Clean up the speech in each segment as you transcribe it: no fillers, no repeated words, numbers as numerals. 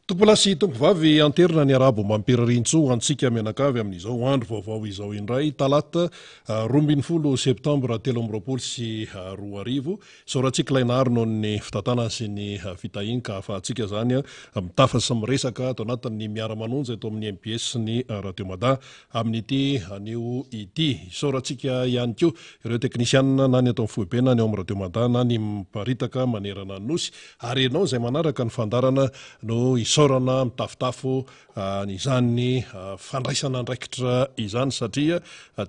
Tompolahy sy tompovavy, anterina ny arabo ombam-pirariantsoa ho antsika mianakavy amin'izao andro vaovao izao indray, talata 12 septambra 2023. Isaorantsika ilay Nahary noho ny fitantanany sy ny fitahiany ka ahafahantsika izany mitafa sy miresaka ato anatin'ny Miara-manonja eto amin'ny mbs sy ny Radio Mada amin'ity anio ity. Isaorantsika ihany koa ireo teknisianina na ny eto amin'ny foibe na ny ao amin'ny Radio Mada na ny miparitaka manerana ny Nosy. Ary ianao izay manaraka ny fandaharana no isaorana mitafotafo an'izany fandraisana andraikitra izany satria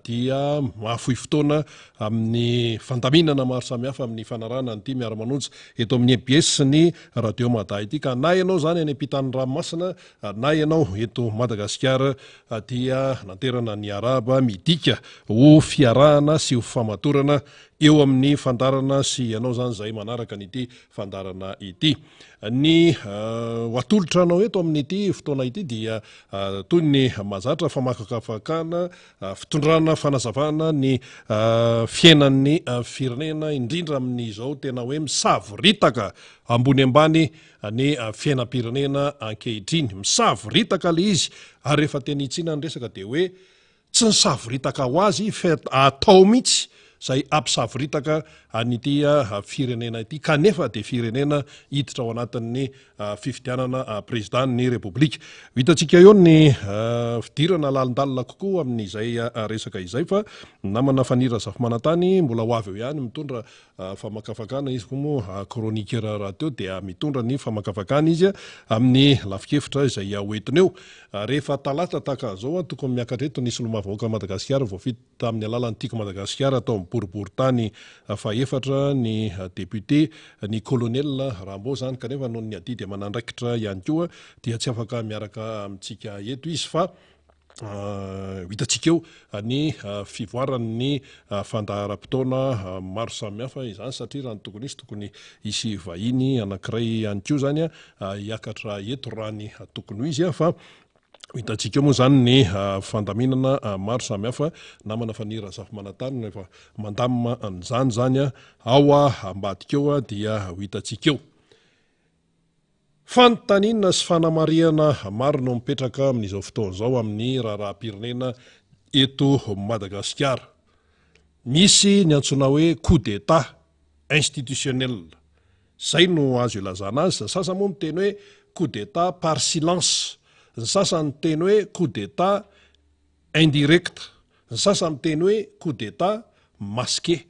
dia mahafoy fotoana amin'ny fandaminana maro samihafa amin'ny fanarahana an'ity miara-manonja eto amin'ny mbs sy ny Radio Mada ity ka na ianao izany any ampitan'ny ranomasina na ianao eto Madagasikara dia nanterana ny arahaba midika ho fiarahana sy ho famatorana eo amin'ny fandaharana sy ianao izany izay manaraka an'ity fandaharana ity. Ny ho atolotra anao eto amin'ity fotoana ity dia toy ny mahazatra famakafakana, fitondrana fanazavana ny fiainan'ny firenena indrindra amin'izao tena hoe misavoritaka ambony ambany ny fiainam-pirenena ankehitriny. Misavoritaka ilay izy ary rehefa tena hitsiana ny resaka dia hoe Tsy nisavoritaka ho azy fa atao mihitsy izay hampisavoritaka an'ity firenena ity kanefa dia firenena hiditra ao anatin'ny fifidianana prezidàn'ny Repoblika. Ho hitantsika eo ny fidirana lalindalina kokoa amin'izay resaka izay fa namana Faniry Razafimanantany mbola ho avy eo ihany mitondra famakafakana izy koa moa chroniqueur rahateo dia mitondra ny famakafakana izy amin'ny lafin-kevitra izay hoentiny eo. Rehefa talata tahaka an'izao tokony miakatra eto ny solombavambahoakan'i Madagasikara voafidy tamin'ny alalan'ny Tiako Madagasikara tao amin'ny boriborintany fahefatra ny député ny colonel Rambo izany kanefa noho ny adidy aman'andraikitra ihany koa dia tsy afaka miaraka amintsika eto izy fa Ho hitantsika eo ny fivoaran'ny fandaharam-potoana maro samihafa izany satria raha ny tokony hisy tokony hisy vahiny anankiray ihany koa izany hiakatra eto raha ny tokony ho izy fa ho hitantsika eo moa izany ny fandaminana maro samihafa. Namana Faniry Razafimanantany no efa mandamina an'izany izany ao ambadika eo dia ho hitantsika eo. Fanontaniana sy fanamarihana maro no mipetraka amin'izao fotoana izao amin'ny raharaham-pirenena eto Madagasikara. Misy ny antsoina hoe coup d'Etat institutionnel. Izay no azo ilazana azy. Ny sasany moa miteny hoe coup d'Etat par silence. Ny sasany miteny hoe coup d'Etat indirect, ny sasany miteny hoe coup d'etat masqué.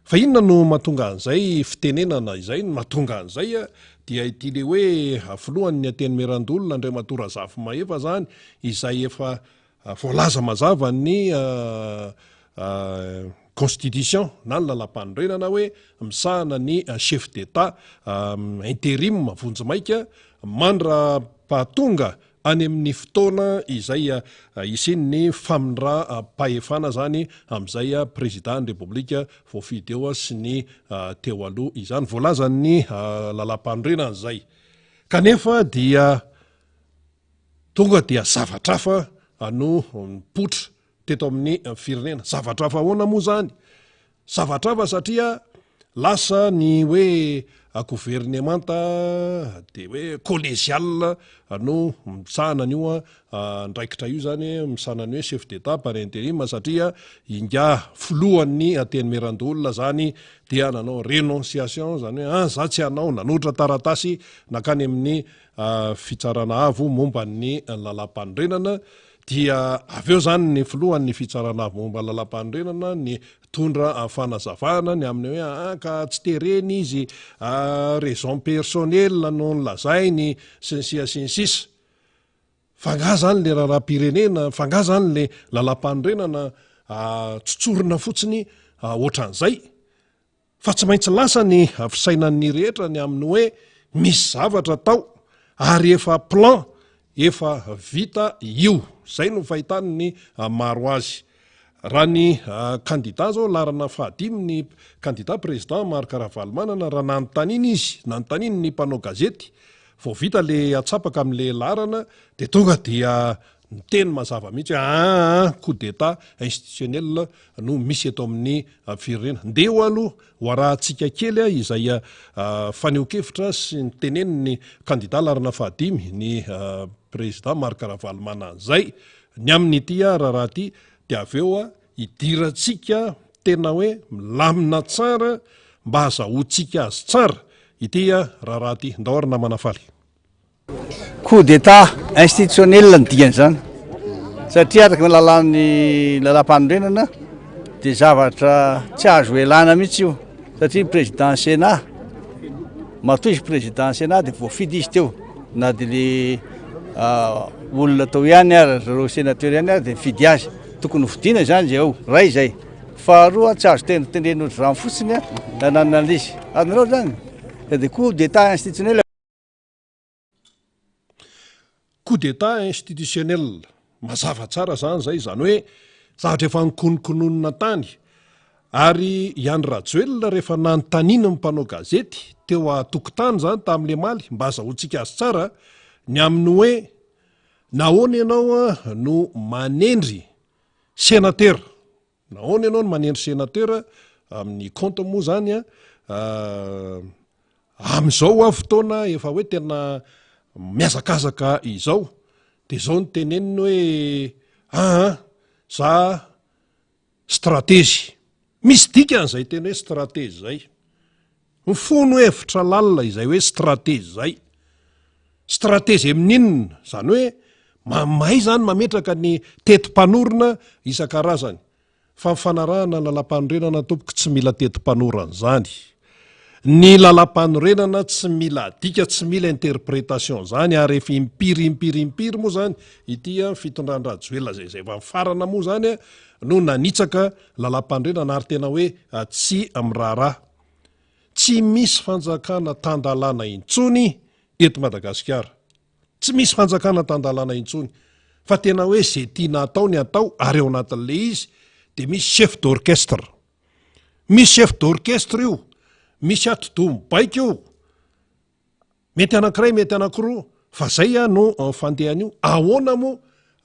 Fa inona no mahatonga an'izay fitenenana izay? Ny mahatonga an'izay dia ity le hoe filohan'ny Antenimierandoholona Andriamatoa Razafimahefa zany izay efa voalaza mazava ny constitution na ny lalampanorenana hoe misahana ny chef d'etat interim vonjimaika mandra-pahatonga any amin'ny fotoana izay hisian'ny famindram-pahefana izany amin'izay Prezidà ny Repoblika voafidy eo sy ny teo aloha izany. Voalazan'ny lalàmpanorenana izay. Kanefa dia tonga dia zavatra hafa no nipoitra teto amin'ny firenena. Zavatra hafa ahoana moa izany? Zavatra hafa satria lasa ny hoe governemanta dia hoe collégial no misahana an'io andraikitra io izany, misahana ny hoe chef d'Etat par interim satria ingahy filohan'ny Antenimierandoholona izany dia nanao renonciation, izany hoe an za tsy hanao, nanolotra taratasy nankany amin'ny fitsarana avo momba ny lalàmpanorenana Dia avy eo izany ny filohan'ny fitsarana avo momba ny lalàmpanorenana nitondra fanazavana ny amin'ny hoe aa ka tsy terena izy, raison personnelle no nolazainy sy ny sia sy ny sisa. Fa angaha izany le raharaham-pirenena, fa angaha izany le lalàmpanorenana tsotsorina fotsiny ohatran'izay? Fa tsy maintsy lasa ny fisainan'ny rehetra ny amin'ny hoe misy zavatra atao ary efa plan efa vita io. Izay no fahitan'ny maro azy. Raha ny kandida zao laharana fahadimy ny kandida président Marc Ravalomanana raha nanontaniana izy, nanontanian'ny mpanao gazety vao vita le atsapaka amin'le laharana dia tonga dia Niteny mazava mihitsy hoe aa coup d'Etat institutionnel no misy eto amin'ny firenena. Ndeha ho aloha ho arahantsika kely izay fanehoan-kevitra sy ny tenenin'ny kandida laharana fahadimy, ny Président Marc Ravalomanana izay, ny amin'ity raharaha ity, dia avy eo hidirantsika tena hoe milamina tsara mba hazahoantsika azy tsara ity raharaha ity. Ndao ary namana Faly. Coup d'Etat institutionnel ny dikan'izany satria araka ny lalàn'ny lalàmpanorenana dia zavatra tsy azo elana mihitsy io satria ny président Sénat matoa izy président Sénat dia voafidy izy teo na dia le olona tao ihany ary zareo sénateur ihany ary dia nifidy azy tokony hofidiana izany izay ao ray izay faharoa tsy azo tendrena ohatr'izany fotsiny na nanana an'izy azonareo zany dia coup d'Etat institutionnel. Coup d'Etat institutionnel, mazava tsara zany zay, izany hoe zavatra efa nikononkononina tany, ary i Andry Rajoelina rehefa nanontaniana ny mpanao gazety teo an-tokotany zany tamin'ilay maly, mba azahoantsika azy tsara, ny amin'ny hoe nahoana ianao no manendry senatera, Nahoana ianao no manendry sénateur amin'ny compte moa zany a? Amin'izao hoa fotoana efa hoe tena mihazakazaka izao de zao no teneniny hoe aa za stratezy. Misy dikany zay teny hoe stratezy zay. Mifono hevitra lalina izay hoe stratezy zay. Stratezy amin'inona? Izany hoe mahay izany mametraka ny teti-panorona isan-karazany. Fa ny fanarahana ny lalàmpanorenana tompoko tsy mila teti-panorana izany. Ny lalàmpanorenana tsy mila adika, tsy mila interprétation izany ary efa impiry impiry impiry moa izany ity fitondran-dRajoelina izay izay efa mifarana moa izany no nanitsaka lalàmpanorenana ary tena hoe tsy miraharaha. Tsy misy fanjakana tan-dalàna intsony eto Madagasikara. Tsy misy fanjakana tan-dalàna intsony fa tena hoe ze tiana atao ny atao ary ao anatin'le izy de misy chef d'orchestre. Misy chef d'orchestre io, misy atidoha mibaiko io. Mety anankiray mety anankiroa fa zay a no fandehan'io, ahoana moa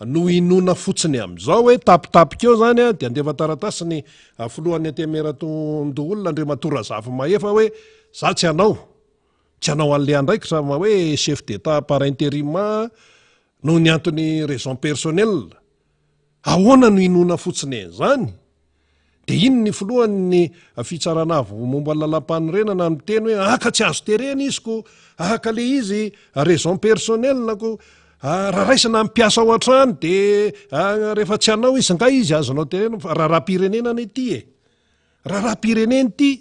no inoana fotsiny amin'izao hoe tapitapika eo zany a de andefa taratasy ny filohan'ny antenimierandoholona Andriamatoa Razafimahefa hoe za tsy hanao, tsy hanao an'le andraikitra ma hoe chef d'Etat par interim noho ny antony raison personnelle. Ahoana no inoana fotsiny an'izany? Dia iny ny filohan'ny fitsarana avo momba ny lalàmpanorenana miteny hoe aka tsy azo terena izy ko, aka le izy raison personnelle ko, raha raisina ny mpiasa ao an-trano dia rehefa tsy hanao izy nga izy azonao terena fa raharaham-pirenena anie ity e. Raharaham-pirenena ity,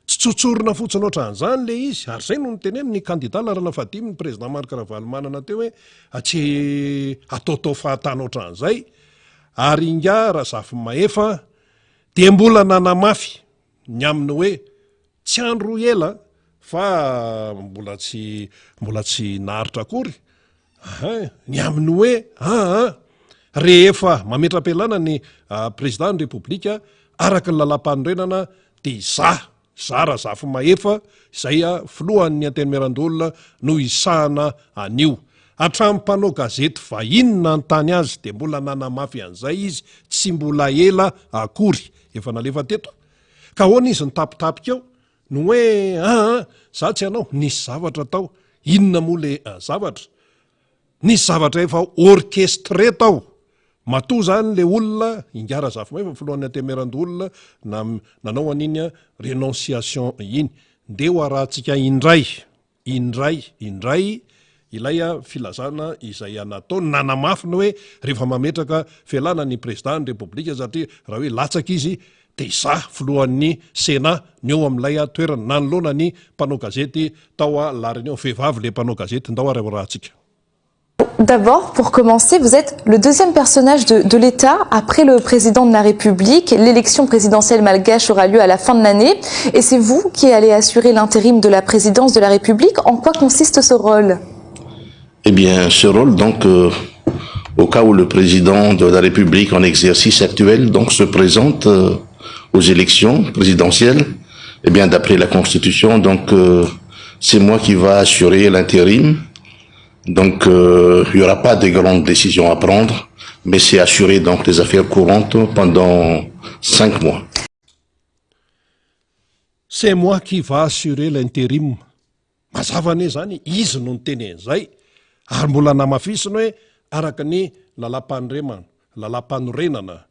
tsy tsotsorina fotsiny ohatran'izany le izy, ary izay no niteneniny ny kandida laharana fahadimy ny président Marc Ravalomanana teo hoe tsy ataotao fahatany ohatran'izay. Ary ingahy Razafimahefa dia mbola nanamafy ny amin'ny hoe tsy andro ela fa mbola tsy mbola tsy naharitra akory ahin, ny amin'ny hoe aa rehefa mametra-pialana ny président ny Repoblika araka ny lalàmpanorenana dia izaho Za Razafimahefa izay filohan'ny Antenimierandoholona no hisahana an'io. Hatramin'ny mpanao gazety vahiny nanontany azy dia mbola nanamafy an'izay izy tsy mbola ela akory. Efa nalefa teto. Ka ahoana izy nitapitapika eo? Ny hoe aa za tsy hanao, nisy zavatra tao. Inona moa le zavatra? Nisy zavatra efa orchestré tao. Matoa zany le olona, Ingahy Razafimahefa filohan'ny Antenimierandoholona na nanao an'iny renonciation iny. Ndeha ho arahantsika indray, indray, indray ilay filazana izay nataony, nanamafy ny hoe rehefa mametraka fialana ny Président ny Repoblika satria raha hoe latsaka izy dia izaho filohan'ny Sénat no eo amin'ilay toerana, nanoloana ny mpanao gazety tao La Réunion, vehivavy ilay mpanao gazety, ndao ary hoarahantsika. D'abord, pour commencer, vous êtes le deuxième personnage de, de l'État après le président de la République. L'élection présidentielle malgache aura lieu à la fin de l'année et c'est vous qui allez assurer l'intérim de la présidence de la République. En quoi consiste ce rôle Eh bien, ce rôle, donc, euh, au cas où le président de la République en exercice actuel donc, se présente euh, aux élections présidentielles, eh bien, d'après la Constitution, donc, euh, c'est moi qui va assurer l'intérim. Donc euh, il n'y aura pas de grandes décisions à prendre, mais c'est assurer donc les affaires courantes pendant cinq mois. C'est moi qui va assurer l'intérim. Mazava anie izany, izy no niteny an'izay, ary mbola namafisiny hoe araka ny lalàmpanorenana, lalàmpanorenana.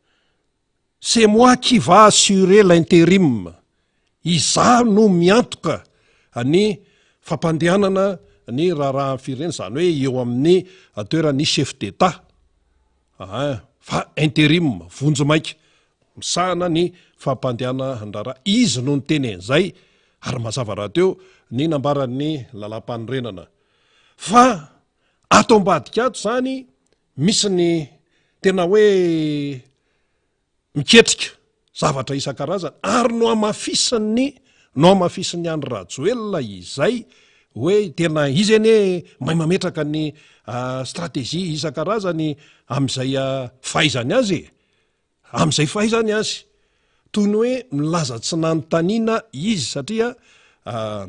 C'est moi qui va assurer l'intérim, izaho no miantoka ny fampandehanana ny raharahan'ny firenena, izany hoe eo amin'ny toeran'ny chef d'Etat, aa fa intérim, vonjimaika, misahana ny fampandehanan-draharaha. Izy no niteny an'izay ary mazava rahateo ny nambaran'ny lalàmpanorenana. Fa ato ambadika ato izany Misy ny tena hoe miketrika zavatra isan-karazany ary nohamafisin'ny nohamafisin'i Andry Rajoelina izay hoe tena izy anie mahay mametraka ny stratégie isan-karazany amin'izay fahaizany azy e! Amin'izay fahaizany azy. Toy ny hoe milaza tsy nanontaniana izy satria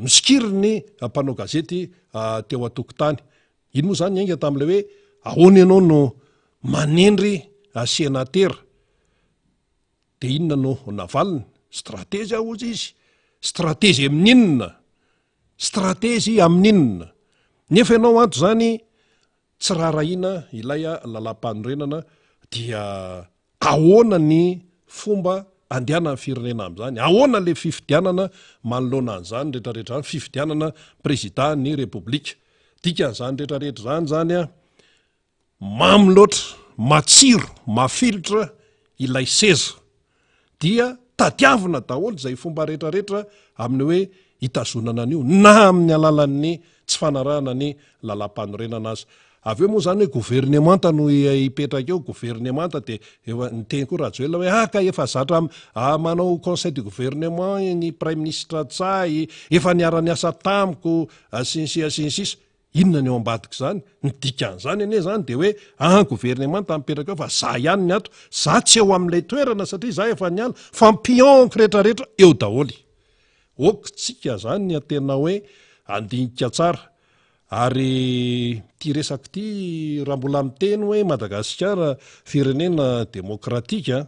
nosikiriny mpanao gazety teo an-tokotany. Iny moa izany niainga tamin'ilay hoe ahoana ianao no manendry senatera? Dia inona no navaliny? Stratezy aho hozy izy. Stratezy amin'inona? Stratezy amin'inona? Nefa ianao ato izany tsy raharahiana ilay lalàmpanorenana dia Ahoana ny fomba andehanan'ny firenena amin'izany? Ahoana ilay fifidianana manoloana an'izany rehetrarehetra izany, fifidianana prezida ny Repoblika? Dikan'izany rehetrarehetra izany izany an, mamy loatra, matsiro, mafilotra ilay seza. Dia tadiavina daholo izay fomba rehetrarehetra amin'ny hoe hitazonana an'io, na amin'ny alalan'ny tsy fanarahana ny lalàmpanorenana aza. Avy eo moa izany hoe governemanta no hipetraka eo, governemanta dia efa niteny koa Rajoelina hoe ah ka efa zatra manao conseil du gouvernement ny praiminisitra Ntsay, efa niara-niasa tamiko sy ny sisa sy ny sisa. Inona ny ao ambadik'izany? Ny dikan'izany anie izany dia hoe ah governemanta mipetraka eo fa za ihany ny ato, za tsy eo amin'ilay toerana satria za efa niala fa ny pion-ko rehetrarehetra eo daholo. Ok tsika izany ny tena hoe handinika tsara. Ary ity resaka ity raha mbola miteny hoe Madagasikara firenena demokratika,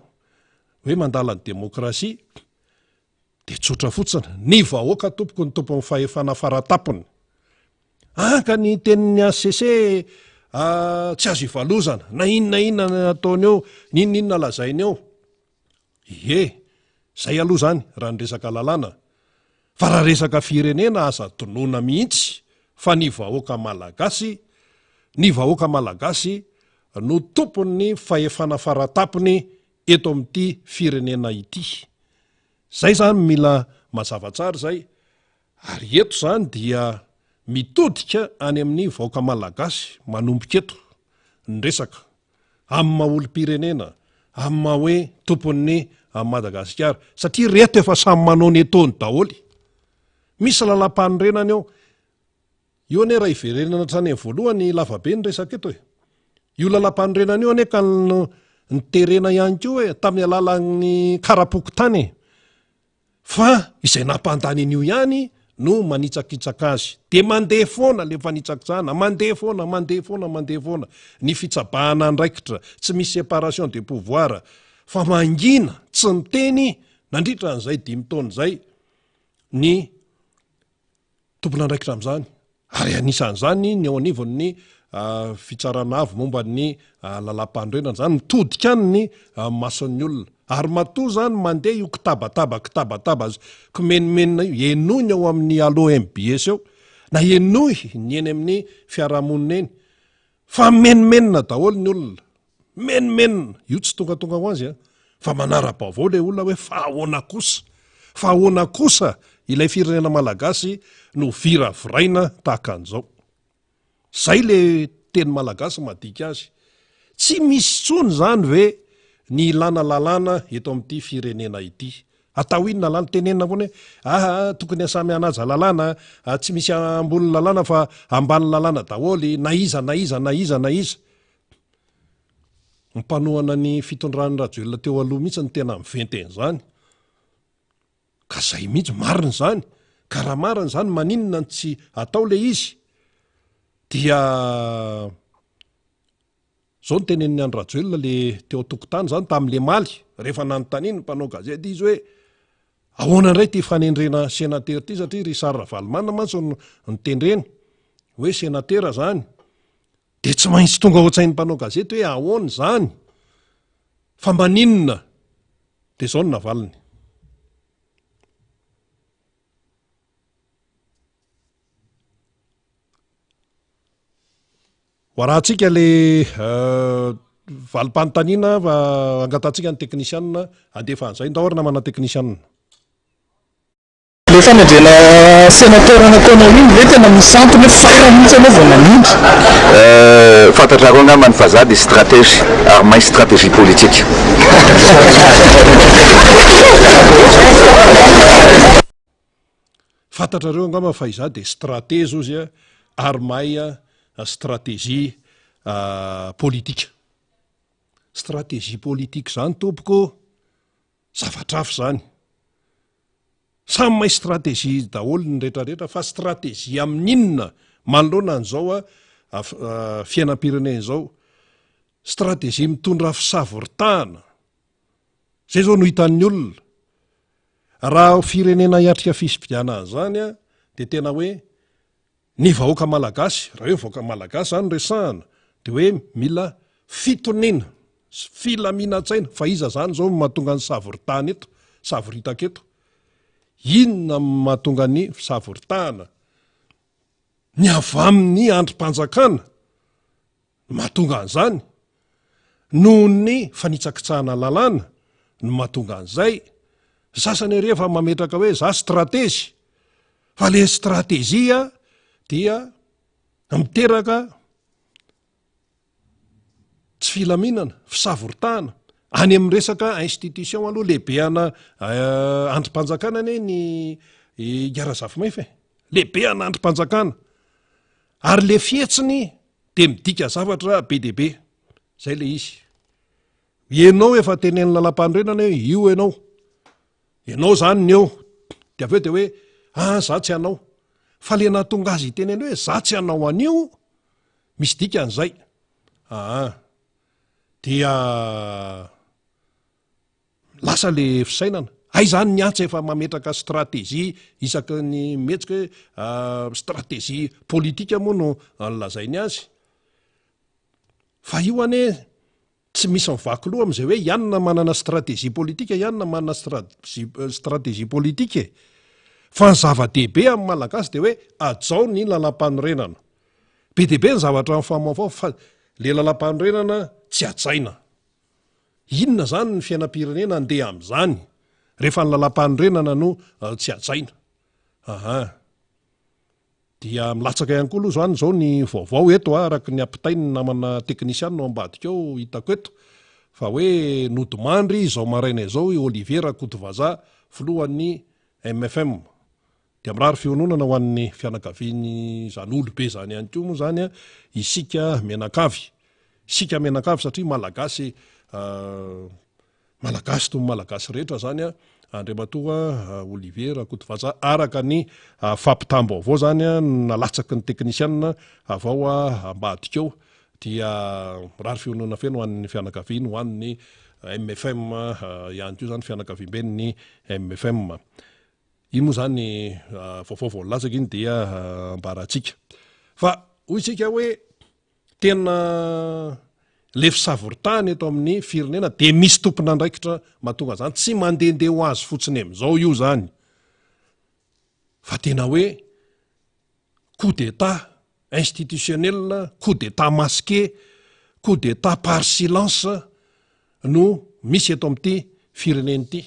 hoe mandala ny demokrasia, dia tsotra fotsiny, ny vahoaka tompoko no tompon'ny fahefana faratapony. Anka ny tenin'ny HCC tsy azo ivalozana, na inona inona ataony eo, n'inona inona lazainy eo. Ie, zay aloha zany raha ny resaka lalàna. Fa raha resaka firenena aza adinoina mihitsy fa ny vahoaka malagasy, ny vahoaka malagasy no tompon'ny fahefana faratapony eto amin'ity firenena ity. Zay zany mila mazava tsara zay, ary eto zany dia mitodika any amin'ny vahoaka malagasy manomboka eto ny resaka, amin'ny maha olom-pirenena, amin'ny maha hoe tompon'ny Madagasikara, satria reto efa samy manao ny ataony daholo. Misy lalàmpanorenana eo. Io anie raha hiverenana hatrany amin'ny voalohany lava be ny resaka eto e. Io lalàmpanorenana io anie ka niterena ihany koa e, tamin'ny alalan'ny kara-pokontany e. Fa izay nampandany an'io ihany no manitsakitsaka azy. Dia mandeha foana ilay fanitsakitsahana, mandeha foana, mandeha foana, mandeha foana. Ny fitsabahana andraikitra, tsy misy séparation des pouvoirs, fa mangina, tsy miteny nandritra an'izay dimy taona izay ny tompon'andraikitra amin'izany ary anisan'izany ny eo anivon'ny fitsarana avo momba ny lalàmpanorenana izany mitodika any ny mason'ny olona ary matoa izany mandeha io kitabataba kitabataba kimenomenona io henoy ny ao amin'ny allo mbs eo na henoy ny eny amin'ny fiarahamonina eny Fa mimenomenona daholo ny olona. Mimenomenona. Io tsy tongatonga ho azy an. Fa manara-baovao ilay olona hoe fa ahoana kosa? Fa ahoana kosa ilay firenena malagasy no viraviraina tahaka an'izao? Izay ilay teny malagasy madika azy. Tsy misy intsony izany ve ny ilana lalàna eto amin'ity firenena ity? Atao inona lalàna? Tenenina foana hoe aa tokony samy hanaja lalàna, tsy misy ambony lalàna fa ambany lalàna daholo na iza na iza na iza na iza. Ny mpanohana ny fitondran'i Rajoelina teo aloha mihitsy no tena miventy an'izany. Ka zay mihitsy, marina izany. Ka raha marina izany maninona no tsy atao le izy? Dia zao no tenenin'i Andry Rajoelina le teo an-tokotany zany tamin'le maly, rehefa nanontanian'ny mpanao gazety izy hoe ahoana indray ity fanendrena senatera ity satria Richard Ravalomanana mantsy no notendreny hoe senatera zany. Dia tsy maintsy tonga ao an-tsain'ny mpanao gazety hoe ahoana izany? Fa maninona? Dia izao no navaliny. Ho arahantsika le valim-panontaniana fa angatahantsika ny teknisianina handefa an'izay. Ndao ary namana teknisianina. Le fanendrena senateur nataonao iny ve tena misy antony hoe farany mihitsy ianao vao nanindry? Fantatrareo angamba ny vazaha dia stratège ary mahay stratégie politique. Fantatrareo angamba fa izaho dia stratège ozy ary mahay stratégie politique. Stratégie politique izany tompoko zavatra hafa izany. Samy mahay stratégie daholo ny rehetra rehetra fa stratégie amin'inona manoloana an'izao fiainam-pirenena izao? Stratégie mitondra fisavoritahana. Izay izao no hitan'ny olona. Raha firenena hiatrika fifidianana izany dia tena hoe Ny vahoaka malagasy, raha hoe vahoaka malagasy izany no resahana dia hoe mila fitoniana sy filaminan-tsaina, fa iza izany izao no mahatonga ny savoritahana eto, savoritaka eto? Inona no mahatonga ny savoritahana? Ny avy amin'ny andrim-panjakana no mahatonga an'izany, noho ny fanitsakitsahana lalàna no mahatonga an'izay, ny sasany ary efa mametraka hoe za stratezy, fa le stratégie dia miteraka tsy filaminana, fisavoritahana, any amin'ny resaka institution aloha lehibe ana eh, andrim-panjakana anie ny Ingahy Razafimahefa e, lehibe ana andrim-panjakana, ary le fihetsiny dia midika zavatra be dia be. Zay le izy. Ianao efa tenenin'ny lalam-panorenana hoe io ianao. Ianao zany ny eo. Dia avy eo dia hoe ah za tsy hanao. Fa le nahatonga azy hiteneny hoe za tsy hanao an'io, misy dikany zay. Aa. Dia Lasa le fisainana. Hay zany ny antsa efa mametraka stratégie isaky ny mihetsika hoe stratégie politique moa no nolazainy azy. Fa io anie tsy misy mivaky loha amin'izay hoe ianona manana stratégie politique, ianona manana stratégie politique e. Fa ny zava-dehibe amin'ny Malagasy dia hoe hajao ny lalampanorenana. Be dia be ny zavatra mifamoafaoa fa le lalampanorenana tsy hajaina. Inona izany ny fiainam-pirenena andeha amin'izany rehefa ny lalàmpanorenana no tsy hajaina? Aha. Dia milatsaka ihany koa aloha izany izao ny vaovao eto araka ny ampitain'ny namana teknisianina ao ambadika ao hitako eto fa hoe nodimandry izao maraina izao i Olivier Rakotovazaha filohan'ny mfm. Dia mirary fiononana ho an'ny fianakavian'izany olobe izany ihany koa moa izany isika mianakavy. Isika mianakavy satria Malagasy Malagasy toy ny Malagasy rehetra izany Andriamatoa Olivier Rakotovazaha araka ny fampitam-baovao izany nalatsaky ny teknisianina avy ao ambadika ao dia mirary fiononana feno ho an'ny fianakaviany, ho an'ny mfm ihany koa izany fianakaviamben'ny mfm. Iny moa izany vaovao vao nilatsaka iny dia ambarantsika. Fa hoy isika hoe tena le fisavoritahana eto amin'ny firenena dia misy tompon'andraikitra mahatonga an'izany, tsy mandehandeha ho azy fotsiny amin'izao io izany fa tena hoe coup d'état institutionnel, coup d'état masqué, coup d'état par silence no misy eto amin'ity firenena ity.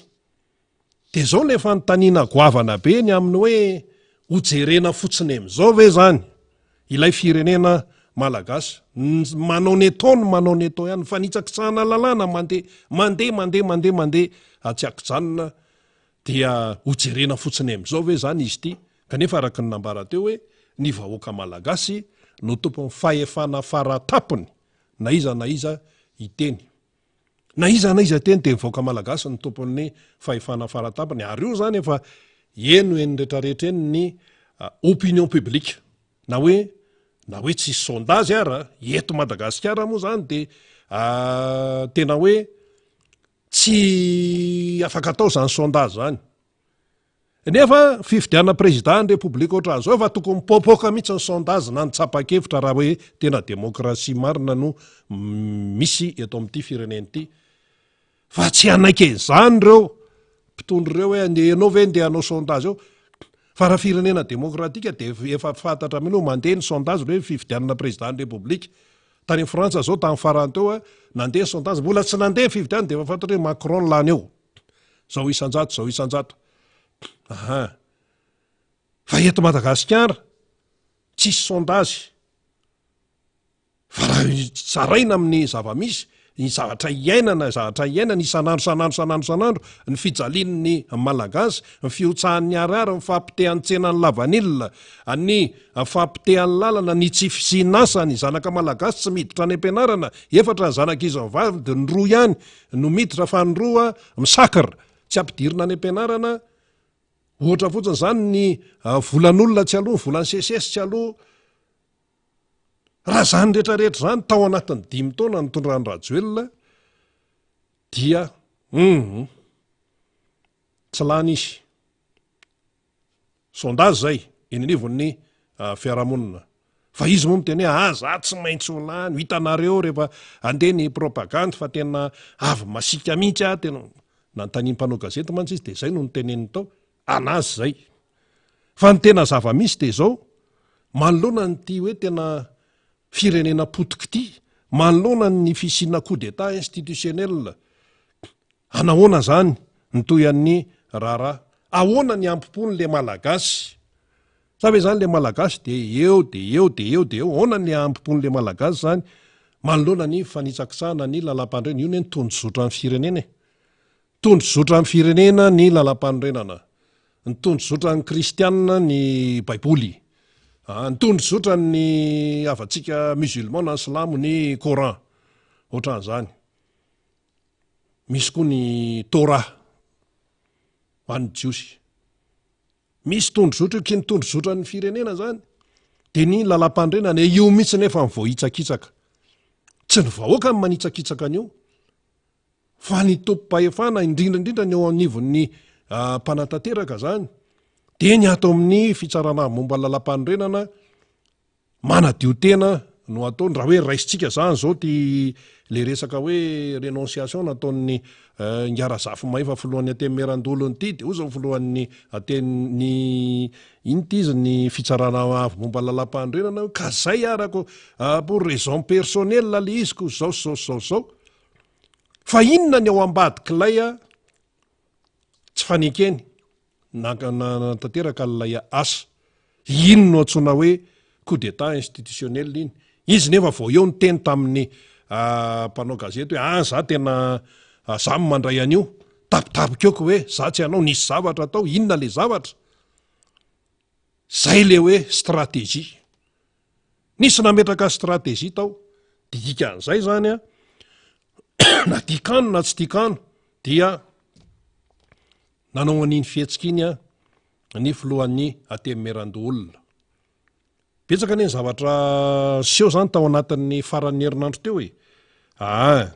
Dia izao ilay fanontaniana goavana be ny amin'ny hoe ho jerena fotsiny amin'izao ve izany ilay firenena malagasy? Manao ny ataony manao ny atao ihany, fanitsakitsahana lalàna mandeha mandeha mandeha mandeha mandeha tsy ankijanona dia ho jerena fotsiny amin'izao ve izany izy ity? Kanefa araka ny nambara teo hoe ny vahoaka malagasy no tompon'ny fahefana faratapony na iza na iza hiteny. Na iza na iza teny dia ny vahoaka malagasy no tompon'ny fahefana faratampony ary io izany efa heno eny retraretra eny ny opinion publique na hoe Na hoe tsisy sondage ara, eto Madagasikara moa zany de tena hoe tsy afaka atao zany sondage zany. Nefa fifidianana président ny république ohatran'izao efa tokony mipoapoaka mihitsy ny sondage na ny tsapan-kevitra raha hoe tena démocratie marina no misy eto amin'ity firenena ity. Fa tsy hanaiky an'izany ireo mpitondra ireo hoe andeha ianao ve ndeha hanao sondage eo. Fa raha firenena demokratika dia efa fantatra mihitsy hoe mandeha ny sondage hoe fifidianana président ny république. Tany Frantsa izao tamin'ny farany teo nandeha ny sondage, mbola tsy nandeha ny fifidianana dia efa fantatra hoe Macron lany eo. Zao isan-jato, zao isan-jato. Aha. Fa eto Madagasikara tsisy sondage. Fa raha tsaraina amin'ny zava-misy, ny zavatra iainana, zavatra iainana isan'andro isan'andro isan'andro isan'andro, ny fijalian'ny Malagasy, ny fihotsahan'ny ariary, ny fahapotehan'ny tsenan'ny lavanila, ny fahapotehan'ny lalana, ny tsy fisian'asa, ny zanaka Malagasy tsy miditra any am-pianarana, efatra ny zanak'izy mivady dia ny roa ihany no miditra fa ny roa misacre, tsy ampidirina any am-pianarana, ohatra fotsiny izany ny volan'olona tsy aloa, ny volan'ny SECES tsy aloa, Raha izany rehetra rehetra izany tao anatin'ny dimy taona nitondran'i Rajoelina dia hum tsy lany izy. Sondage izay eny anivon'ny ah, fiarahamonina. Fa izy moa miteny hoe ah za tsy maintsy ho lany, ho hitanareo rehefa andeha ny propagande fa tena avy masiaka mihitsy aho, tena nanontanian'ny mpanao gazety mantsy izy dia izay no noteneniny tao. Anazy izay. Fa ny tena zava-misy dia izao, manoloana an'ity hoe tena firenena potika ity, manoloana ny fisiana coup d'Etat institutionnel, anahoana izany ny tohian'ny raharaha? Ahoana ny hampimpony le Malagasy? Sa ve izany le Malagasy dia eo dia eo dia eo dia eo? Ahoana ny hampimpony le Malagasy izany manoloana ny fanitsakitsahana ny lalàmpandrena? Io anie ny tondrozotran'ny firenena e! Tondrozotran'ny firenena ny lalampanorenana. Ny tondrozotran'ny kristianina ny baiboly. Ny tondrozotran'ny havantsika musulman na silamo ny coran. Ohatran'izany. Misy koa ny torah ho an'ny jiosy. Misy tondrozotra io, ky ny tondrozotran'ny firenena zany de ny lalampanorenana e, io mihitsy nefa ny voahitsakitsaka. Tsy ny vahoaka no manitsakitsaka an'io. Fa ny tompom-pahefana, indrindra indrindra ny eo anivon'ny mpanatanteraka izany, dia ny ato amin'ny fitsarana avo momba ny lalàmpanorenana manadio tena no ataony. Raha hoe raisintsika izany izao ity le resaka hoe renonciation nataon'ny Ingahy Razafimahefa filohan'ny Antenimierandoholona ity, dia hoy izao filohan'ny Anten-, ny inona ity izy, ny fitsarana avo momba ny lalàmpanorenana hoe ka zay arako pour raison personnelle le izy ko zao sy zao sy zao sy zao. Fa inona ny ao ambadik'ilay tsy fanekeny nanatanteraka an'ilay asa? Iny no antsoina hoe coup d'état institutionnel iny. Izy nefa vao eo niteny tamin'ny mpanao gazety hoe ah za tena za no mandray an'io. Tapitapika eo ko hoe za tsy hanao, nisy zavatra atao, inona le zavatra? Zay le hoe stratégie. Nisy nametraka stratégie tao, de dikan'izay zany an, na tiakano na tsy tiakano dia nanao an'iny fihetsika iny an ny filohan'ny Antenimierandoholona. Betsaka anie ny zavatra niseho zany tao anatin'ny faran'ny herinandro teo e. Aa,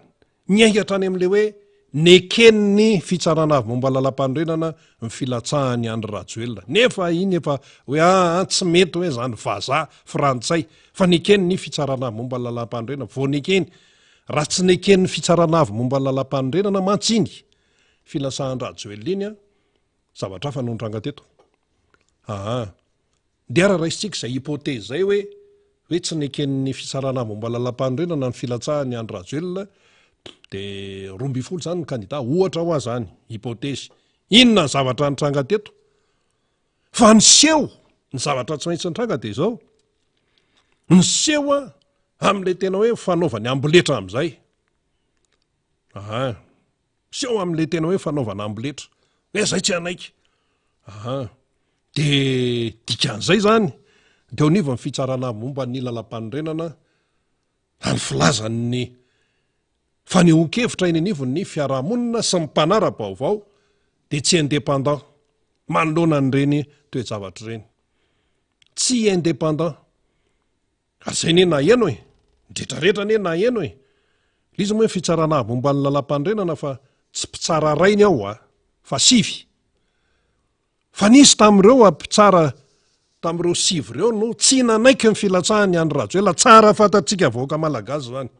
Niainga hatrany amin'ilay hoe neken'ny fitsarana avo momba ny lalàmpanorenana ny filatsahan'i Andry Rajoelina. Nefa iny efa hoe aa tsy mety hoe izany vazaha frantsay fa neken'ny fitsarana avo momba ny lalàmpanorenana. Vao nekeny. Raha tsy neken'ny fitsarana avo momba ny lalàmpanorenana mantsy iny filatsahan-dRajoelina iny, zavatra hafa no nitranga teto. Aa. Ndeha raha raisintsika izay hypothèse izay hoe hoe tsy neken'ny fitsarana momba ny lalàmpanorenana ny filatsahan'i Andry Rajoelina dia 12 izany ny kandida, ohatra hoa izany, hypothèse. Inona ny zavatra nitranga teto? Fa niseho, ny zavatra tsy maintsy nitranga dia izao, niseho amin'ilay tena hoe fanaovany amboletra amin'izay. Aha. Miseho amin'ilay tena hoe fanaovana amboletra. Hoe zay tsy hanaiky. Aha. De dikan'izay zany, de eo anivon'ny fitsarana momba ny lalàmpanorenana, raha ny filazan'ny fanehoan-kevitra eny anivon'ny fiarahamonina sy ny mpanara-baovao dia tsy indépendant manoloana an'ireny toe-javatra ireny. Tsy indépendant. Ary izay anie naheno e! Ny retraretra anie naheno e! Ilay izy moa hoe fitsarana avo momba ny lalàmpanorenana fa tsy mpitsara iray ny ao a! Fa sivy. Fa nisy tamin'ireo mpitsara tamin'ireo sivy ireo no tsy nanaiky ny filatsahan'i Andry Rajoelina. Tsara fantatsika vahoaka malagasy izany.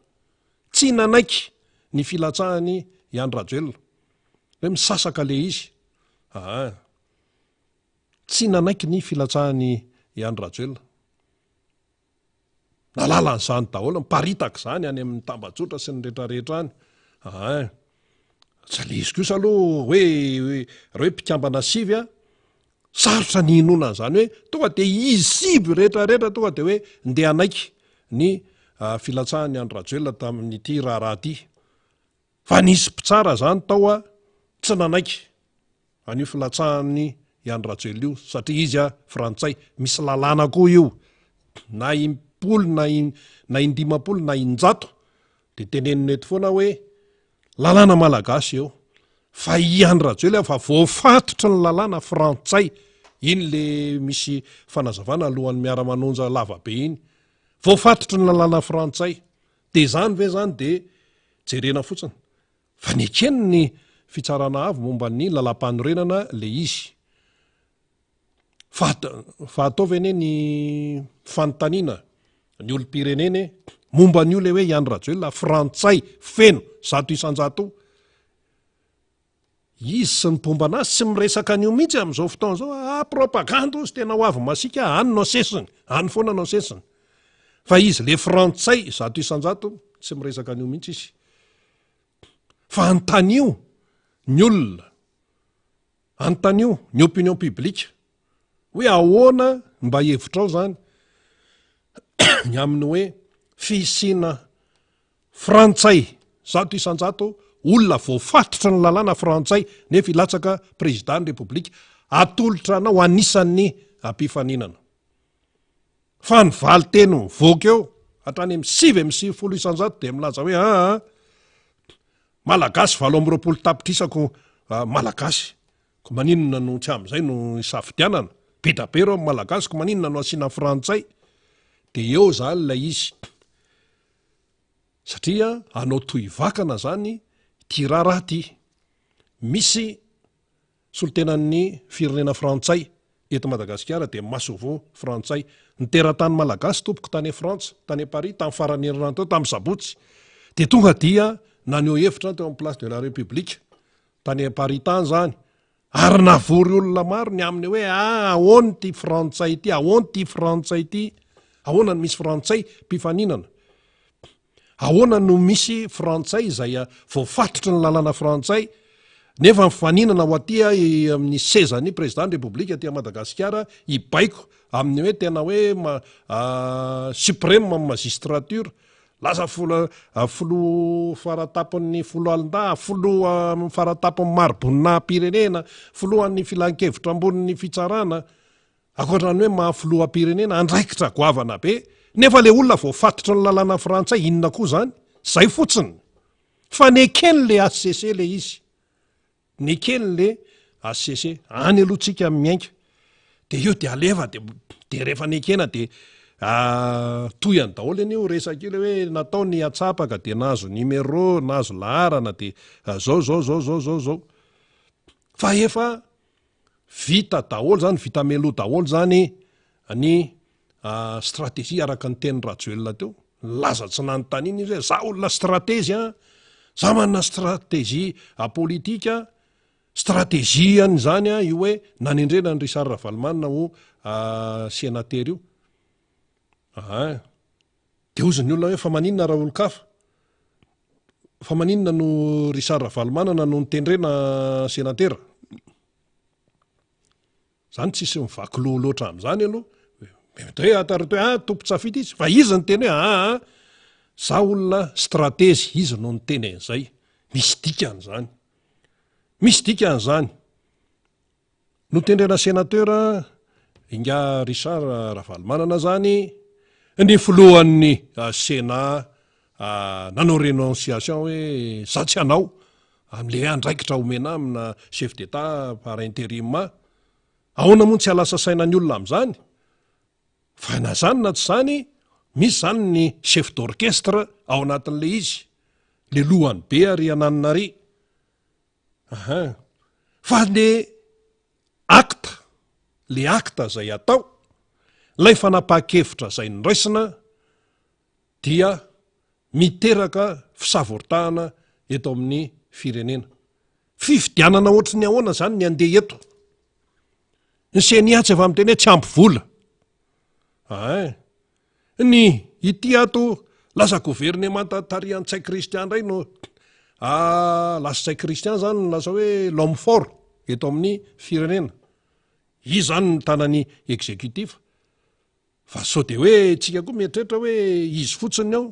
Tsy nanaiky ny filatsahany i Andry Rajoelina. Hoe misasaka le izy. Aa. Tsy nanaiky ny filatsahany i Andry Rajoelina. Nahalala an'izany daholo, miparitaka izany any amin'ny tambajotra sy ny rehetrarehetra any. Aa. Tsy le izy kosa aloha hoe raha hoe mpikambana sivy a, sarotra ny hinoana an'izany hoe tonga dia izy sivy rehetrarehetra tonga dia hoe ndeha hanaiky ny filatsahan'i Andry Rajoelina tamin'ity raharaha ity. Fa nisy mpitsara zany tao a tsy nanaiky an'io filatsahan'i i Andry Rajoelina io satria izy a frantsay, misy lalàna koa io na impolo na na indimampolo na injato de tenenina eto foana hoe lalàna malagasy eo fa i Andry Rajoelina fa voafatotry ny lalàna frantsay, iny le misy fanazavana alohan'ny miara-manonja lava be iny, voafatotry ny lalàna frantsay. Dia izany ve izany dia jerena fotsiny fa nekeny ny fitsarana avo momba ny lalàmpanorenana ilay izy. Fa fa ataovy anie ny fanontaniana ny olom-pirenena e, momba an'io ilay hoe i Andry Rajoelina frantsay feno 100%. Izy sy ny mpomba anazy tsy miresaka an'io mihitsy amin'izao fotoana izao. Ah, propagande ozy tena ho avy masiaka, any no asesiny, any foana no asesiny. Fa izy le frantsay 100% tsy miresaka an'io mihitsy izy. Fa antanio ny olona, antanio ny opinion publique hoe ahoana mba hevitrao zany ny amin'ny hoe fisiana Frantsay, 100% olona voafatotry ny lalàna frantsay nefa hilatsaka prezida ny repoblika, atolotra anao anisan'ny mpifaninana. Fa ny valinteny mivoaka eo hatrany amin'ny 99% dia milaza hoe aa Malagasy 28 tapitrisa ko Malagasy ko maninona no tsy amin'izay no isafidianana, be da be ireo Malagasy ko maninona no asiana frantsay, dia eo izany ilay izy. Satria hanao tohivakana zany ity raharaha ity. Misy solontenan'ny firenena frantsay eto Madagasikara dia masoivoho frantsay. Ny teratany malagasy tompoko tany Frantsa, tany Paris tamin'ny faran'ny herinandro teo, tamin'ny sabotsy dia tonga dia naneho hevitra teo amin'ny place de la République tany Paris tany zany Ary navory olona maro ny amin'ny hoe ah ahoana ity frantsay ity, ahoana ity frantsay ity, ahoana no misy frantsay mpifaninana, ahoana no misy frantsay izay voafatotry ny lalàna frantsay nefa mifaninana ho aty amin'ny sezan'ny président ny repoblika aty Madagasikara hibaiko amin'ny hoe tena hoe suprême amin'ny magistrature. Lasa filoha faratapon'ny foloalindahy, filoha faratapon'ny mari-boninahim-pirenena, filohan'ny filankevitra ambonin'ny fitsarana, ankoatra ny hoe maha filoham-pirenena, andraikitra goavana be, nefa le olona voafatotry ny lalàna frantsay, inona koa zany? Zay fotsiny. Fa nekeny le HCC le izy. Nekeny le HCC, any aloha tsika miainga, de io de alefa de de rehefa nekena de tohihany daholo anie io resaka io le hoe natao ny atsapaka de nahazo numéro, nahazo laharana de zao zao zao zao zao zao. Fa efa vita daholo zany, vita mialoha daholo zany ny stratégie araka ny tenin'i Rajoelina teo, nilaza tsy nanontaniana izy hoe za olona stratégie an, za manana stratégie politique, stratégie an'izany an io hoe nanendrena an'i Richard Ravalomanana ho sénateur io. Aa, de hozy ny olona hoe fa maninona raha olon-kafa? Fa maninona no Richard Ravalomanana no notendrena sénateur? Zany tsisy mivaky loha loatra amin'izany aloha. Mety hoe atarito hoe ah tompon-tsafidy izy, fa izy niteny hoe aa ah, za olona stratezy, izy no niteny an'izay. Misy dikany izany. Misy dikany izany. Notendrena sénateur ingahy Richard Ravalomanana zany ny filohan'ny Sénat nanao renonciation hoe za tsy hanao amle andraikitra omena amina chef d'etat par interim. Ahoana moa no tsy halasa saina ny olona amzany? Fa na zany na tsy zany, Misy izany ny chef d'orchestre ao anatin'ilay izy, le lohany be ary ananona ary. Aha. Fa le acte, le acte izay atao, ilay fanapahan-kevitra izay noraisina dia miteraka fisavoritahana eto amin'ny firenena. Fifidianana ohatry ny ahoana izany ny andeha eto? Ny CENI atsy efa miteny hoe tsy ampy vola. Ay. Ny ity ato lasa governemanta tarihan'i Ntsay Christian indray no ah, lasa Ntsay Christian zany no lasa hoe l'homme fort eto amin'ny firenena. Izy zany no mitana ny exécutif. Fa sao dia hoe tsika koa mieritreritra hoe izy fotsiny ao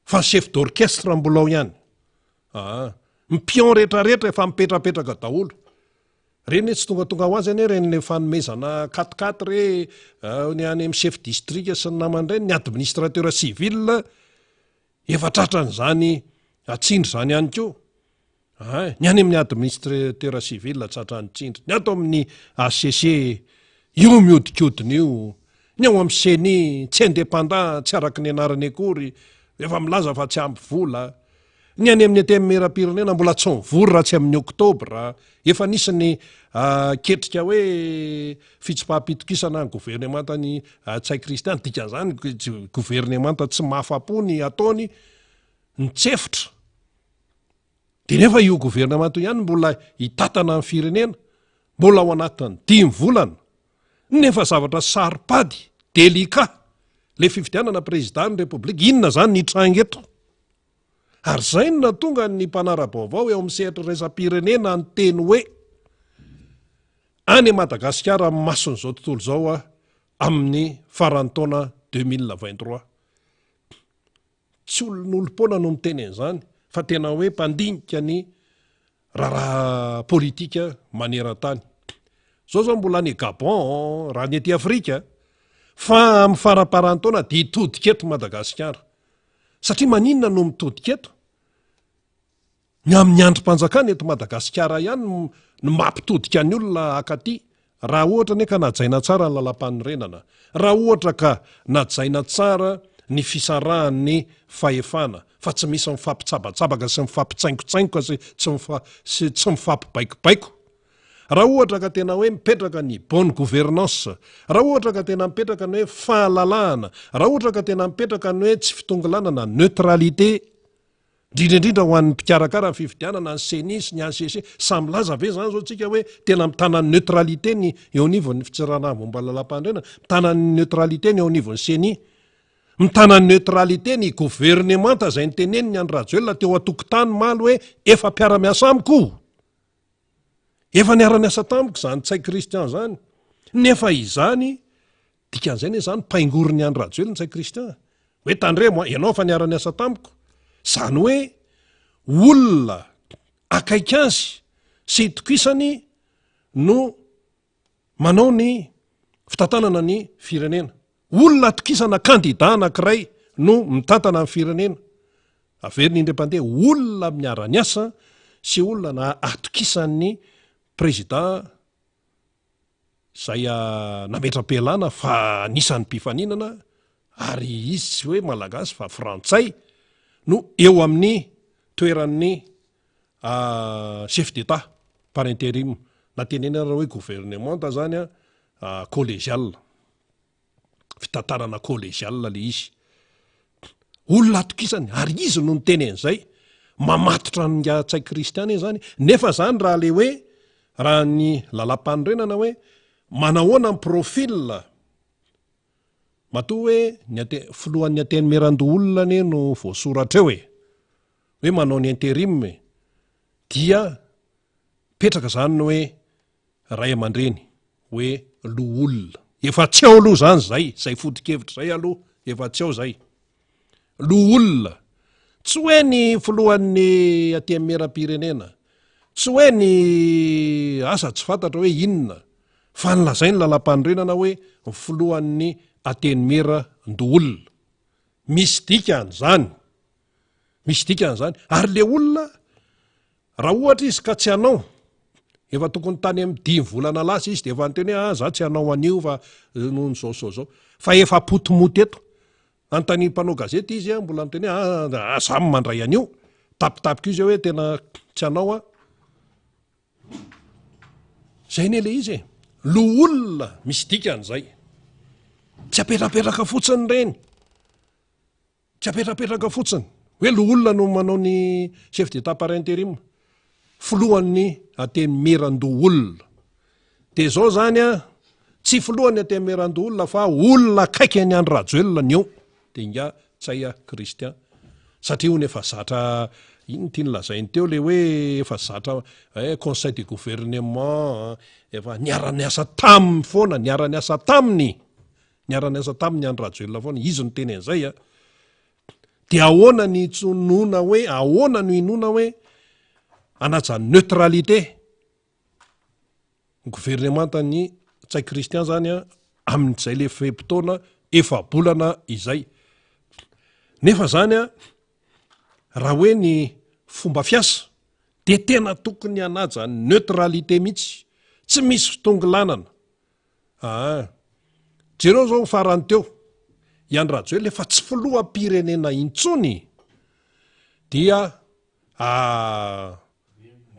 fa ny chef d'orchestre mbola ao ihany. Aa, ny pion rehetrarehetra efa mipetrapetraka daholo. Reny hoe tsy tongatonga ho azy anie reny le fanomezana quatre quatre re, ny any amin'ny chef district sy ny namany ireny, ny administrateur civil efa tratran'izany tsindry izany ihany koa. Ay, ny any amin'ny administrateur civil tratran'ny tsindry, ny ato amin'ny HCC io miodikodina io, ny ao amin'ny ceni tsy indépendant tsy araka ny anarany akory, efa milaza fa tsy ampy vola, ny any amin'ny antenimierampirenena mbola tsy mivory raha tsy amin'ny oktobra, efa nisy ny ketrika hoe fitsipaham-pitokisana ny governemantan'i Ntsay Christian, ny dikan'izany governemanta tsy mahafa-po ny ataony, nitsefotra. Dia nefa io governemanta io ihany mbola hitantana ny firenena, mbola ao anatin'ny dimy volana, nefa zavatra saro-pady, délicat, le fifidianana président ny République, inona zany ny hitranga eto? Ary zay no nahatonga ny mpanara-baovao eo amin'ny sehatra iraisam-pirenena niteny hoe any Madagasikara amin'ny mason'izao tontolo izao amin'ny faran'ny taona 2023. Tsy olon'olom-poana no miteny an'izany fa tena hoe mpandinika ny raharaha politika maneran-tany. Zao zao mbola any Gabon raha ny aty Afrika fa amin'ny faramparan'ny taona dia hitodika eto Madagasikara. Satria maninona no mitodika eto? Ny amin'ny andrim-panjakana eto Madagasikara ihany no mampitodika ny olona hakaty, raha ohatra anie ka najaina tsara ny lalàmpanorenana, raha ohatra ka najaina tsara ny fisarahan'ny fahefana fa tsy misy mifampitsabatsabaka sy mifampitsaingotsaingoka sy tsy mifa sy tsy mifampibaikobaiko, raha ohatra ka tena hoe mipetraka ny bonne gouvernance, raha ohatra ka tena mipetraka ny hoe fahalalahana, raha ohatra ka tena mipetraka ny hoe tsy fitongilanana, neutralité. Indrindra indrindra ho an'ny mpikarakara ny fifidianana, ny ceni sy ny HCC, samy milaza ve izany izao tsika hoe tena mitana ny neutralité ny eo anivon'ny fitsarana momba ny lalàmpanorenana, mitana ny neutralité ny eo anivon'ny ceni, mitana ny neutralité ny governemanta izay niteneniny Andry Rajoelina teo an-tokotany omaly hoe efa mpiara-miasa amiko io. Efa niara-niasa tamiko izany Ntsay Christian izany, nefa izany Dikan'izay anie zany paingorin'i Andry Rajoelina Ntsay Christian a! Hoe tandremo a, ianao efa niara-niasa tamiko. Zany hoe olona akaiky azy sy itokisany no manao ny fitantanana ny firenena. Olona atokisana kandida anankiray no mitantana ny firenena. Averina indray mpandeha, olona miara-niasa sy olona atokisan'ny prezida izay nametra-pialana fa anisan'ny mpifaninana ary izy tsy hoe malagasy fa frantsay no eo amin'ny toeran'ny chef d'Etat par interim na tenenina ara hoe gouvernementa zany a collégial. Fitantanana collégial le izy. Olona atokisany ary izy no niteny an'izay. Mamatotra an'i Ntsay Christian anie zany. Nefa zany raha le hoe raha ny lalam-panorenana hoe manahoana ny profil matoa hoe ny ante filohan'ny antenimierandoholona anie no voasoratra eo e. Hoe manao ny interim e. Dia mipetraka zany ny hoe ray aman-dreny hoe loholona. Efa tsy ao aloha izany izay, izay foto-kevitra izay aloha efa tsy ao izay. Loholona. Tsy hoe ny filohan'ny Antenimierampirenena, tsy hoe ny asa tsy fantatra hoe inona, fa ny lazain'ny lalàmpanorenana hoe ny filohan'ny Antenimierandoholona. Misy dikany izany. Misy dikany izany. Ary le olona Raha ohatra izy ka tsy hanao, efa tokony tany amin'ny dimy volana lasa izy dia efa niteny hoe ah za tsy hanao an'io fa noho ny zao zao zao. Fa efa potimoty eto. Anontanian'ny mpanao gazety izy mbola miteny hoe ah, ah za mandray an'io. Tapitapika io izay hoe tena tsy hanao aho. Zay anie le izy e. Loholona misy dikany zay. Tsy apetrapetraka fotsiny ireny. Tsy apetrapetraka fotsiny. Hoe loholona no manao ny chef d'état par intérim. Filohan'ny Antenimierandoholona. Dia izao zany an, tsy filohan'ny Antenimierandoholona fa olona akaiky an'i Andry Rajoelina ny eo. Dia ingahy Tsaia Christian. Satria hono efa zatra, inona ity nolazainy teo le hoe efa zatra eh, conseil de gouvernement, efa niara-niasa taminy foana, niara-niasa taminy. Niara-niasa taminy Andry Rajoelina foana, izy no niteny an'izay a. Dia ahoana ny inoana hoe, ahoana no inoana hoe hanaja neutralité ny governemantan'i Ntsay Christian zany a, amin'izay le fe-potoana efa-bolana izay. Nefa zany a, raha hoe ny fomba fiasa dia tena tokony hanaja neutralité mihitsy, tsy misy fitongilanana. Aa. Jereo zao ny farany teo, i Andry Rajoelina efa tsy filoham-pirenena intsony dia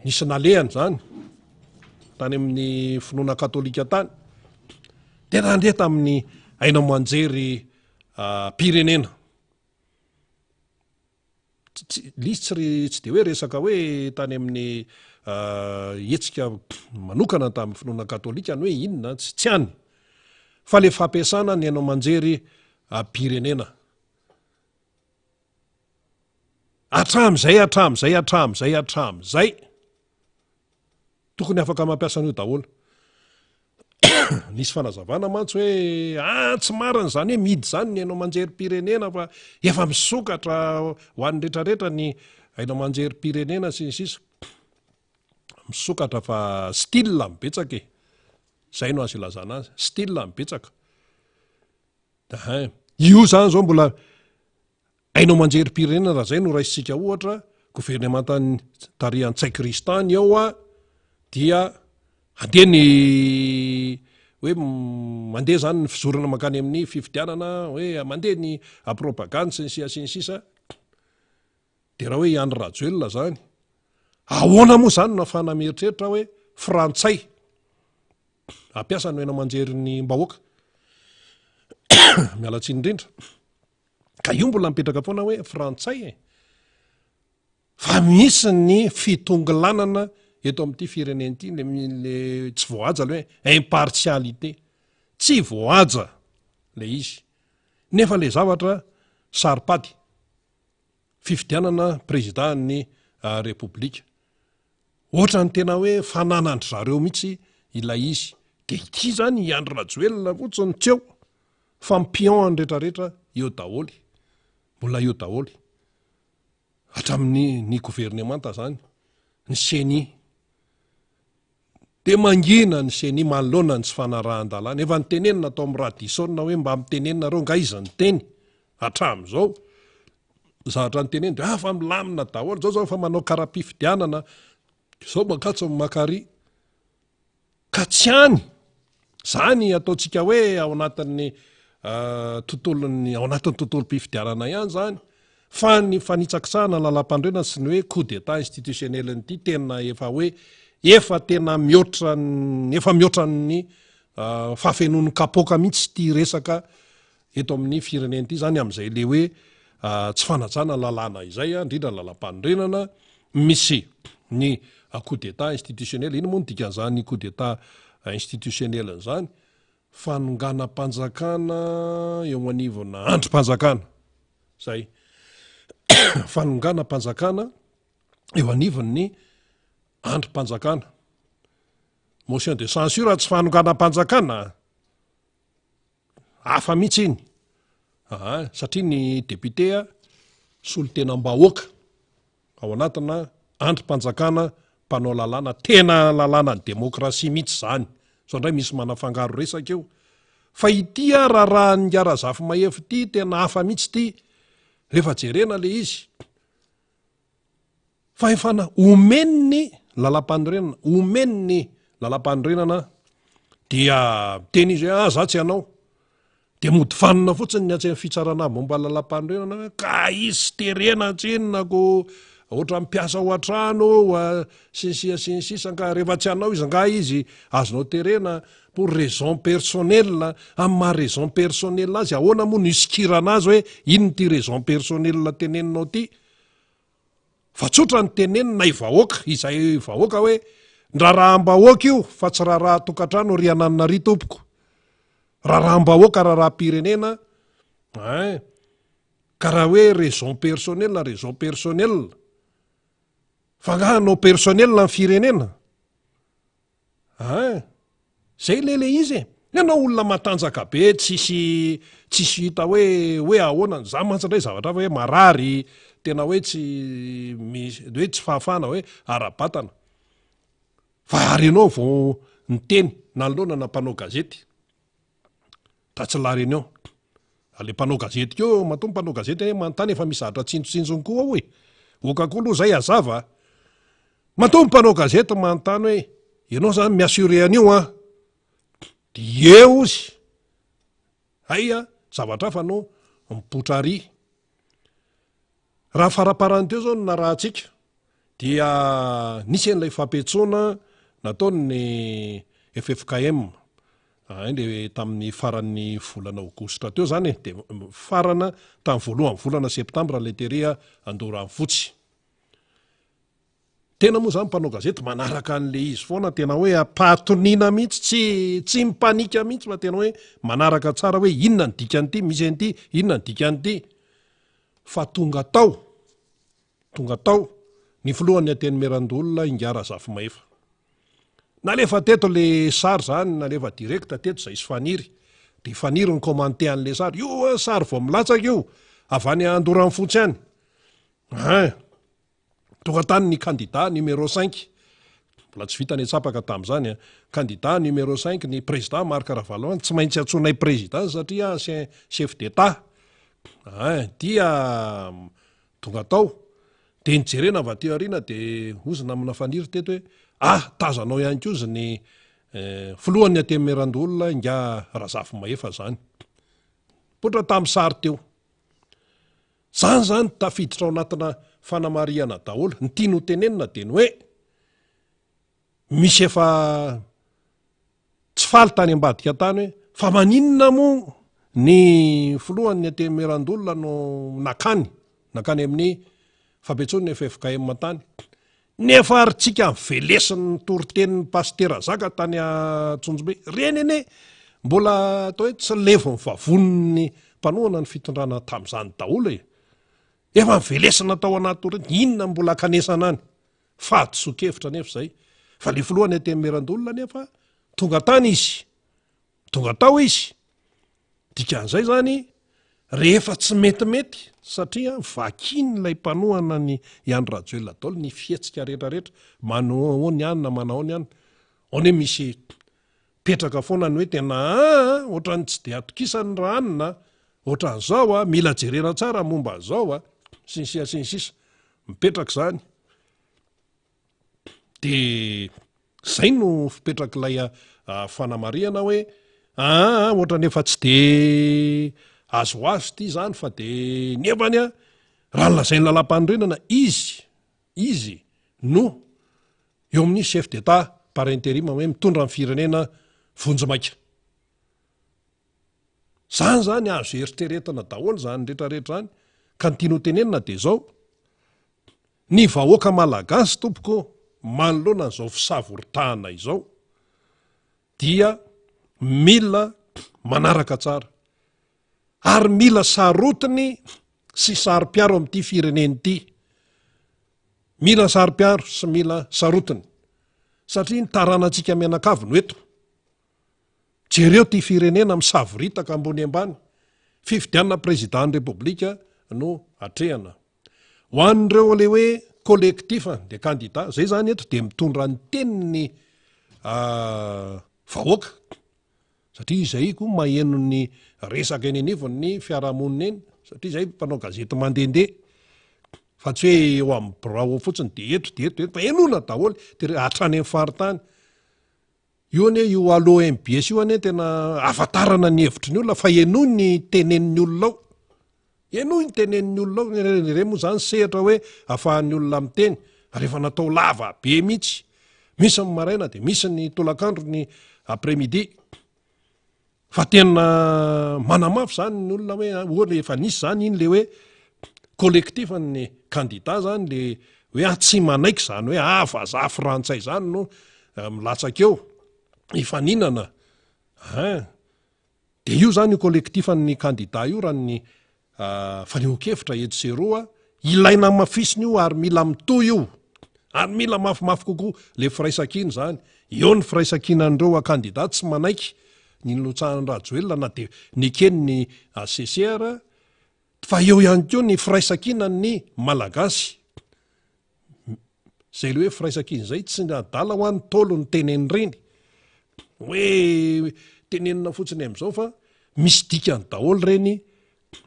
nisy nalehany zany tany amin'ny finoana katolika tany, dia nandeha tamin'ny haino aman-jery pirenena. Tsy, le izy tsy re, tsy de hoe resaka hoe tany amin'ny hetsika manokana tamin'ny finoana katolika ny hoe inona, tsy, tsy any. Fa le fampiasana ny haino aman-jery pirenena. Hatramin'izay, hatramin'izay, hatramin'izay, hatramin'izay. Tokony afaka mampiasa an'io daholo. Nisy fanazavana mantsy hoe ah tsy marina izany hoe mihidy izany ny haino aman-jerim-pirenena fa efa misokatra ho an'ny rehetrarehetra ny haino aman-jerim-pirenena sy ny sisa. Misokatra fa style no betsaka e. Izay no azo ilazana azy, style no betsaka. Hein. Io izany izao mbola Haino aman-jerim-pirenena raha izay no raisintsika ohatra, governemantan'ny tarihan'i Ntsay Christian ny eo dia handeha ny hoe mandeha izany ny fizorana mankany amin'ny fifidianana, hoe mandeha ny propagandy sy ny sisa sy ny sisa. Dia raha hoe i Andry Rajoelina izany, ahoana moa izany no ahafahana mieritreritra hoe frantsay hampiasa ny haino aman-jerin'ny mbahoaka? Miala tsiny indrindra. Ka io mbola mipetraka foana hoe frantsay e. Fa misy ny fitongilanana eto amin'ity firenena ity, le, le tsy voahaja le hoe impartialité. Tsy voahaja le izy. Nefa le zavatra saro-pady. Fifidianana président ny Repoblika. Ohatran'ny tena hoe fananan-dry zareo mihitsy ilay izy. Dia ity izany i Andry Rajoelina fotsiny tsy eo fa ny pion ny retraretra eo daholo. Mbola eo daholo. Hatramin'ny ny governemanta izany, ny ceni. Dia mangina ny ceni manoloana ny tsy fanarahan-dalàna. Efa nitenenina tao amin'ny Radisson hoe mba mitenena nareo nga iza niteny hatramin'izao. Zavatra niteneniny dia ah fa milamina daholo, zao zao efa manao kara-pifidianana, zao mankatso ny makary. Ka tsy any. Zany ataontsika hoe ao anatin'ny tontolon'ny, ao anatin'ny tontolom-pifidianana ihany zany. Fa ny fanitsakitsahana ny lalàmpanorenana sy ny hoe coup d'état institutionnel ity tena efa hoe efa tena mihoatra ny, efa mihoatra ny fahafenoan'ny kapoaka mihitsy ity resaka eto amin'ny firenena ity zany amin'izay le hoe tsy fanajana lalàna izay, indrindra ny lalàmpanorenana, misy ny coup d'état institutionnel. Inona moa no dikan'izany coup d'état institutionnel izany? Fanonganam-panjakana eo anivona andrim-panjakana. Zay. Fanonganam-panjakana eo anivon'ny andrim-panjakana. Motion de censure tsy fanonganam-panjakana. Hafa mihitsy iny. Aa, satria ny député solontenam-bahoaka ao anatina andrim-panjakana mpanao lalàna, tena lalànan'ny demokrasia mihitsy izany. Sao indray misy manafangaro resaka eo. Fa ity raharahan'i Ingahy Razafimahefa ity tena hafa mihitsy ity. Rehefa jerena ilay izy. Fahefana omeny ny lalampanorenana, omeny ny lalampanorenana dia miteny izy hoe ah za tsy hanao. Dia mody fanina fotsiny ny atsy amin'ny fitsarana momba ny lalàmpanorenana hoe ka izy terena tsinona ko ohatran'ny mpiasa ao an-trano sy ny sisa sy ny sisa ka rehefa tsy hanao izy angaha izy azonao terena pour raison personnelle. Amin'ny maha raison personnelle azy ahoana moa no isikirana azy hoe inona ity raison personnelle teneninao ity? Fa tsotra ny teneninay vahoaka, izay vahoaka hoe ny raharaham-bahoaka io fa tsy raharaha tokantrano ry ananona ry tompoko. Raharaham-bahoaka, raharaham-pirenena ein. Ka raha hoe raison personnelle, raison personnelle. Fa angaha hanao personnel ny firenena? Ein! Zay le le izy e! Ianao olona matanjaka be tsisy tsisy hita hoe hoe ahoana, za mantsy ndray zavatra hafa hoe marary, tena hoe tsy misy hoe tsy fahafahana hoe ara-batana. Fa ary ianao vao niteny nanoloana na mpanao gazety tatsy La Réunion. Ary le mpanao gazety koa, matoa ny mpanao gazety anie manontany efa misy zavatra tsinjotsinjony koa ao e! Oka koa aloha zay hazava a! Matoa ny mpanao gazety manontany hoe ianao zany mi-assurer an'io an! Dia eo ozy! Hay an, zavatra hafa no mipoitra ary. Raha faraparany teo zao no narahantsika dia nisy an'ilay fampiantsoana nataon'ny ffkm, hay le tamin'ny faran'ny volana aogositra teo zany e, dia farana tamin'ny voalohan'ny volana septambra ilay tery Andoharanofotsy. Tena moa zany mpanao gazety manaraka an'le izy foana tena hoe am-pahatoniana mihitsy, tsy tsy mipanika mihitsy fa tena hoe manaraka tsara hoe inona ny dikan'ity, misy an'ity, inona ny dikan'ity. Fa tonga tao, tonga tao ny filohan'ny Antenimierandoholona Ingahy Razafimahefa. Nalefa teto le sary zany, nalefa direct teto zay sy Faniry. De Faniry ni-commenter an'le sary, io an sary vao milatsaka io, avy any Andoranfotsy any. Ein! Tonga tany ny kandida numéro cinq, mbola tsy vita ny antsapaka tamin'izany an, kandida numéro cinq ny président Marc Ravalomanana, tsy maintsy antsoinay président satria ancien chef d'Etat, ein, dia tonga tao, dia nijerena avy aty aoriana dia hozy namana Faniry teto hoe ah tazanao ihany koa izy ny filohan'ny Antenimierandoholona ingahy Razafimahefa izany, nipoitra tamin'ny sary teo. Zany zany tafiditra ao anatina fanamarihana daholo. Ny tiany ho tenenina dia ny hoe misy efa tsy faly tany ambadika tany hoe fa maninona moa ny filohan'ny Antenimierandoholona no nakany, nakany amin'ny fampiantsoan'ny ffkm tany. Nefa ary tsika velesin'ny toritenin'ny Pasitera Zaka tany Antsonjombe, ireny anie mbola atao hoe tsy levon'ny vavonin'ny mpanohana ny fitondrana tamin'izany daholo e! Efa novelesina tao anaty toriteny, inona no mbola ankanesana any? Fahadisoan-kevitra anefa izay. Fa le filohan'ny Antenimierandoholona anefa tonga tany izy. Tonga tao izy. Dikan'izay izany, rehefa tsy metimety, satria vakian'ilay mpanohana an'i Andry Rajoelina daholo ny fihetsika rehetrarehetra, manao ny anona, manao ny anona. Ao anie misy mipetraka foana ny hoe tena aa, ohatran'ny tsy dia atokisany raha anona, ohatran'izao a, mila jerena tsara momba an'izao a, sy ny sisa sy ny sisa. Mipetraka izany. De zay no fipetrak'ilay fanamarihana hoe aa ohatran'ny efa tsy de azoazo ity zany fa de nefany a raha ny lazain'ny lalàmpanorenana izy izy no eo amin'ny chef d'état par intérim hoe mitondra ny firenena vonjimaika. Zany zany azo eritreretina daholo zany retraretra zany ka ny tiany ho tenenina de zao, Ny vahoaka malagasy tompoko manoloana an'izao fisavoritahana izao dia mila manaraka tsara ary mila sarotiny sy saro-piaro amin'ity firenena ity. Mila saro-piaro sy mila sarotiny satria ny taranantsika mianakavy no eto. Jereo ity firenena misavoritaka ambony ambany. Fifidianana président ny Repoblika no atrehana. Ho an'ireo le hoe collectif de candidat, zay zany eto de mitondra ny tenin'ny vahoaka satria izay koa maheno ny resaka eny anivon'ny fiarahamonina eny satria zay mpanao gazety mandehandeha fa tsy hoe eo amin'ny birao ao fotsiny de eto de eto de eto fa henoina daholo de hatrany amin'ny faritany. Io anie io Allo mbs io anie tena ahafantarana ny hevitry ny olona fa henoy ny tenenin'ny olona ao. Henoy ny tenenin'ny olona ao, ireny moa zany sehatra hoe ahafahan'ny olona miteny ary efa natao lava be mihitsy. Misy ny maraina dia misy ny tolakandro ny après midi. Fa tena manamafy zany ny olona hoe ohatra efa nisy zany iny le hoe collectif ny candidat zany le hoe ah tsy manaiky zany hoe ah vazaha frantsay zany no eh, milatsaka eo hifaninana hein de io zany io collectif ny candidat io raha ny Fanehoan-kevitra etsy sy eroa, ilaina hamafisina io ary mila mitohy io, ary mila mafimafy kokoa le firaisankina izany, eo ny firaisankinan'ireo kandida tsy manaiky ny nilotsahan'i Rajoelina na dia nekeny ny HCC ara, fa eo ihany koa ny firaisankinan'ny Malagasy. Zay le hoe firaisankina zay tsy ny adala hoa ny Ntaolo no teneny ireny. Hoe tenenina fotsiny amin'izao fa misy dikany daholo ireny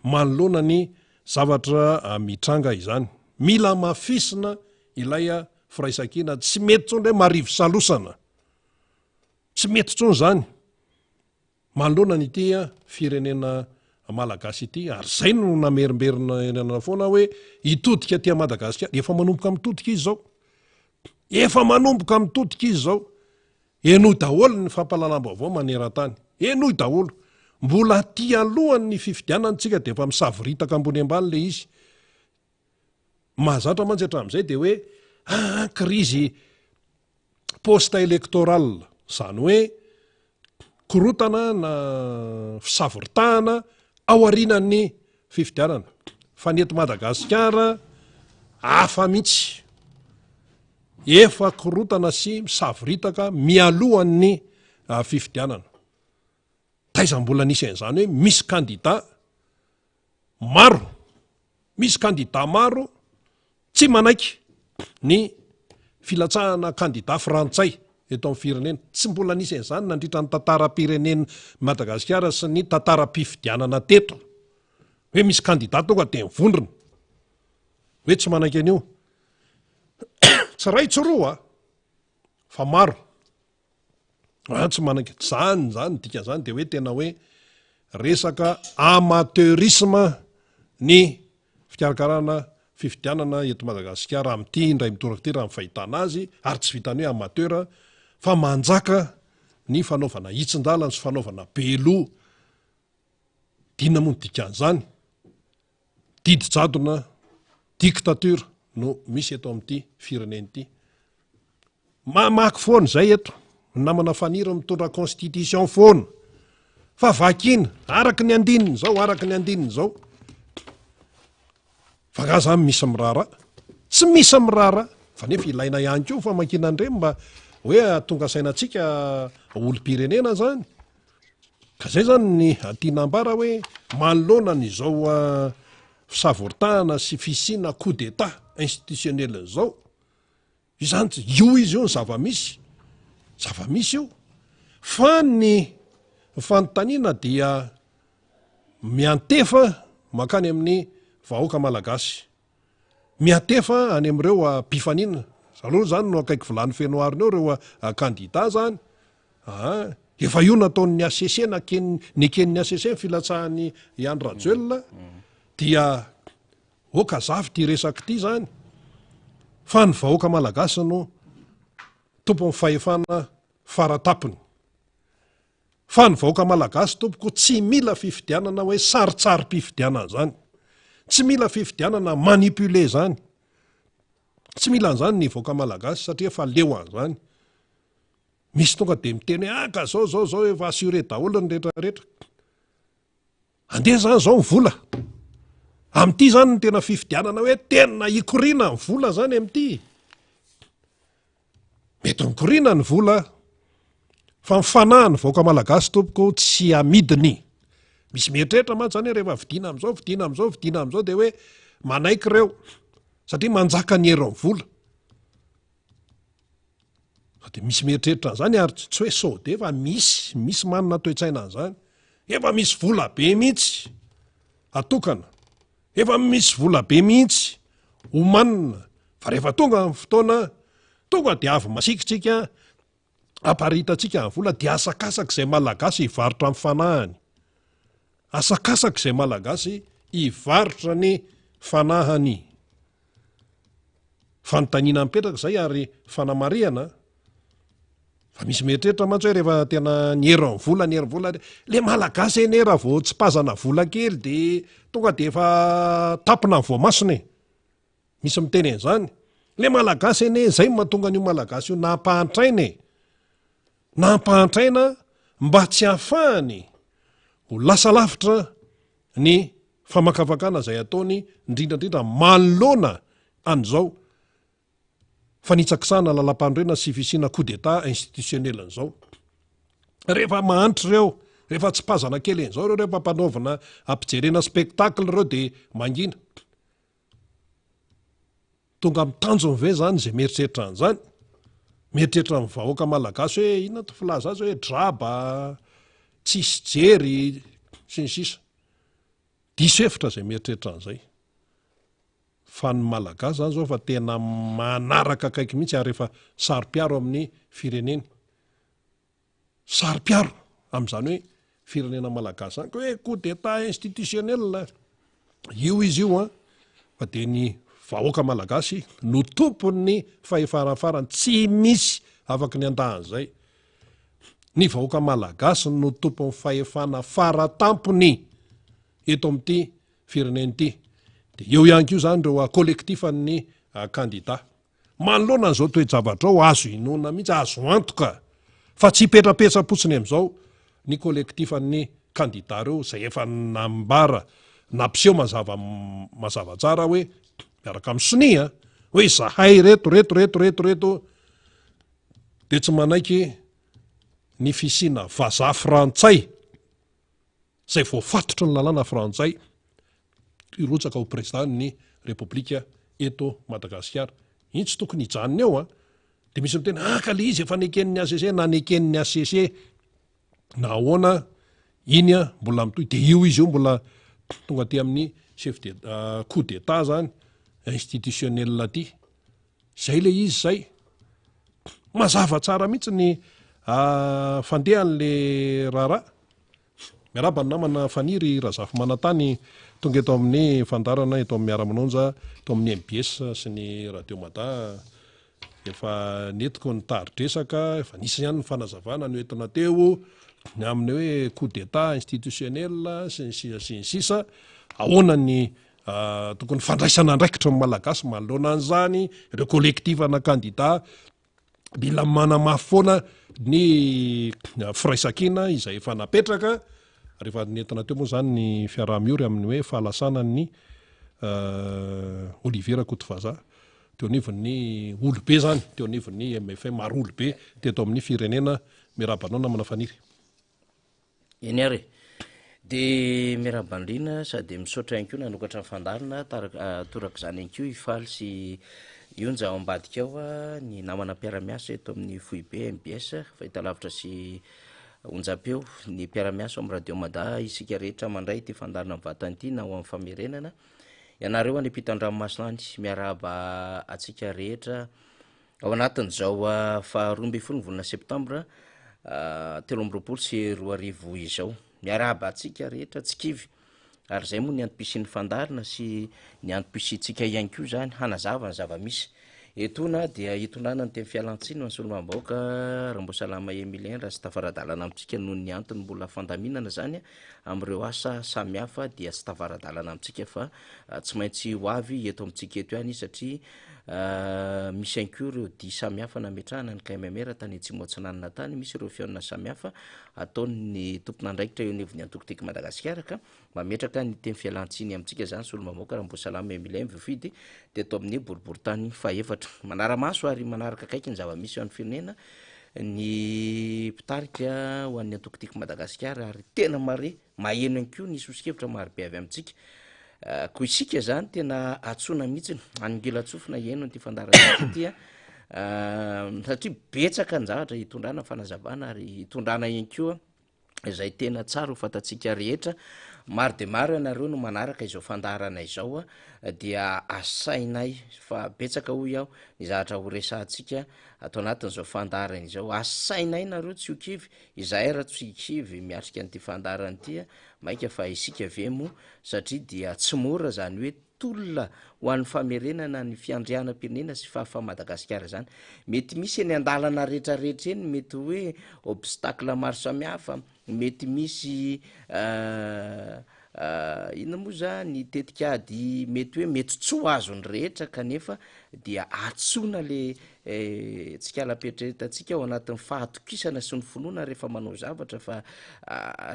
manoloana ny zavatra mitranga izany. Mila hamafisina ilay firaisankina, tsy mety intsony hoe marivo salosana. Tsy mety intsony izany. Manoloana an'ity firenena malagasy ity, ary izay no namerimberina foana hoe hitodika aty Madagasikara, efa manomboka mitodika izy izao, efa manomboka mitodika izy izao, henoy daholo ny fampahalalam-baovao maneran-tany, henoy daholo, mbola aty alohan'ny fifidianana tsika dia efa misavoritaka ambony ambany ilay izy, Mahazatra mantsy hatramin'izay dia hoe aa krizy post électoral, izany hoe korotana na fisavoritahana ao aorianan'ny fifidianana. Fa ny eto Madagasikara hafa mihitsy. Efa korotana sy misavoritaka mialohan'ny fifidianana. Taiza mbola nisy an'izany hoe misy kandida Maro, misy kandida maro tsy manaiky ny filatsahana kandida frantsay eto amin'ny firenena. Tsy mbola nisy an'izany nandritra ny tantaram-pirenen'i Madagasikara sy ny tantaram-pifidianana teto. Hoe misy kandida tonga dia mivondrona hoe tsy manaiky an'io. Tsy iray tsy roa fa maro. Ah, tsy manaiky zany zany dikan'izany de hoe tena hoe resaka amateurisme ny fikarakarana fifidianana eto Madagasikara amin'ity indray mitoraka ity raha ny fahitana azy ary tsy vitan'ny hoe amateur fa manjaka ny fanaovana hitsin-dalana sy fanaovana be loha. D'inona moa ny dikan'izany? Didy jadona, dictature no misy eto amin'ity firenena ity. Mamaky foana izay eto, ny namana Faniry mitondra constitution foana. Fa vakiana, araka ny andininy izao, araka ny andininy izao. Fa nga zany misy miraharaha? Tsy misy miraharaha. Fa nefa ilaina ihany koa famakiana an'ireny mba hoe hahatonga saina antsika olom-pirenena zany. Ka zay zany ny tiana ambara hoe manoloana an'izao fisavoritahana sy fisiana coup d'état institutionnel izao, izany tsy, io izy io ny zava-misy, zava-misy io. Fa ny fanontaniana dia miantefa mankany amin'ny vahoaka malagasy, miantefa any amin'ireo mpifaninana, zareo zany no akaiky vilany feno arina eo ireo kandida zany, Aa! Efa io nataon'ny HCC naken'ny neken'ny HCC ny filatsahan'i i Andry Rajoelina dia ok zafy ity resaka ity zany fa ny vahoaka malagasy no tompon'ny fahefana faratapony. Fa ny vahoaka malagasy tompoko tsy mila fifidianana hoe sarintsarim-pifidianana zany. Tsy mila fifidianana manipuler zany. Tsy mila an'izany ny vahoaka malagasy satria efa leo an'izany. Misy tonga dia miteny hoe ah ka zao zao zao efa assuré daholo ny rehetra rehetra. Andeha zany zao ny vola. Amin'ity zany ny tena fifidianana hoe tena hikoriana ny vola zany amin'ity. Mety mikoriana ny vola fa ny fanahy ny vahoaka malagasy tompoko tsy amidiny. Misy mieritreritra mantsy zany hoe rehefa vidiana amin'izao, vidiana amin'izao, vidiana amin'izao dia hoe manaiky ireo satria manjaka ny herin'ny vola. Fa dia misy mieritreritra an'izany ary tsy hoe sao dia fa misy, misy manana toe-tsaina an'izany. Efa misy vola be mihitsy atokana, efa misy vola be mihitsy omanina fa rehefa tonga ny fotoana, tonga dia avy masiaka tsika. Aparitantsika ny vola dia asakasaka izay Malagasy hivarotra ny fanahiny. Asakasaka izay Malagasy hivarotra ny fanahiny. Fanontaniana mipetraka izay ary fanamarihana fa misy mieritreritra mantsy hoe rehefa tena ny herin'ny vola ny herin'ny vola le Malagasy anie raha vao tsipazana vola kely de tonga de efa tampina ny voamasina e. Misy miteny an'izany. Le Malagasy anie izay no mahatonga an'io Malagasy io nampahantraina e. Nampahantraina mba tsy hahafahany ho lasa lavitra ny famakafakana izay ataony indrindra indrindra manoloana an'izao fanitsakisahana lalampanorenana sy fisiana coup d'état institutionnel an'izao. Rehefa mahantra ireo, rehefa tsipazana kely an'izao ireo, rehefa ampanaovina ampijerena spectacle ireo dia mangina. Tonga amin'ny tanjony ve izany izay mieritreritra an'izany? Mieritreritra ny vahoaka malagasy hoe inona ty filaza azy hoe draba, tsisy jery, sy ny sisa. Diso hevitra izay mieritreritra an'izay. Fa ny malagasy izany izao fa tena manaraka akaiky mihitsy ary efa saro-piaro amin'ny fireneny. Saro-piaro amin'izany hoe firenena malagasy izany ka hoe coup d'état institutionnel io izy io an, fa dia ny vahoaka malagasy no tompon'ny fahefana farany, tsy misy afaky ny handà an'izay. Ny vahoaka malagasy no tompon'ny fahefana faratampony eto amin'ity firenena ity. Dia eo ihany koa izany ireo collectif an'ny kandida. Manoloana an'izao toe-javatra izao, azo inoana mihitsy, azo antoka fa tsy hipetrapetsa-potsiny amin'izao ny kolektifan'ny kandida ireo izay efa nambara, nampiseho mazava mazava tsara hoe, miaraka amin'ny sonia, hoe izahay ireto, reto, reto, reto, reto dia tsy manaiky ny fisiana vazaha frantsay. izay voafatotry ny lalàna frantsay hirotsaka ho prezidan'ny Repoblika eto Madagasikara. Iny tsy tokony hijanona eo an! Dia misy miteny, ah ka le izy efa neken'ny HCC na neken'ny HCC na ahoana iny an, mbola mitohy. Dia io izy io mbola tonga aty amin'ny chef de coup d'état zany institutionnel aty. Zay le izy zay. Mazava tsara mihitsy ny fandehan'le raharaha. Miarahaba ny namana Faniry Razafimanantany tonga eto amin'ny fandaharana eto amin'ny Miara-manonja eto amin'ny mbs sy ny Radio Mada. Efa nentiko ny tari-dresaka, efa nisy ihany ny fanazavana noentina teo ny amin'ny hoe coup d'état institutionnel sy ny sisa sy ny sisa. Ahoana ny Tokony fandraisana andraikitra ny Malagasy manoloana an'izany, ireo collectif ana kandida mila manamafy foana ny firaisankina izay efa napetraka, rehefa nentina teo moa zany ny fiaraha-miory amin'ny hoe fahalasanan'ny Olivier Rakotovazaha teo anivon'ny olobe zany, teo anivon'ny MFM ary olobe teto amin'ny firenena. Miarahaba anao namana Faniry. Eny ary e. Dia miarahaba an'i Rina sady misaotra ihany koa nanokatra ny fandaharana, torak'izany ihany koa i Faly sy i Onja ao ambadika ao, ny namana mpiara-miasa eto amin'ny foibe mbs fahitalavitra sy onjam-peo, ny mpiara-miasa ao amin'ny radio Mada, isika rehetra mandray ity fandaharana mivantana ity na ho amin'ny famerenana. Ianareo any ampitan-dranomasina any, miarahaba antsika rehetra. Ao anatin'izao faha 12 ny volana septambra 2023 izao. Miarahaba antsika rehetra tsy kivy ary izay moa ny antom-pisian'ny fandaharana sy ny antom-pisiantsika ihany koa izany hanazava ny zava-misy. Etoana dia hitondrana ny teny fialantsiny ho an'ny solombavambahoaka Ramboasalama Emilien raha tsy tafara-dalana amintsika noho ny antony mbola fandaminana izany amin'ireo asa samihafa dia tsy tafara-dalana amintsika fa tsy maintsy ho avy eto amintsika eto ihany izy satria Misy ihany koa ireo dihy samihafa nametrahana ny KMMR tany Atsimo Atsinanana tany, misy ireo fihaonana samihafa ataon'ny tompon'andraikitra eo anivon'ny antoko Tiako Madagasikara ka mametraka ny teny fialantsiny amintsika izany solombavambahoaka Ramboasalama Emilien voafidy teto amin'ny boriborintany fahefatra. Manara-maso ary manaraka akaiky ny zava-misy eo amin'ny firenena ny mpitarika ho an'ny antoko Tiako Madagasikara ary tena mare Maheno ihany koa ny soso-kevitra marobe avy amintsika. Koa isika izany tena antsoina mihitsy hanongilan-tsofina hihaino an'ity fandaharantsika ity a, satria betsaka ny zavatra hitondrana fanazavana ary hitondrana ihany koa. Izay tena tsara ho fantatsika rehetra. Maro dia maro ianareo no manaraka izao fandaharana izao dia asainay fa betsaka hoy aho ny zavatra ho resahantsika ato anatin'izao fandaharana izao. Asainay nareo tsy ho kivy, izahay raha tsy kivy miatrika an'ity fandaharana ity mainka fa isika ve moa satria dia tsy mora izany hoe tolona ho an'ny famerenana ny fiandrianam-pirenena sy fahafahan'i Madagasikara izany. Mety misy eny an-dalana rehetrarehetra eny mety hoe obstacle maro samihafa, mety misy inona moa zany tetikady mety hoe mety tsy ho azon'ny rehetra kanefa dia antsoina le tsikalam-pietreretantsika ao anatin'ny fahatokisana sy ny finoana rehefa manao zavatra fa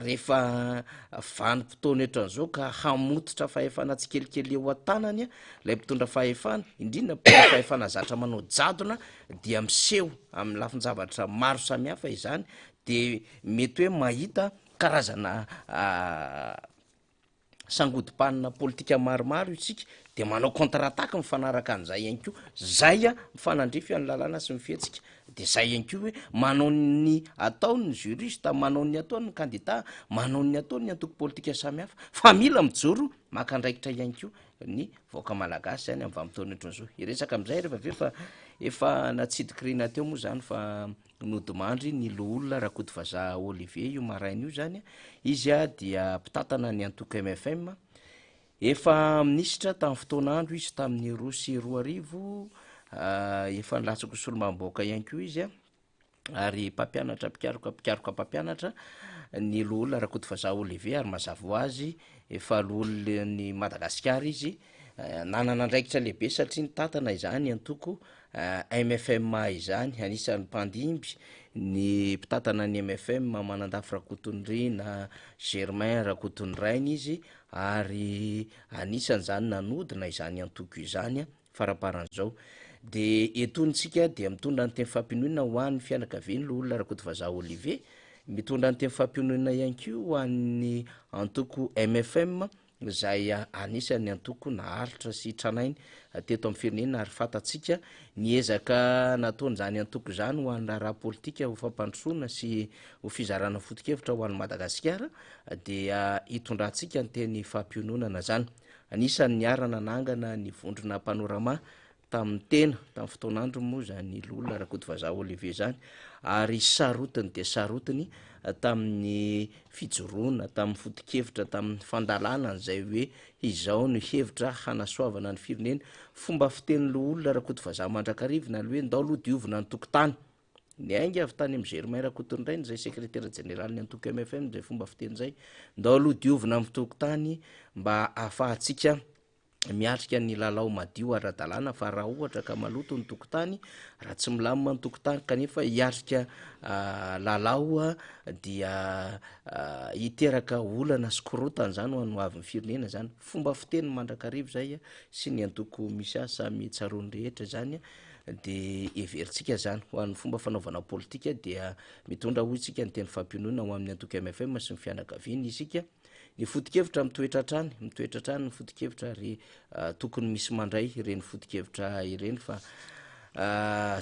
rehefa vanim-potoana ohatran'izao ka hamototra fahefana tsikelikely eo an-tanany ilay mpitondra fahefana, indrindra mpitondra fahefana zatra manao jadona dia miseho amin'ny lafin-javatra maro samihafa izany de mety hoe mahita karazana sangodim-panina politika maromaro isika de manao contre attaque mifanaraka an'izay ihany koa, zay a mifanandrify ny lalàna sy ny fihetsika de zay ihany koa hoe manao ny ataony ny juriste, manao ny ataony ny kandida, manao ny ataony ny antoko politika samihafa fa mila mijoro maka andraikitra ihany koa ny vahoaka malagasy zany amin'ny vanim-potoana ohatran'izao. Hiresaka amin'izay rehefa avy eo fa efa natsidikirina teo moa zany fa Nodimandry ny loholona Rakotovazaha Olivier io maraina io izany. Izy dia mpitantana ny antoko mfm. Efa minisitra tamin'ny fotoan'andro izy tamin'ny 2002, efa nilatsaka ho solombavambahoaka ihany koa izy ary mpampianatra mpikaroka mpikaroka mpampianatra ny loholona Rakotovazaha Olivier ary mazava ho azy efa loholon'i Madagasikara izy. Nanana andraikitra lehibe satria nitantana izany antoko MFMA izany, anisan'ny mpandimby ny mpitantana ny mfm Manandafy Rakotonirina Germain Rakotonirainy izy ary anisan'izany nanodina izany antoko izany faramparan'izao. Dia etoantsika dia mitondra ny teny fampionona ho an'ny fianakavian'ny loholona Rakotovazaha Olivier, mitondra ny teny fampionona ihany koa ho an'ny antoko mfm izay anisan'ny antoko naharitra sy tranainy teto amin'ny firenena ary fantatsika ny ezaka nataon'izany antoko izany ho an'ny raharaha politika ho fampandrosoana sy ho fizarana foto-kevitra ho an'i Madagasikara dia hitondrantsika ny teny fampiononana izany. Anisan'ny niara-nanangana ny vondrona Panorama tamin'ny tena, tamin'ny fotoan'androny moa izany Loholona Rakotovazaha Olivier izany, ary sarotiny dia sarotiny tamin'ny fijoroana, tamin'ny foto-kevitra, tamin'ny fandalana an'izay hoe izao no hevitra hanasoavana ny firenena. Fomba fitenin'ny Loholona Rakotovazaha mandrakariva na ny hoe ndao aloha diovina ny tokotany. Niainga avy tany amin'i Germain Rakotonirainy izay sekretera jeneralin'ny antoko mfm izay fomba fiteny izay, ndao aloha diovina ny tokotany mba ahafahantsika miatrika ny lalao madio ara-dalàna fa raha ohatra ka maloto ny tokotany, raha tsy milamina ny tokotany kanefa hiatrika lalao dia hiteraka olana sy korontana izany ho an'ny hoavin'ny firenena izany. Fomba fiteny mandrakariva izay sy ny antoko misy azy samy tsaroan'ny rehetra izany dia heverintsika izany. Ho an'ny fomba fanaovana politika dia mitondra hoy isika ny teny fampionona ho amin'ny antoko mfm sy ny fianakaviany isika. Ny foto-kevitra mitoetra hatrany, mitoetra hatrany ny foto-kevitra ary tokony misy mandray ireny foto-kevitra ireny fa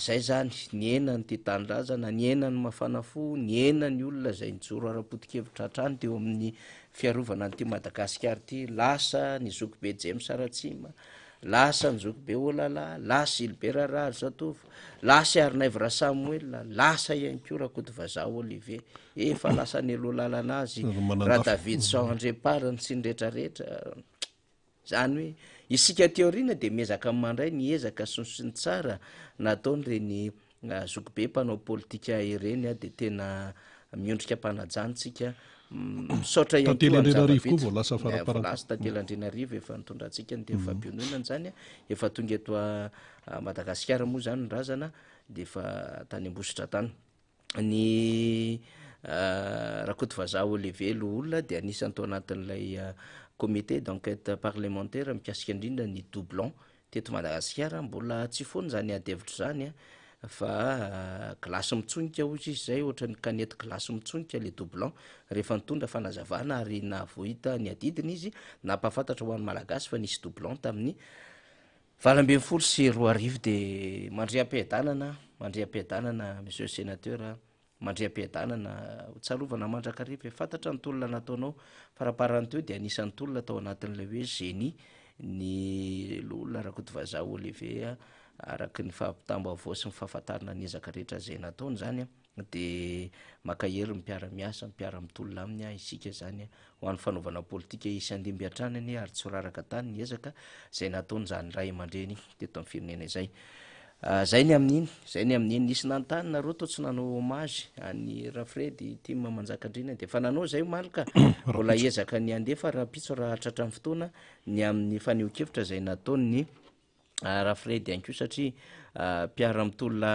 zay zany, nihena ny tia tanindrazana, nihena ny mafana fo, nihena ny olona izay nijoro ara-poto-kevitra hatrany teo amin'ny fiarovana an'ity Madagasikara ity, lasa ny zokibe James Ratsima, lasa ny zokibe Olala, lasa Gilbert Raharizatovo, lasa i Harinaivo Rasamoelina, lasa ihany koa Rakotovazaha Olivier. Efa lasa nialoha lalana azy Radavidson Andriamparany sy ny rehetra rehetra. Zany hoe isika aty aoriana dia miezaka mandray ny ezaka sy ny sy ny tsara nataon'ireny zokibe mpanao politika ireny dia tena miondrika am-panajana isika. Misaotra ihany koa ny Andrianarivo koa zava-bita. vao lasa faraparany. Vao lasa Tantely Andrianarivo efa nitondra antsika ny teny fampiononana izany. Efa tonga eto Madagasikara moa izany ny razana dia efa tany Ambositra tany. Ny Rakotovazaha Olivier Loholona dia anisan'ny tao anatin'ilay comité d'enquête parlementaire mikasika indrindra ny doublon teto Madagasikara. Mbola tsy foana izany ady hevitra izany fa gilasy mitsonika hoy izy izay, ohatran'ny kanety gilasy mitsonika ilay doublon rehefa nitondra fanazavana ary nahavoita ny adidiny izy nampahafantatra ho an'ny Malagasy fa nisy doublon tamin'ny 2018. Dia mandria am-piadanana, mandria am-piadanana monsieur sénateur a. Mandriam-piadanana, ho tsarovana mandrakariva e. Fantatra ny tolona nataonao. Faraparany teo dia anisan'ny tolona tao anatin'ilay hoe génie ny loholona Rakotovazaha Olivier araka ny fampitam-baovao sy ny fahafantarana ny ezaka rehetra izay nataony izany dia mankahery ny mpiara-miasa, ny mpiara-mitolona aminy isika izany ho an'ny fanaovana politika hisy handimby hatrany anie ary tsy ho raraka tany ny ezaka izay nataon'izany ray aman-dreny teto amin'ny firenena izay. Zay ny amin'iny, zay ny amin'iny. Nisy nanontany nareo toa tsy nanao hommage an'i Rafredy Tim Manjakandriana dia efa nanao zay omaly ka. Mbola hiezaka ny handefa rahampitso raha tratran'ny fotoana ny amin'ny fanehoan-kevitra izay nataon'ny Rafredy ihany koa satria mpiara-mitolona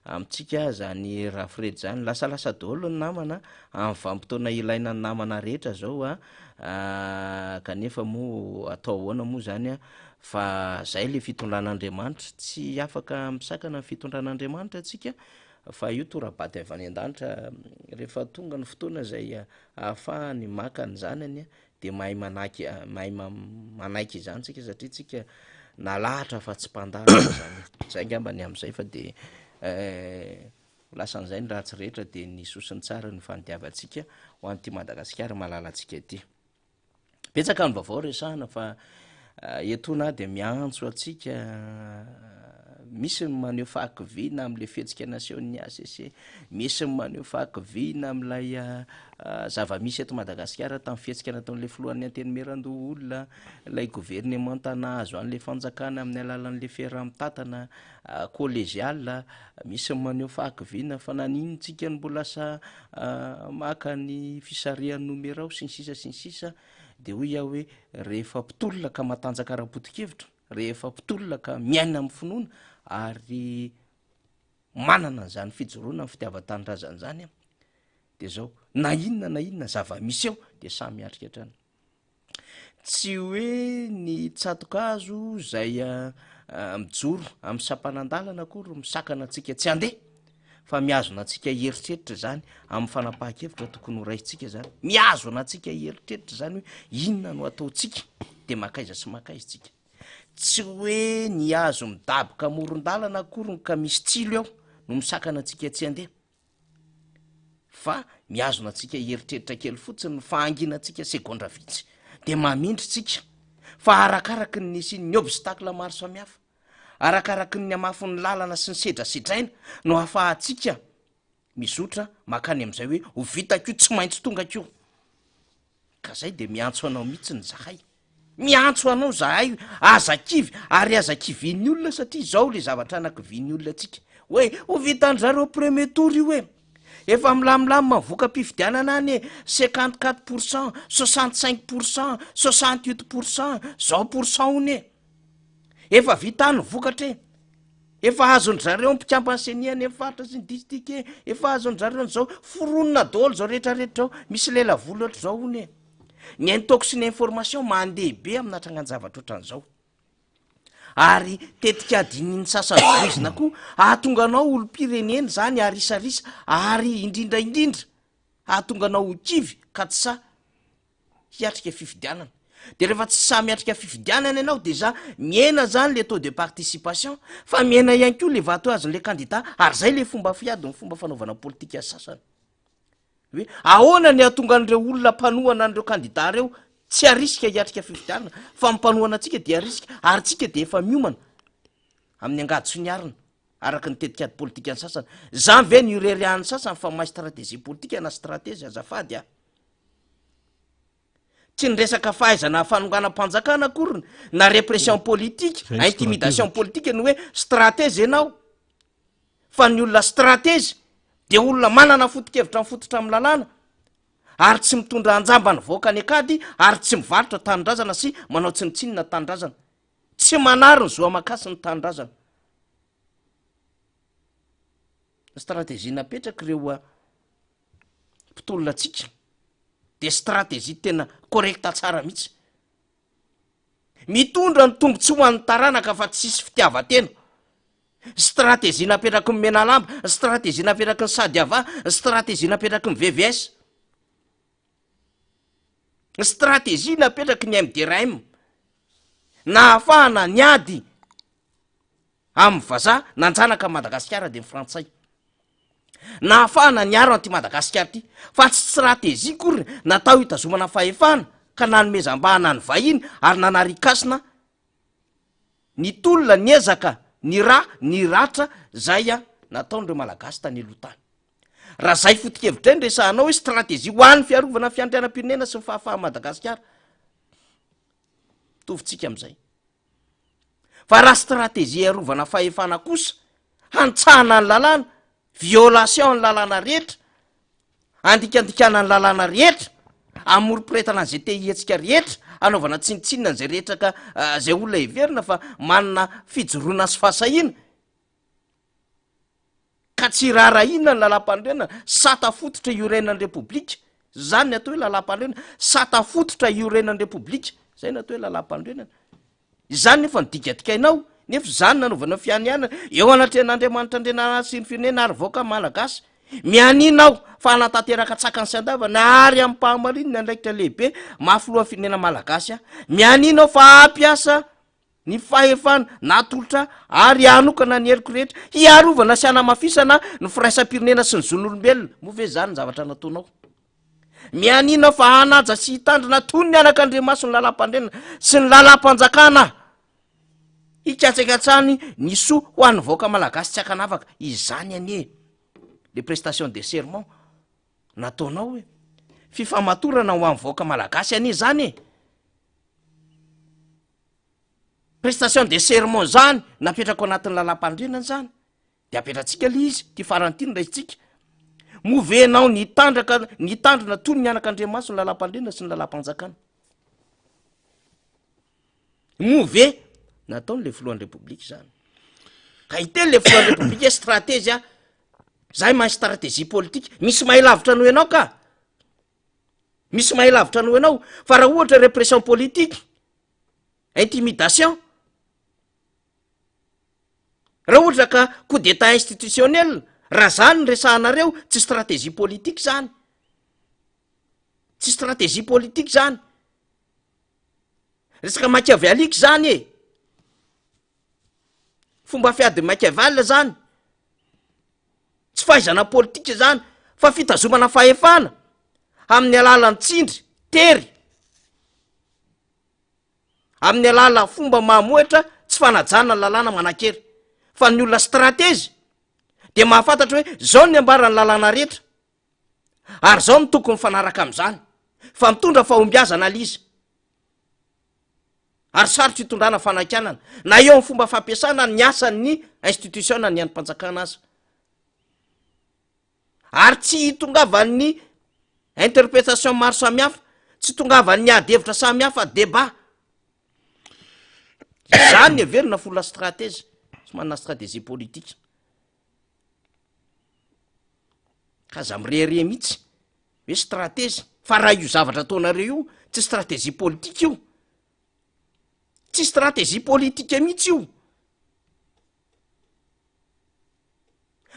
amintsika zany Rafredy zany. Lasalasa daholo ny namana amin'ny vanim-potoana ilaina ny namana rehetra zao a, kanefa moa atao ahoana moa zany a, fa zay le fitondran'Andriamanitra, tsy afaka misakana ny fitondran'Andriamanitra tsika fa io tora-bato avy any an-danitra rehefa tonga ny fotoana zay ahafahany maka ny zanany dia mahay manaky mahay manaiky izany tsika satria tsika nalahatra fa tsy mpandahatra zany, zay angamba ny am'zay fa de ho lasan'izay ny ratsy rehetra de ny soa sy ny tsara no fandiavantsika ho an'ity Madagasikara malalantsika ity. Betsaka ny vaovao resahana fa etoana aho dia miantso antsika misy ny maneho fahakiviana amin'ilay fihetsika nasehon'ny HCC, misy ny maneho fahakiviana amin'ilay zava-misy eto Madagasikara tamin'ny fihetsika nataon'ilay filohan'ny Antenimierandoholona, ilay governemanta nahazo an'ilay fanjakana amin'ny alalan'ilay fiaraha-mitantana collégial, misy ny maneho fahakiviana fa naninona tsika no mbola lasa maka ny fisarihan'ny nomerao sy ny sisa sy ny sisa, dia hoy aho hoe rehefa mpitolona ka matanjaka ara-poto-kevitra, rehefa mpitolona ka miaina amin'ny finoana ary manana an'izany fijoroana amin'ny fitiavan-tanindrazana izany aho, dia zao, na inona na inona zava-misy eo dia samy miatrika hatrany. Tsy hoe ny tsato-kazo izay mijoro amin'ny sampanan-dalana akory no misakana antsika tsy handeha fa mihazona antsika hieritreritra izany amin'ny fanapahan-kevitra tokony ho raisintsika izany. Mihazona antsika hieritreritra izany hoe inona no ataontsika de mankaiza sy mankaiza tsika. Tsy hoe ny hazo midaboka amoron-dalana akory ka misy tsilo eo no misakana antsika tsy handeha fa mihazona antsika hieritreritra kely fotsiny ny fahanginantsika segondra vitsy de mamindry tsika fa arakaraky ny nisian'ny obstacle maro samihafa Arakaraky ny hamafin'ny lalana sy ny sedrasedraina no ahafahantsika mizotra mankany amin'izay hoe ho vitako io, tsy maintsy tongako io. Ka zay de miantso anao mihitsiny zahay. Miantso anao zahay, aza kivy ary aza kivian'ny olona satria izao le zavatra anakivian'ny olona antsika hoe ho vitan-dry zareo premier tour io e. Efa milamilama ny voka-pifidianana any e, 54 pour cent, 65 pour cent, 68 pour cent, zao pour cent hono e. Efa vita any ny vokatra e! Efa azon-dry zareo ny mpikamban'ny ceni any amin'ny faritra sy ny distrika e! Efa azon-dry zareo an'izao, foronina daholo izao rehetrarehetra izao, misy lelavola ohatr'izao hono e! Ny intox sy ny information mandeha be amina trangan-javatra ohatran'izao. Ary tetikady inian'ny sasany voizina koa hahatonga anao olom-pirenena izany harisarisa ary indrindra indrindra hahatonga anao ho kivy ka tsy sahy hiatrika fifidianana. De rehefa tsy sahy miatrika fifidianana ianao de za mihena zany le taux de participation fa mihena ihany koa le vato azon'le candidat ary zay le fomba fiady ny fomba fanaovana politika sasany. Hoe ahoana ny hahatonga an'ireo olona mpanohana an'ireo candidat reo tsy harisika hiatrika fifidianana fa ny mpanohana antsika dia harisika ary tsika de efa miomana amin'ny angady sy ny arina. araka ny tetikady politikan'ny sasany. Zany ve no ireharehan'ny sasany fa mahay stratégie politika na stratezy azafady a! Tsy ny resaka fahaizana fanonganam-panjakana akory na répression politique, Zay ny intimidation stratezy. politique ny hoe stratezy ianao. Fa ny olona stratezy dia olona manana foto-kevitra mifototra amin'ny lalàna ary tsy mitondra anjambany vahoaka any an-kady ary tsy mivarotra tanindrazana sy manao tsinontsinona tanindrazana. Tsy manary ny zo aman-kasin'ny tanindrazana. Ny stratégie napetrak'ireo mpitolona antsika dia stratégie tena correcte tsara mihitsy. Mitondra ny tombontsoa ho an'ny taranaka fa tsisy fitiavan-tena. Stratégie napetraky ny Menalamba, stratégie napetraky ny Sadiava, stratégie napetraky ny VVS. Stratégie napetraky ny MDRM nahafahana niady amin'ny vazaha nanjanaka Madagasikara dia ny frantsay. Nahafahana niaro an'ity Madagasikara ity fa tsy stratégie akory natao hitazomana fahefana ka nanomezam-bahana ny vahiny ary nanarian-kasina ny tolona, ny ezaka, ny ra, ny ratra zay nataon'ireo Malagasy tany aloha tany. Raha zay foto-kevitra zay no resahanao hoe stratégie ho an'ny fiarovana ny fiandrianam-pirenena sy ny fahafahan'i Madagasikara, mitovy tsika amin'izay. Fa raha stratégie hiarovana fahefana kosa, hantsahana ny lalàna, violation ny lalàna rehetra, andikandikana ny lalàna rehetra, amoriporetana an'izay te hihetsika rehetra, anaovana tsinontsinona an'izay rehetra ka izay olona heverina fa manana fijoroana sy fahasahiana, ka tsy raharahiana ny lalàmpanorenana, sata fototra iorenan'ny Repoblika, zany ny atao hoe lalàmpanorenana, sata fototra iorenan'ny Repoblika, zay ny atao hoe lalàmpanorenana. Izany nefa no dikadikainao, nefa izany nanaovana fianianana eo anatrehan'Andriamanitra Andriananahary sy ny firenena ary vahoaka Malagasy. Mianiana aho fa hanatanteraka an-tsakany sy an-davany ary amim-pahamarinana ny andraikitra lehibe maha filohan'ny firenena Malagasy ahy. Mianiana aho fa hampiasa ny fahefana natolotra ary hanokana ny heriko rehetra hiarovana sy hanamafisana ny firaisam-pirenena sy ny zon'olombelona. Moa ve izany ny zavatra nataonao? Mianiana fa hanaja sy hitandrina toy ny anak'Andriamaso ny lalàmpandrenana sy ny lalàmpanjakana. Hikatsakatsany ny soa ho an'ny vahoaka malagasy tsy ankanavaka. Izany anie le prestation de serment nataonao e. Fifamatorana ho an'ny vahoaka malagasy anie izany e. Prestation de serment zany napetrako anatin'ny lalàmpandrenana zany. De apetratsika le izy, ty farany ty no raisintsika. Moa ve ianao nitandraka, nitandrina toy ny anak'Andriamaso ny lalàmpandrenana sy ny lalàmpanjakana? Moa ve nataony le filohan'ny Repoblika izany? Ka hiteny le filohan'ny Repoblika hoe stratégie aho, zahay mahay stratégie politique, misy mahay lavitra noho ianao ka. Misy mahay lavitra noho ianao, fa raha ohatra répression politique, intimidation, Raha ohatra ka coup d'Etat institutionnel, raha zany no resahanareo, tsy stratégie politique zany. Tsy stratégie politique zany. Resaka machiavélique zany e. Fomba fiadin'i Machiavel zany. Tsy fahaizana politika zany, fa fitazomana fahefana amin'ny alalan'ny tsindry, tery. amin'ny alalan'ny fomba mamohitra tsy fanajana ny lalàna manan-kery fa ny olona stratezy dia mahafantatra hoe zao ny ambaran'ny lalàna rehetra ary zao no tokony mifanaraka amin'izany fa mitondra fahombiazana le izy ary sarotra itondrana fanakianana na eo amin'ny fomba fampiasana ny asan'ny institution na ny andrim-panjakana aza. Ary tsy hitongavan'ny interpretation maro samihafa, tsy tongavan'ny ady hevitra samihafa, débat. Izany ny heverina fa olona stratège, tsy manana stratégie politique. Ka aza mirehareha mihitsy hoe stratège, fa raha io zavatra ataonareo io, tsy stratégie politique io. Tsy stratégie politique mihitsy io.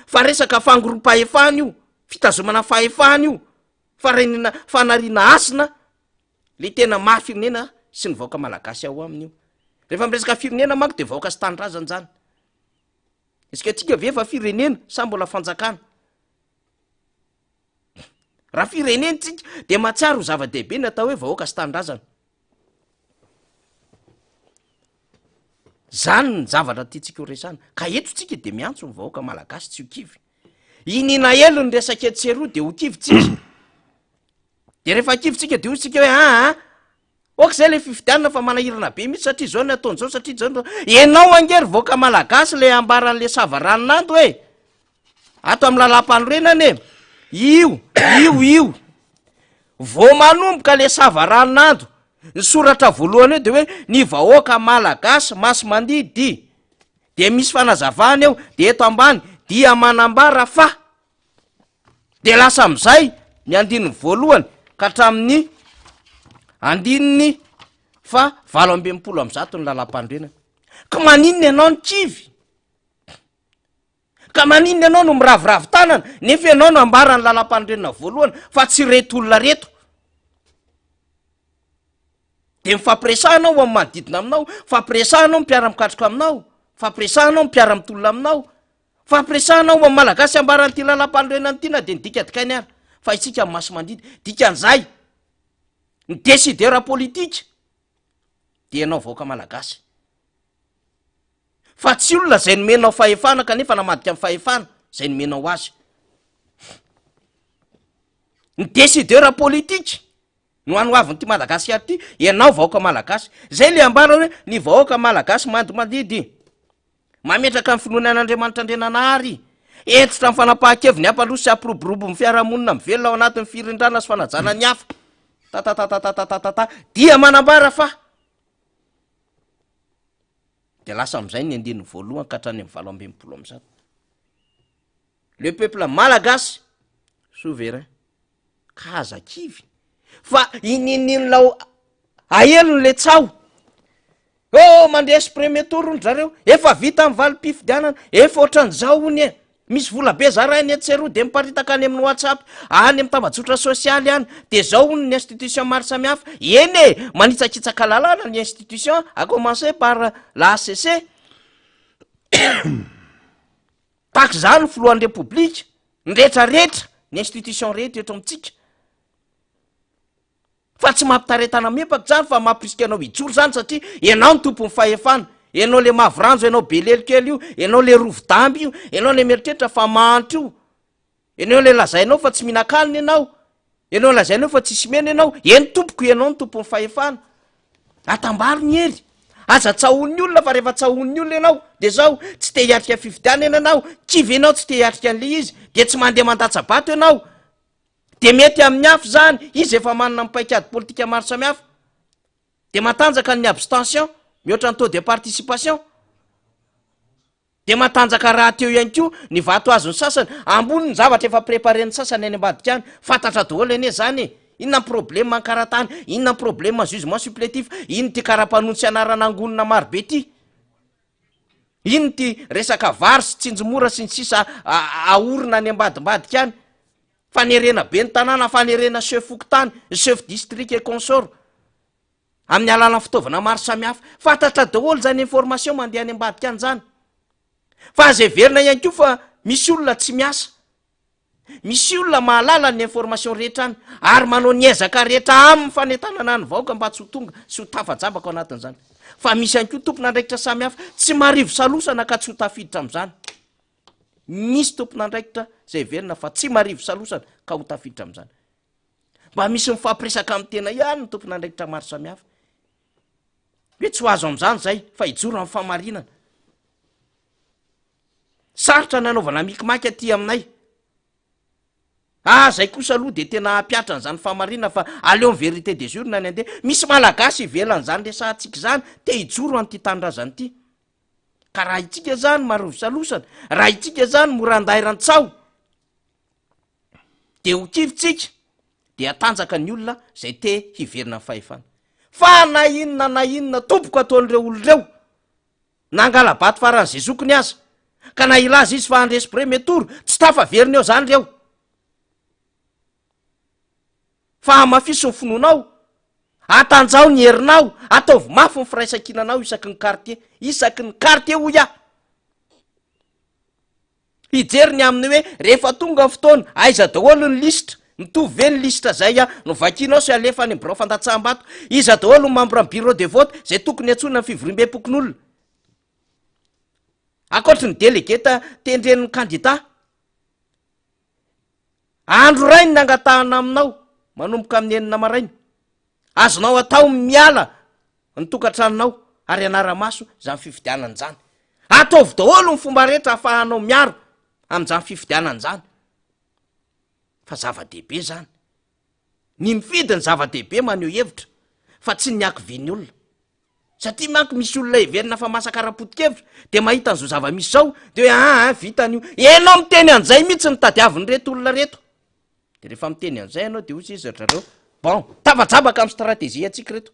Fa resaka fangorom-pahefana io, fitazomana fahefana io, farenina, fanariana hasina le tena maha firenena sy ny vahoaka malagasy ao aminy io. Rehefa miresaka firenena manko de vahoaka sy tanindrazana zany. Isika tsika ve efa firenena sa mbola fanjakana? Raha firenena tsika de mahatsiaro ho zava-dehibe ny atao hoe vahoaka sy tanindrazana. Zany ny zavatra tiantsika ho resahana. Ka eto tsika de miantso ny vahoaka malagasy tsy ho kivy. I Nina Elo ny resaka etsy sy eroa de ho kivy tsika. De rehefa kivy tsika de hoy tsika hoe aa ah, ok zay le fifidianana fa manahirana be mihitsy satria zao ny ataony zao satria zao ny Enao ange ry vahoaka malagasy le ambaran'le savaranonando e. Ato amin'ny lalàmpanorenana e! Io, io, io. Vao manomboka le savaranonando, ny soratra voalohany eo de hoe ny vahoaka malagasy masi-mandidy. De misy fanazavana eo, de eto ambany dia manambara fa. De lasa am'izay ny andininy voalohany ka hatramin'ny andininy fa 168 ny lalàmpanorenana. Ka maninona ianao no kivy? Ka maninona ianao no miraviravy tanana nefa ianao no ambaran'ny lalam-panorenana voalohany fa tsy ireto olona ireto? De mifampiresaha anao amin'ny manodidina aminao, mifampiresaha anao ny mpiara-mikatroka aminao, mifampiresaha anao ny mpiara-mitolona aminao. Fampiresahana ao amin'ny Malagasy ambaran'ity lalàmpanorenana ity na dia nidikadikainy ara fa isika masi-mandidy. Dikan'izay, ny décideur politique dia ianao vahoaka Malagasy. Fa tsy olona izay nomenao fahefana kanefa namadika ny fahefana izay nomenao azy. Ny décideur politique no hanoavin'ity Madagasikara ity, ianao vahoaka Malagasy. Izay le ambara hoe ny vahoaka Malagasy mandimandidy. Mametraka ny finoany an'Andriamanitra Andriananahary. Hentitra amin'ny fanapahan-keviny hampandroso sy hampiroborobo ny fiarahamonina mivelona ao anatin'ny firindrana sy fanajana ny hafa. Tatatatatatatatata. Dia manambara fa dia lasa amin'izay ny andininy voalohany ka hatrany amin'ny 168. Le peuple malagasy souverain. Ka aza kivy fa inininonao ahelony le tsaho. Oh mandresy premier tour hono zareo, efa vita ny valim-pifidianana, efa ohatran'izao hono e, misy vola be zaraina etsy sy eroa de miparitaka any amin'ny whatsapp, any amin'ny tambajotra sosialy any, de zao hono ny institution maro samihafa, eny e, manitsakitsaka lalàna ny institution, à commencer par la HCC. Tahaka izany ny filohan'ny repoblika, ny rehetra rehetra, ny institution rehetra eto amintsika. Fa tsy mampitaretana mipaka izany fa mampirisika anao hijoro izany satria ianao no tompon'ny fahefana. Ianao le mavo ranjo, ianao be lelo kely io, ianao le rovi-damby io, ianao le mieritreritra fa mahantra io. Ianao le lazainao fa tsy mihinan-kanina ianao. Ianao lazainao fa tsisy mena ianao. Eny tompoko, ianao no tompon'ny fahefana. Atambaro ny hery. Aza tsahoan'ny olona fa rehefa tsahoan'ny olona ianao dia zao, tsy te hiatrika fifidianana ianao, kivy ianao tsy te hiatrika an'ilay izy, dia tsy mandeha mandatsa-bato ianao. Dia mety amin'ny hafa izany, izy efa manana ny paikady politika maro samihafa. Dia matanjaka ny abstention mihoatra ny taux de participation. Dia matanjaka rahateo ihany koa ny vato azon'ny sasany, ambony ny zavatra efa préparer-n'ny sasany any ambadika any, fantatra daholo anie zany e! Inona ny problème an-karatany, inona ny problème jugement supplétif, inona ity karapanondro sy anarana angonina maro be ity, inona ity resaka vary sy tsinjo mora sy ny sisa aorina any ambadimbadika any, fanerena ben'ny tanàna, fanerena chef fokontany, chef district et consort. Amin'ny alalan'ny fitaovana maro samihafa. Fantatra daholo izany information mandeha any ambadika any izany. Fa aza heverina ihany koa fa misy olona tsy miasa. Misy olona mahalala ny information rehetra any ary manao ny ezaka rehetra amin'ny fanentanana ny vahoaka mba tsy ho tonga sy ho tafajabaka ao anatin'izany. Fa misy ihany koa tompon'andraikitra samihafa tsy marivo salosana ka tsy ho tafiditra amin'izany. Misy tompon'andraikitra izay heverina fa tsy marivo salosana ka ho tafiditra amin'izany. Mba misy mifampiresaka amin'ny tena ihany ny tompon'andraikitra maro samihafa. Hoe tsy ho azo amin'izany izay fa hijoro amin'ny fahamarinana. Sarotra ny hanaovana mikimaky aty aminay. Ah, zay kosa aloha dia tena hampihatra an'izany fahamarinana fa aleo ny vérité des urnes ny andeha. Misy malagasy ivelan'izany resahantsika izany te hijoro an'ity tanindrazana ity. Ka raha itsika zany marovisalosana, raha itsika zany mora andairan-tsaho, Dia ho kivy tsika, dia hatanjaka ny olona izay te hiverina amin'ny fahefana. Fa na inona na inona tompoko ataon'ireo olona ireo, na hangala-bato faran'izay zokiny aza, ka na hilaza izy fa handresy premier tour, tsy tafaverina eo izany ireo. Fa hamafiso ny finoanao, atanjaho ny herinao, ataovy mafy ny firaisankinanao isaky ny quartier, isaky ny quartier hoy aho. Hijery ny amin'ny hoe rehefa tonga ny fotoana, aiza daholo ny lisitra, mitovy ve ny lisitra izay novakianao sy alefa any amin'ny birao fandatsaham-bato, iza daholo ny membre ny bureau de vote izay tokony antsoina ny fivoriambem-pokonolona, ankoatry ny délégué tendren'ny kandida. Andro iray ny nangatahana aminao manomboka amin'ny enina maraina. Azonao atao ny miala ny tokantranonao ary hanara-maso izany fifidianana izany. Ataovy daholo ny fomba rehetra ahafahanao miaro amin'izany fifidianana izany. Fa zava-dehibe izany. Ny mifidy ny zava-dehibe maneho hevitra fa tsy ny hakivian'ny olona. Satria manko misy olona heverina fa masaka ara-poto-kevitra dia mahita an'izao zava-misy izao dia hoe aa vitany io. Ianao miteny an'izay mihitsy no tadiavin'ireto olona ireto. Dia rehefa miteny an'izay ianao dia hoy izy ry zareo, bon, tafajabaka amin'ny stratégie antsika ireto.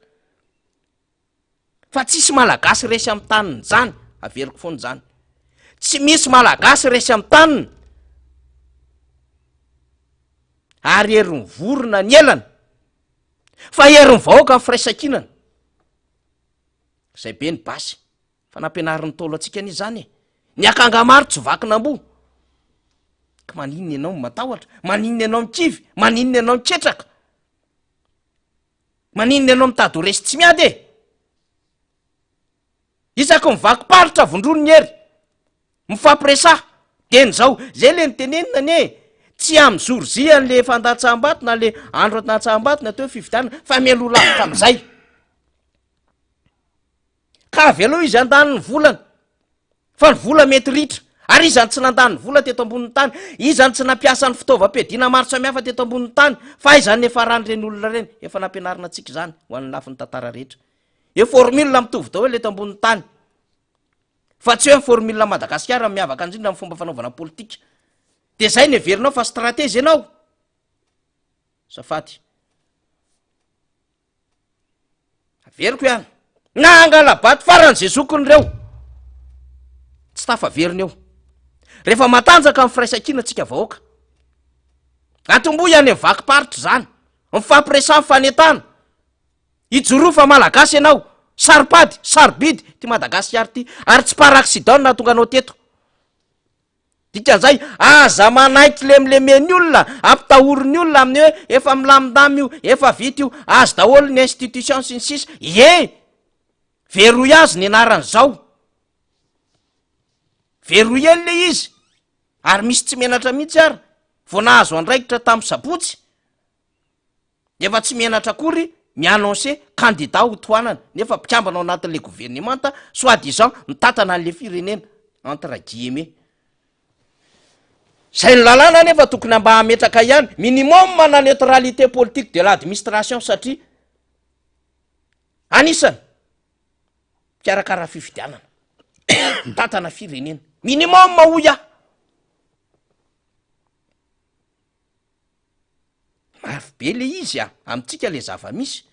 Fa tsisy malagasy resy amin'ny taniny izany, averiko foana izany. Tsy misy malagasy resy amin'ny taniny. Ary herin'ny vorona ny elany. Fa herin'ny vahoaka ny firaisankinana. Izay be ny basy. Fa nampianarin'ny Ntaolo antsika anie izany e. Ny akanga maro tsy vakin'amboa. Ka maninona ianao no matahotra? Maninona ianao mikivy? Maninona ianao miketraka? Maninona ianao mitady ho resy tsy miady e? Isaky ny vakim-paritra vondrony ny hery. Mifampiresaha. Teny izao. Zay le nitenenina anie e. Tsy amin'ny jour J an'le fandatsaham-bato na le andro andatsaham-bato ny atao hoe fifidianana fa mialoha lavitra amin'izay. Ka avelao izy handany ny volany fa ny vola mety ritra. Ary iza no tsy nandany ny vola teto ambonin'ny tany? Iza no tsy nampiasa ny fitaovam-piadiana maro samihafa teto ambonin'ny tany? Fa aiza ny niafaran'ireny olona ireny? Efa nampianarina antsika izany ho an'ny lafiny tantara rehetra. Eo formule mitovy daholo eto ambonin'ny tany. Fa tsy hoe ny formule Madagasikara no miavaka indrindra amin'ny fomba fanaovana politika. Dia izay no heverinao fa stratégie ianao? Azafady. Averiko ihany. Na hangala-bato farany izay zokiny ireo. Tsy tafaverina eo. Rehefa matanjaka ny firaisankina tsika vahoaka. Atombohy any amin'ny vakim-paritra izany. Mifampiresaha mifanentana. Ijoroa fa Malagasy ianao. Saro-pady, sarobidy ity Madagasikara ity. Ary tsy par accident no nahatonga anao teto. Dikan'izay, aza manaiky lemilemen'ny olona, ampitahorin'ny olona amin'ny hoe efa milamindamina io, efa vita io, azy daholo ny institution sy ny sisa. Ie! Verrouillage ny anaran'izao. Verrouillé le izy. Ary misy tsy menatra mihitsy ary, vao nahazo andraikitra tamin'ny sabotsy. Efa tsy menatra akory mi-annoncer candidat ho tohanana nefa mpikambana ao anatin'le governemanta soit disant mitantana an'le firenena entre guillemets. Zay ny lalàna anefa tokony mba hametraka ihany minimum na neutralité politique de l'administration satria anisany mpikarakara fifidianana, mitantana firenena minimum hoy aho. Mafy be le izy a, amintsika le zava-misy.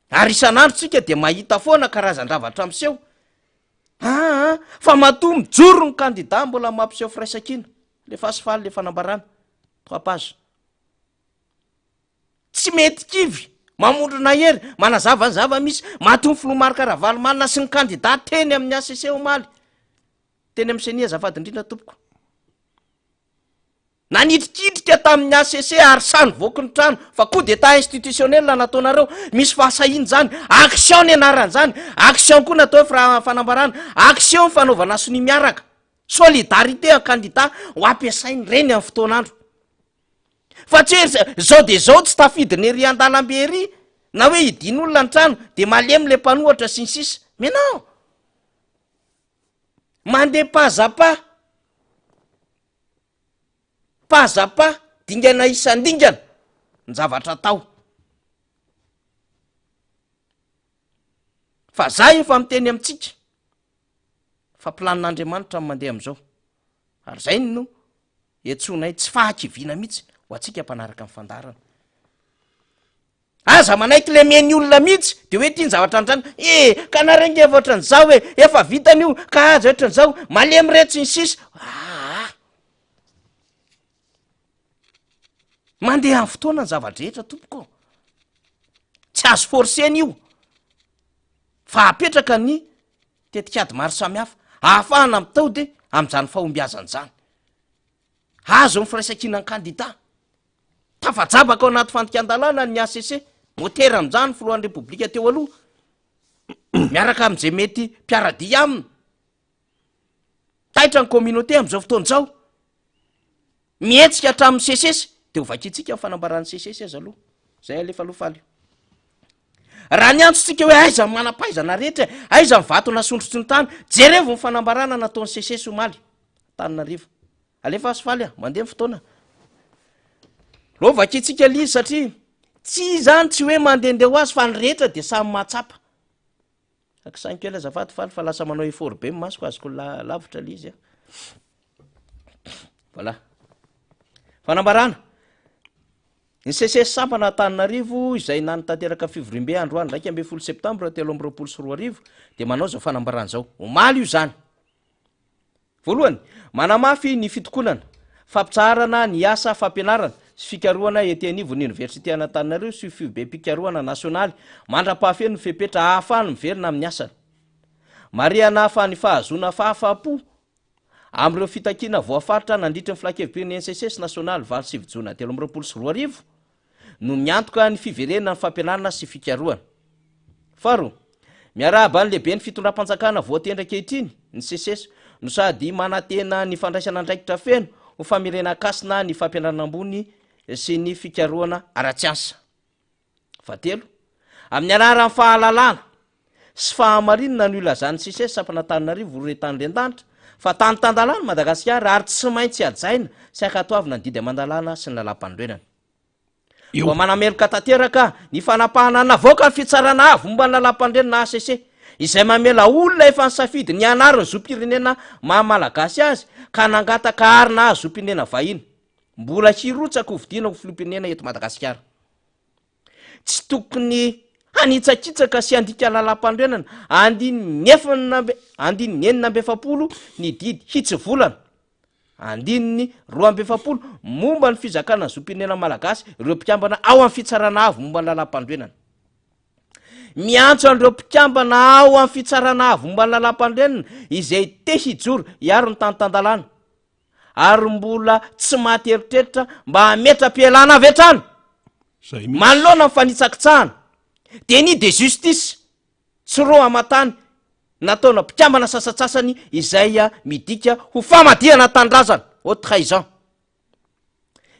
Ary isan'andro tsika de mahita foana karazan-javatra miseho. Aa fa matoa mijoro ny kandida mbola mampiseho firaisankina. Lefaso faly le fanambarana. Trois pages. Tsy mety kivy, mamondrona hery, manazava ny zava-misy. Matoa ny filoha Marc Ravalomanana sy ny kandida teny amin'ny HCC omaly. Teny amin'ny Ceni azafady indrindra tompoko. Nanitrikitrika tamin'ny HCC ary sahy nivoaky ny trano fa coup d'etat institutionnel nataonareo, misy fahasahiana izany, action ny anaran'izany, action koa natao hoe fanambarana, action fanaovana sonia miaraka, solidarité en candidat ho ampiasainy ireny amin'ny fotoan'andro. Fa tsy hoe zao dia zao tsy tafidina ery an-dalambe ery na hoe hidian'olona ny trano dia malemy le mpanohatra sy ny sisa, mais non! Mandeha pas à pas. Pas à pas, dingana isan-dingana ny zavatra atao. Fa za efa miteny amintsika fa planin'Andriamanitra ny mandeha amin'izao. Ary zay no iantsoanay tsy fahakiviana mihitsy ho antsika mpanaraka ny fandaharana. Aza manaiky lemen'ny olona mihitsy de hoe ty ny zavatra andrana e ka nareo nge efa ohatran'izao e efa vitany io ka aza ohatran'izao malemy reto sy ny sisa aa mandeha amin'ny fotoana ny zava-drehetra tompoko ô tsy azo forcena io fa apetraka ny tetikady maro samihafa ahafahana mitaody amin'izany fahombiazana izany azo ny firaisankinan'ny kandida Tafajabaka ao anaty fandikan-dalàna ny HCC, motera amin'izany ny filohan'ny Repoblika teo aloha, miaraka amin'izay mety mpiara-dia aminy. Taitra ny communauté amin'izao fotoana izao. Mihetsika hatramin'ny SECES, dia ho vakintsika ny fanambaran'ny SECES aza aloha. Izay alefa aloha faly. Raha niantso tsika hoe aiza ny manam-pahaizana rehetra, aiza ny vato nasondrotry ny tany, jerevo ny fanambarana nataon'ny SECES omaly, Antananarivo. Alefaso faly a, mandeha ny fotoana. Lô vakintsika le izy satria tsy izany tsy hoe mandehandeha ho azy fa ny rehetra dia samy mahatsapa. Akisaino kely azafady faly fa lasa manao effort be ny masoko azoko lavitra le izy a. Voilà. Fanambarana. Ny SECES sampana Antananarivo izay nanatanteraka fivoriambe androany 11 septambra 2023 dia manao izao fanambarana izao. Omaly io izany. Voalohany, manamafy ny fitokonana, fampitsaharana ny asa fampianarana sy fikarohana ety anivon'ny Oniversite an'Antananarivo sy Foibem-pikarohana nasionaly mandra-pahafeno ny fepetra ahafahany miverina amin'ny asany. Marihana fa ny fahazoana fahafaham-po. Amin'ireo fitakiana voafaritra nandritry ny Filankevi-pirenen'ny Seces nasionaly 8 sy 9 jona 2023 no miantoka ny fiverenan'ny fampianarana sy fikarohana. Faharoa, miarahaba ny lehiben'ny fitondram-panjakana voatendry ankehitriny, ny Seces, no sady manantena ny fandraisana andraikitra feno ho famerenan-kasina ny fampianarana ambony sy ny fikarohana ara-tsiansa. Fahatelo, amin'ny anaran'ny fahalalana sy fahamarinana no ilazan'ny Seces sampana Antananarivo ho re tany ren-danitra fa tany tan-dalàna i Madagasikara ary tsy maintsy hajaina sy ankatoavina ny didy aman-dalàna sy ny lalàmpanorenana. Koa manameloka tanteraka ny fanapahana navoakan'ny Fitsarana Avo momba ny Lalàmpanorenana, HCC, izay mamela olona efa nisafidy ny hanary ny zom-pirenena maha Malagasy azy ka nangataka ary nahazo zom-pirenena vahiny, mbola hirotsaka hofidiana ho filoham-pirenena eto Madagasikara. Tsy tokony hanitsakitsaka sy handika lalàmpanorenana andininy efana amby andininy 46 ny didy hitsivolana andininy 42 momba ny fizakana ny zom-pirenena malagasy ireo mpikambana ao amin'ny fitsarana avo momba ny lalàmpanorenana. Miantso an'ireo mpikambana ao amin'ny fitsarana avo momba ny lalàmpanorenana izay te hijoro hiaro ny tany tan-dalàna ary mbola tsy maty eritreritra mba hametra-pialana avy hatrany manoloana ny fanitsakitsahana, déni de justice, tsy roa aman-tany nataona mpikambana sasantsasany izay midika ho famadihana tanindrazana, haute trahison.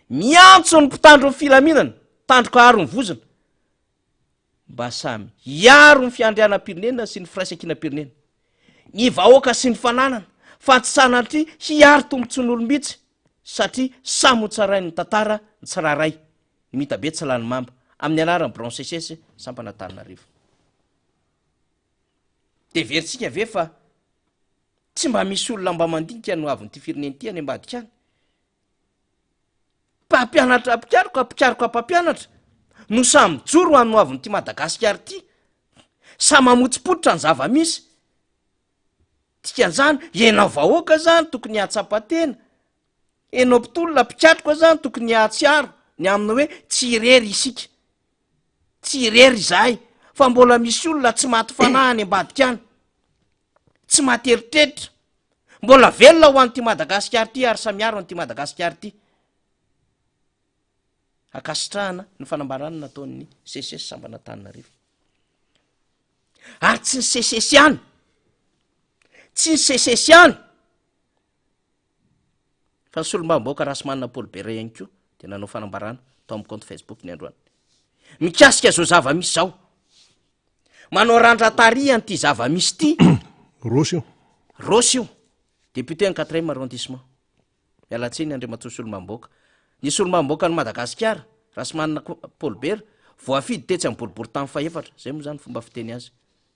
Miantso ny mpitandro ny filaminana, tandroka aro ny vozona, mba samy hiaro ny fiandrianam-pirenena sy ny firaisankinam-pirenena, ny vahoaka sy ny fananana, fa tsy sanatria hiaro tombontsoan'olom-bitsy, satria samy ho tsarain'ny tantara ny tsirairay, ny mitabe tsy lany mamba, amin'ny anaran'ny Birao Seces sampana Antananarivo. Dia heverintsika ve fa tsy mba misy olona mba mandinika ny hoavin'ity firenena ity any ambadika any? Mpampianatra mpikaroka, mpikaroka mpampianatra no samy mijoro ho an'ny hoavin'ity Madagasikara ity. Samy mamotsipototra ny zava-misy. Dikan'izany, ianao vahoaka zany tokony hahatsapa tena, ianao mpitolona mpikatroka zany tokony hahatsiaro ny amin'ny hoe tsy irery isika, tsy irery izahay fa mbola misy olona tsy maty fanahy any ambadika any, tsy maty eritreritra, mbola velona ho an'ity Madagasikara ity ary samy miaro an'ity Madagasikara ity. Ankasitrahana ny fanambarana nataon'ny Seces Sambana Antananarivo. Ary tsy ny Seces ihany, tsy ny Seces ihany fa ny solombavambahoaka Rahasimanana Paul Bert ihany koa dia nanao fanambarana tao amin'ny compte Facebook ny androany mikasika izao zava-misy izao. Manao randra-tarihy an'ity zava-misy ity. Rossy io. Rossy io, député ny quatrième arrondissement. Miala tsiny Andriamatoa Solombavambahoaka. Ny Solombavambahoakan'i Madagasikara, Rahasimanana Paul Bert, voafidy tetsy amin'ny boriborintany fahefatra, izay moa izany fomba fiteny azy,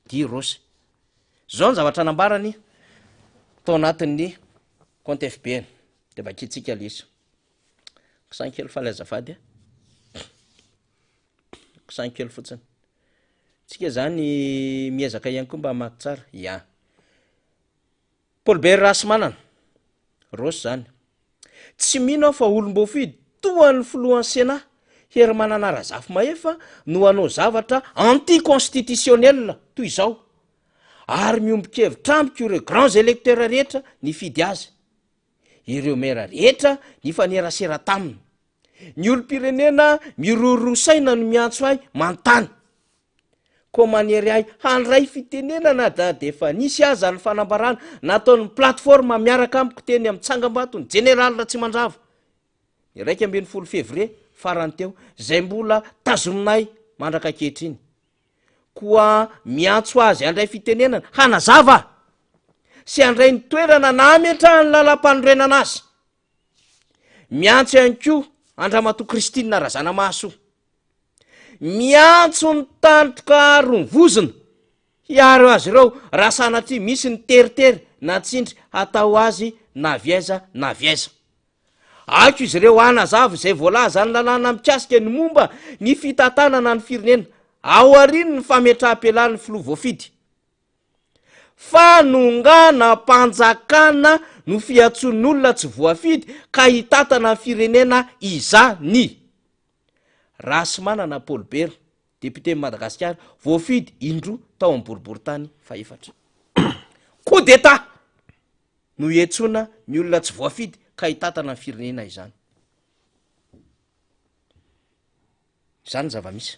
dit Rossy. Izao ny zavatra nambarany tao anatin'ny compte FB-ny, dia vakintsika ilay izy. Kisainy kely faly azafady a. Kisainy kely fotsiny. Tsika izany miezaka ihany koa mba hamaky tsara. Ya. Paul Bert Rahasimanana, Rossy zany. Tsy mino aho fa olom-boafidy toa an'ny filohan'ny Sénat, Herimanana Razafimahefa no hanao zavatra anti-constitutionnel toy izao. Ary miombon-kevitra amiko ireo grands électeurs rehetra nifidy azy. Ireo maire rehetra nifanerasera taminy. Ny olom-pirenena miroroa saina no miantso ahy manontany. Koa manery ahy handray fitenenana na dia efa nisy aza ny fanambarana nataon'ny plateforme miaraka amiko teny amin'ny tsangambaton'ny Jeneraly Ratsimandrava ny 11 fevrier farany teo izay mbola tazominay mandraka ankehitriny. Koa miantso azy handray fitenenana hanazava sy handray ny toerana nametrahan'ny lalampanorenana azy. Miantso ihany koa an-dRamatoa Christine Razanamahasoa. Miantso ny tandroka ary ny vozona hiaro azy ireo raha sanatria misy ny teritery na tsindry hatao azy na avy aiza na avy aiza. Aiko izy ireo hanazava izay voalazan'ny lalàna mikasika ny momba ny fitantanana ny firenena aorian'ny fametraham-pialan'ny filoha voafidy. Fanonganam-panjakana no fiantsoan'olona tsy voafidy ka hitantana ny firenena izany. Rahasimanana Paul Bert, député-n'i Madagasikara, voafidy indroa tao amin'ny boriborintany fahefatra. Coup d'Etat! no iantsoana ny olona tsy voafidy ka hitantana ny firenena izany. Izany ny zava-misy.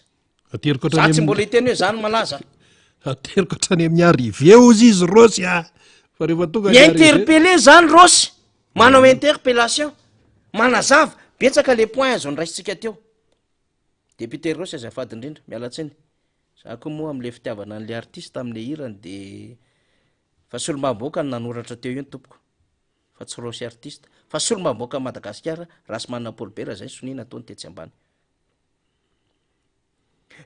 Ateriko Za hatrany tsy amin'ny mbola hiteny hoe za no malaza. Ateriko hatrany amin'ny arrivée hozy izy Rossy a! Fa rehefa tonga ny arrivée. Mi-interpeller zany Rossy, manao interpellation, manazava, betsaka le point azo noraisintsika teo. Député Rossy azafady indrindra, miala tsiny. Za koa moa amle fitiavana an'le artiste amle hirany de fa solombavambahoaka no nanoratra teo iny tompoko fa tsy Rossy artiste fa solombavambahoakan'i Madagasikara Rahasimanana Paul Bert zay ny sonia nataony tetsy ambany.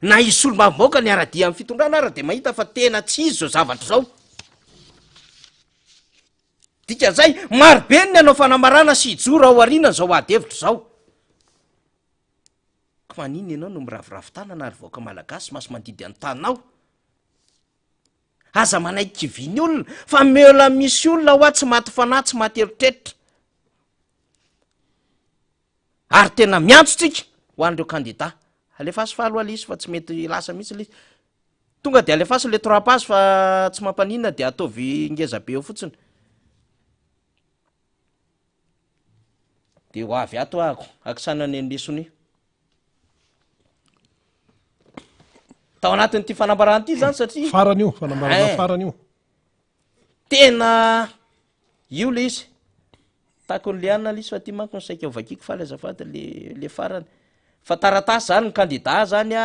Na izy solombavambahoaka niara-dia amin'ny fitondrana ara de mahita fa tena tsy izy zao zavatra zao. Dikan'izay maro be ny nanao fanambarana sy hijoro ao aorianan'izao ady hevitra izao. Ka maninona ianao no miraviravy tanana ary vahoaka malagasy masi-mandidy an'ny taninao? Aza manaiky kivian'ny olona fa miola misy olona hoa tsy maty fanahy tsy maty eritreritra. Ary tena miantso tsika ho an'ireo kandida. Alefaso faly hoa lisy fa tsy mety lasa mihitsy lisy. Tonga de alefaso le trois pages fa tsy mampaninona de ataovy ngeza be eo fotsiny. De ho avy ato ahako akisanana ny sonia. Tao anatin'ity fanambarana ity zany satria Farany io, fanambarana Eh. farany io. Tena io le izy. Takon'ny liana le izy fa ty manko ny saika ho vakiko faly azafady le le farany. Fa taratasy zany ny kandida zany a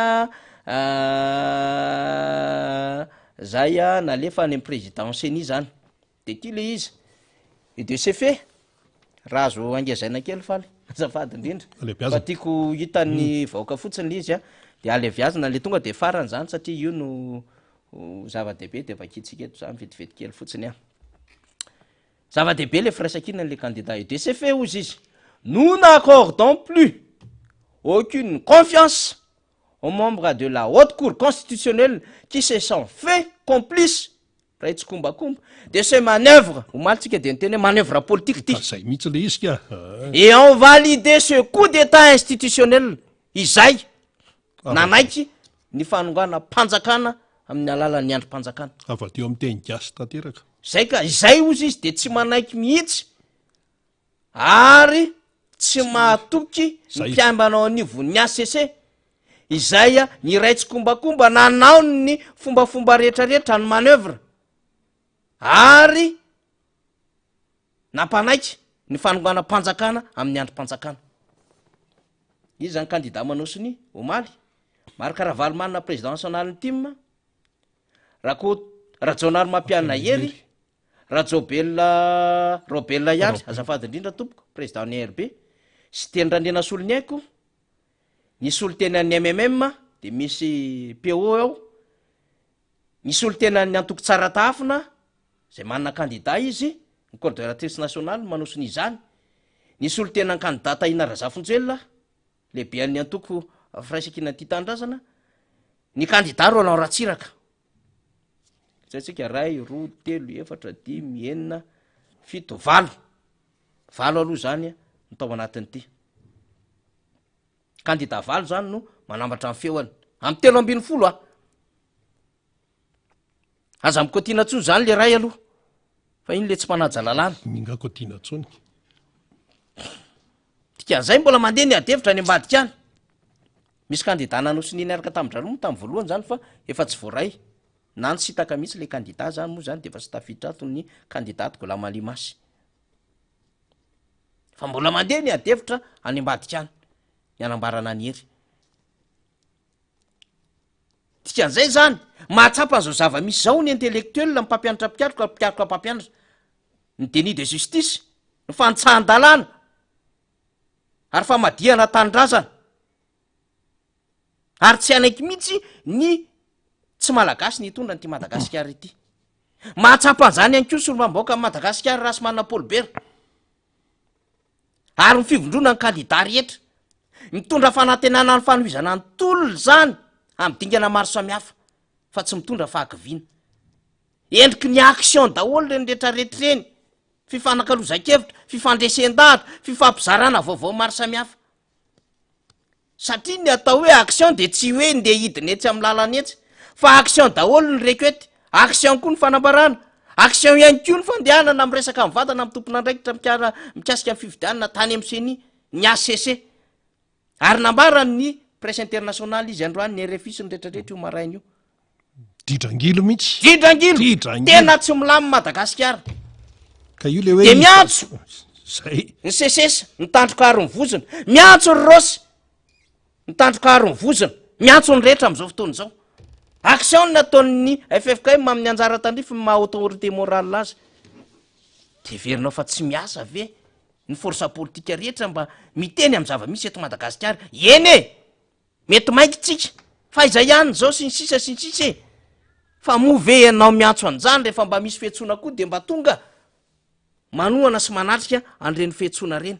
zay a nalefa any amin'ny président ceni zany. De ty le izy. Et de ce fait, raha azo angezaina kely faly, azafady indrindra. Alebiazina. Fa tiako hitan'ny vahoaka fotsiny le izy a, de alebiazina le tonga de farany zany satria io no zava-dehibe de vakintsika eto zany vetivety kely fotsiny a. Zava-dehibe le firaisankinan'le candidat. Et de ce fait hozy izy, nous n'accordons plus aucune confiance aux membres de la haute cour constitutionnelle qui se sont fait complices Mpiray tsikombakomba de ce manoeuvre, omaly tsika de niteny hoe manoeuvre politique ty. Zay mihitsy le izy ka. Et ont validé ce coup d'état institutionnel izay nanaiky ny fanonganam-panjakana amin'ny alalan'ny andrim-panjakana. Avadeo amin'ny teny gasy tanteraka. Zay ka, izay ozy izy de tsy manaiky mihitsy ary tsy mahatoky ny mpiambana ao anivon'ny HCC izay niray tsikombakomba nanao ny fombafomba rehetrarehetra ny manoeuvre ary nampanaiky ny fanonganam-panjakana amin'ny andrim-panjakana. Iza ny kandida manao sonia omaly? Marc Ravalomanana président national ny tim, Rakoto Rajaonarimampianina Hery, Rajaobelina Raobelina ihany, azafady indrindra tompoko, président ny ARB, Siteny Randrianasoloniaiko, ny solontenan'ny MMM dia misy PO ao, ny solontenan'ny antoko Tsaratahafina izay manana kandida izy, ny coordonnatrice nationale manao sonia izany, ny solontenan'ny kandida Tahina Razafinjoelina, lehiben'ny antoko Firaisankina Tia Tanindrazana, ny kandida Roland Ratsiraka. Zay tsika ray, roa, telo, efatra, dimy, enina, fito, valo. Valo aloha zany no tao anatin'ity. Kandida valo zany no manambatra ny feoany. Amin'ny 13 a. Aza mikotiana tsony zany le ray aloha. Fa iny le tsy manaja lalàna. Minga kotiana tsony. Dikan'izay mbola mandeha ny adihevitra any ambadika any. Misy kandida nanao sonia niaraka tamin-dRaloha moa tamin'ny voalohany zany fa efa tsy voaray na nisintaka mihitsy le kandida zany moa zany de efa tsy tafiditra ato ny kandida Ghulam Ali Masy. Fa mbola mandeha ny adihevitra any ambadika any ny hanambarana an'i Hery. Dikan'izay zany, mahatsapa an'izao zava-misy izao ny intellectuel, ny mpampianatra mpikaroka, mpikaroka mpampianatra, ny déni de justice, ny fanitsahan-dalàna, ary famadihana tanindrazana, ary tsy hanaiky mihitsy ny tsy malagasy ny hitondra an'ity Madagasikara ity. Mahatsapa an'izany ihany koa ny solombavambahoakan'i Madagasikara Rahasimanana Paul Bert, ary ny fivondronan'ny kandida rehetra. Mitondra fanantenana ny fanohizana ny tolona izany amin'ny dingana maro samihafa fa tsy mitondra fahakiviana. Endriky ny action daholo ireny rehetrarehetra ireny. Fifanakalozan-kevitra, fifandresen-dahatra, fifampizarana vaovao maro samihafa. Satria ny atao hoe action dia tsy hoe ndeha hidina etsy amin'ny lalana etsy, fa action daholo ny requête, action koa ny fanambarana, Action ihany koa ny fandehanana miresaka mivantana amin'ny tompon'andraikitra mikara mikasika ny fifidianana tany amin'ny ceni, ny HCC. Ary nambaran'ny presse internationale izy androany, ny RFI sy ny retraretra io maraina io. Didrangilo mihitsy. Didrangilo. Didrangilo. Tena tsy milamina Madagasikara. Ka io le hoe Dia miantso. Zay. Ny SECES, ny tandroka aro ny vozona. Miantso ry Rossy. Ny tandroka aro ny vozona. Miantso ny rehetra amin'izao fotoana izao. Action ny nataon'ny ffkm amin'ny anjara tandrify ny maha autorité morale azy. Dia heverinao fa tsy miasa ve ny force politique rehetra mba miteny amin'ny zava-misy eto Madagasikara? Eny e! Mety mainky tsika fa izay ihany izao sy ny sisa sy ny sisa e! Fa moa ve ianao miantso an'izany rehefa mba misy fiantsoana koa dia mba tonga manohana sy manatrika an'ireny fiantsoana ireny?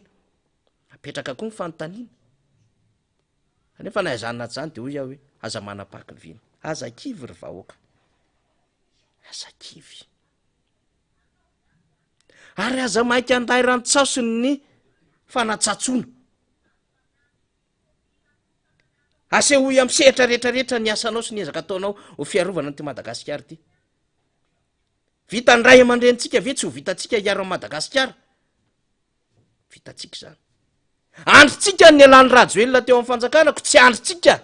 Apetraka koa ny fanontaniana. Kanefa na izany na tsy izany dia hoy aho hoe aza manam-pahakiviana. Aza kivy ry vahoaka. Aza kivy. Ary aza maika andairan-tsaoson'ny fanatsatsoana. Asehoy amin'ny sehatra rehetra rehetra ny asanao sy ny ezaka ataonao ho fiarovana an'ity Madagasikara ity. Vitan'ny ray aman-drenintsika ve tsy ho vitantsika hiaro an'i Madagasikara? Vitantsika izany. Andrintsika ny nialan'i Rajoelina teo amin'ny fanjakana ko tsy andrintsika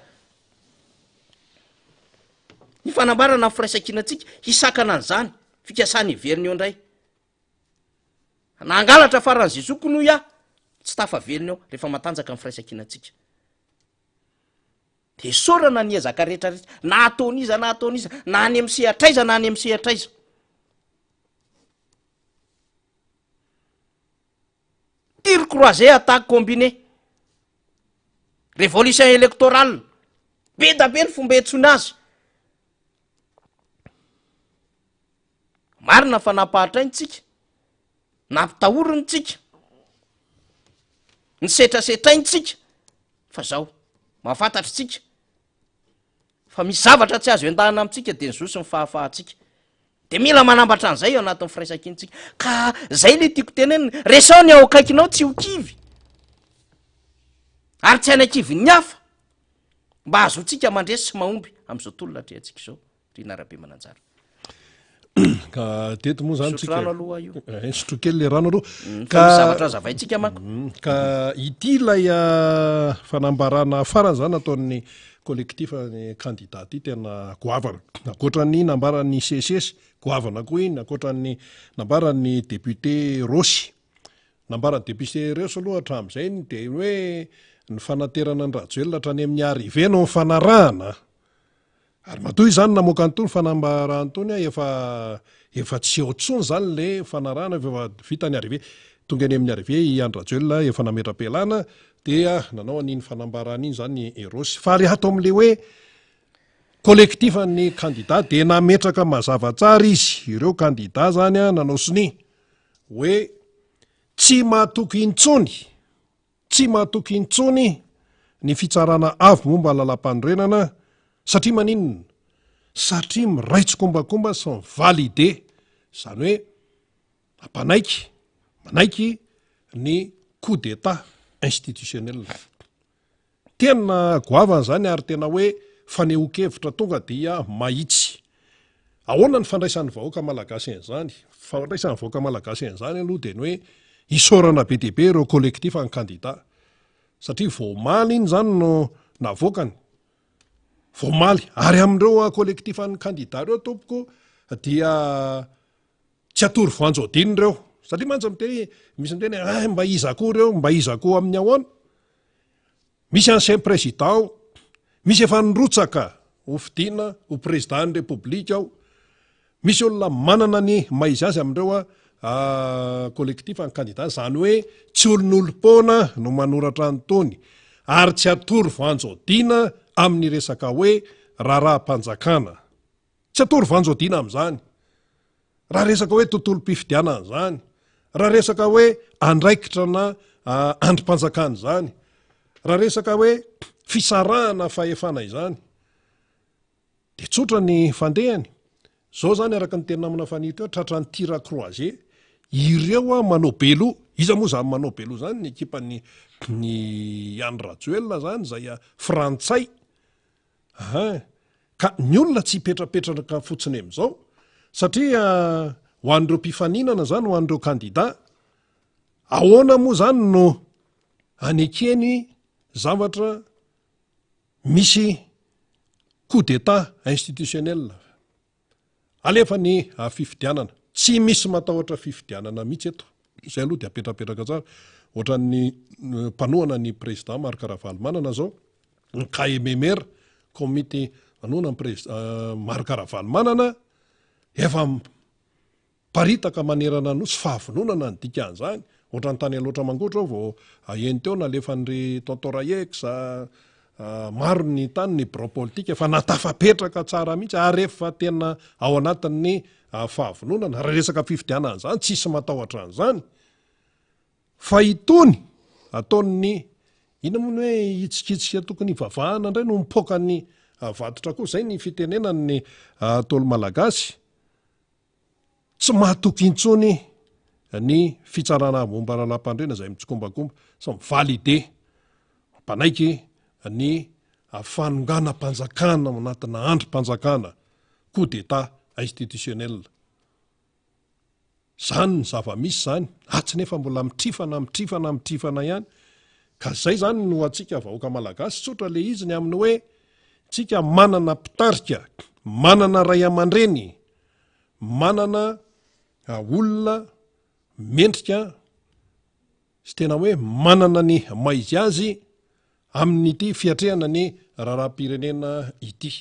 ny fanambarana ny firaisankinantsika hisakana an'izany fikasana hiverina eo indray. Na hangalatra faran'izay zokiny hoy aho, tsy tafaverina eo rehefa matanjaka ny firaisankinantsika. Dia esorana ny ezaka rehetra rehetra, na ataon'iza na ataon'iza, na any amin'ny sehatra aiza na any amin'ny sehatra aiza. Tir croisé, attaque combinée. Révolution électorale. Be da be ny fomba iantsoana azy. Marina fa nampahatrainy tsika, nampitahoriny tsika, nisetrasetrainy tsika, fa zao, mahafantatra tsika fa misy zavatra tsy azo endahana amintsika dia ny zo sy ny fahafahantsika. De mila manambatra an'izay eo anatin'ny firaisankintsika. Ka zay le tiako tenenina, resaho ny ao akaikinao tsy ho kivy, ary tsy hanakivin'ny hafa, mba hahazoantsika mandresy sy mahomby amin'izao tolona atrehantsika izao. Rina Rabemananjara. Ka teto moa zany tsika. Rano aloha io. Eh, sotro kely le rano aloha. Mm, ka zavatra azavaintsika manko. Mm, ka ity ilay ah, fanambarana farany zany nataon'ny collectif ny candidat ity tena goavana. Ankoatra ny nambaran'ny CSS, goavana koa iny, ankoatra ny nambaran'ny député Rossy. Nambaran'ny député Rossy aloha hatramin'izay ny dia hoe ny fanaterana an'i Rajoelina hatrany amin'ny arrivée no nifanarahana. Ary matoa izany namoaka an'itony fanambarana itony aho efa efa tsy eo intsony izany le fanarahana fa efa vita ny arrivée. Tonga eny amin'ny arrivée i Andry Rajoelina efa nametra-pialana dia nanao an'iny fanambarana iny izany i Rossy. Fa ry ato amin'le hoe collectif an'ny kandida dia nametraka mazava tsara izy, ireo kandida izany nanao sonia hoe tsy matoky intsony Tsy mahatoky intsony ny Fitsarana Avo momba ny Lalàmpanorenana satria maninona? Satria miray tsikombakomba sy mi-valider, izany hoe mampanaiky, manaiky ny coup d'Etat institutionnel. Tena goavana izany ary tena hoe fanehoan-kevitra tonga dia mahitsy. Ahoana ny fandraisan'ny vahoaka malagasy an'izany? Fandraisan'ny vahoaka malagasy an'izany aloha dia ny hoe isaorana be dia be ireo collectif ny kandida satria vao omaly iny izany no navoakany. Vao omaly. Ary amin'ireo collectif an'ny kandida ireo tompoko dia tsy atoro voanjo adino ireo. Satria mantsy miteny, misy miteny hoe ah, mba iza koa ireo, mba iza koa amin'ny ahoana? Misy ancien président ao, misy efa nirotsaka ho fidiana ho président ny Repoblika ao, misy olona manana ny maha izy azy amin'ireo collectif ny candidat, izany hoe tsy olon'olom-poana no manoratra an'itony ary tsy atoro voanjo adina amin'ny resaka hoe raharaham-panjakana. Tsy atoro vanjo adina amin'izany. Raha resaka hoe tontolom-pifidianana izany, raha resaka hoe andraikitra na andrim-panjakana izany, raha resaka hoe fisarahana fahefana izany, dia tsotra ny fandehany. Izao izany araka ny teny namana Faniry teo, tratran'ny tir croisé, ireo manao be loha. Iza moa izany manao be loha izany? Ny ekipan'ny ny Andry Rajoelina izany, izay frantsay. Ahaa. Ka ny olona tsy hipetrapetraka fotsiny amin'izao satria Ho an'ireo mpifaninana izany, ho an'ireo kandida, ahoana moa izany no anekeny zavatra misy coup d'état institutionnel? Alefa ny fifidianana. Tsy misy matahotra fifidianana mihitsy eto. Izay aloha dia apetrapetraka tsara. Ohatran'ny mpanohana ny président Marc Ravalomanana zao, ny KMMR, komity manohana ny président Marc Ravalomanana, efa Miparitaka manerana ny Nosy, fahavononana ny dikan'izany. Ohatran'ny tany Alaotra Mangoro zao vao heno teo nalefan'ry Tonton Raex, maro ny tany ny birao politika efa natafapetraka tsara mihitsy ary efa tena ao anatin'ny fahavononana. Raha resaka fifidianana izany tsisy matahotra an'izany. Fa itony ataon'ny inona moa ny hoe hitsikitsika tokony hivavahana indray no mipoaka ny vatotra koa, izay ny fitenenan'ny Ntaolo Malagasy. Tsy mahatoky intsony ny fitsarana momba lalàmpandrena izay mitsikombakomba sy mi-valider, mampanaiky ny fanonganam-panjakana ao anatina andrim-panjakana, coup d'Etat institutionnel. Izany ny zava-misy izany, atsy nefa mbola mitrifana, mitrifana, mitrifana ihany. Ka izay izany no antsika vahoaka malagasy, tsotra ilay izy ny amin'ny hoe tsika manana mpitarika, manana ray aman-dreny, manana olona mendrika sy tena hoe manana ny maha izy azy amin'ity fiatrehana ny raharaham-pirenena ity.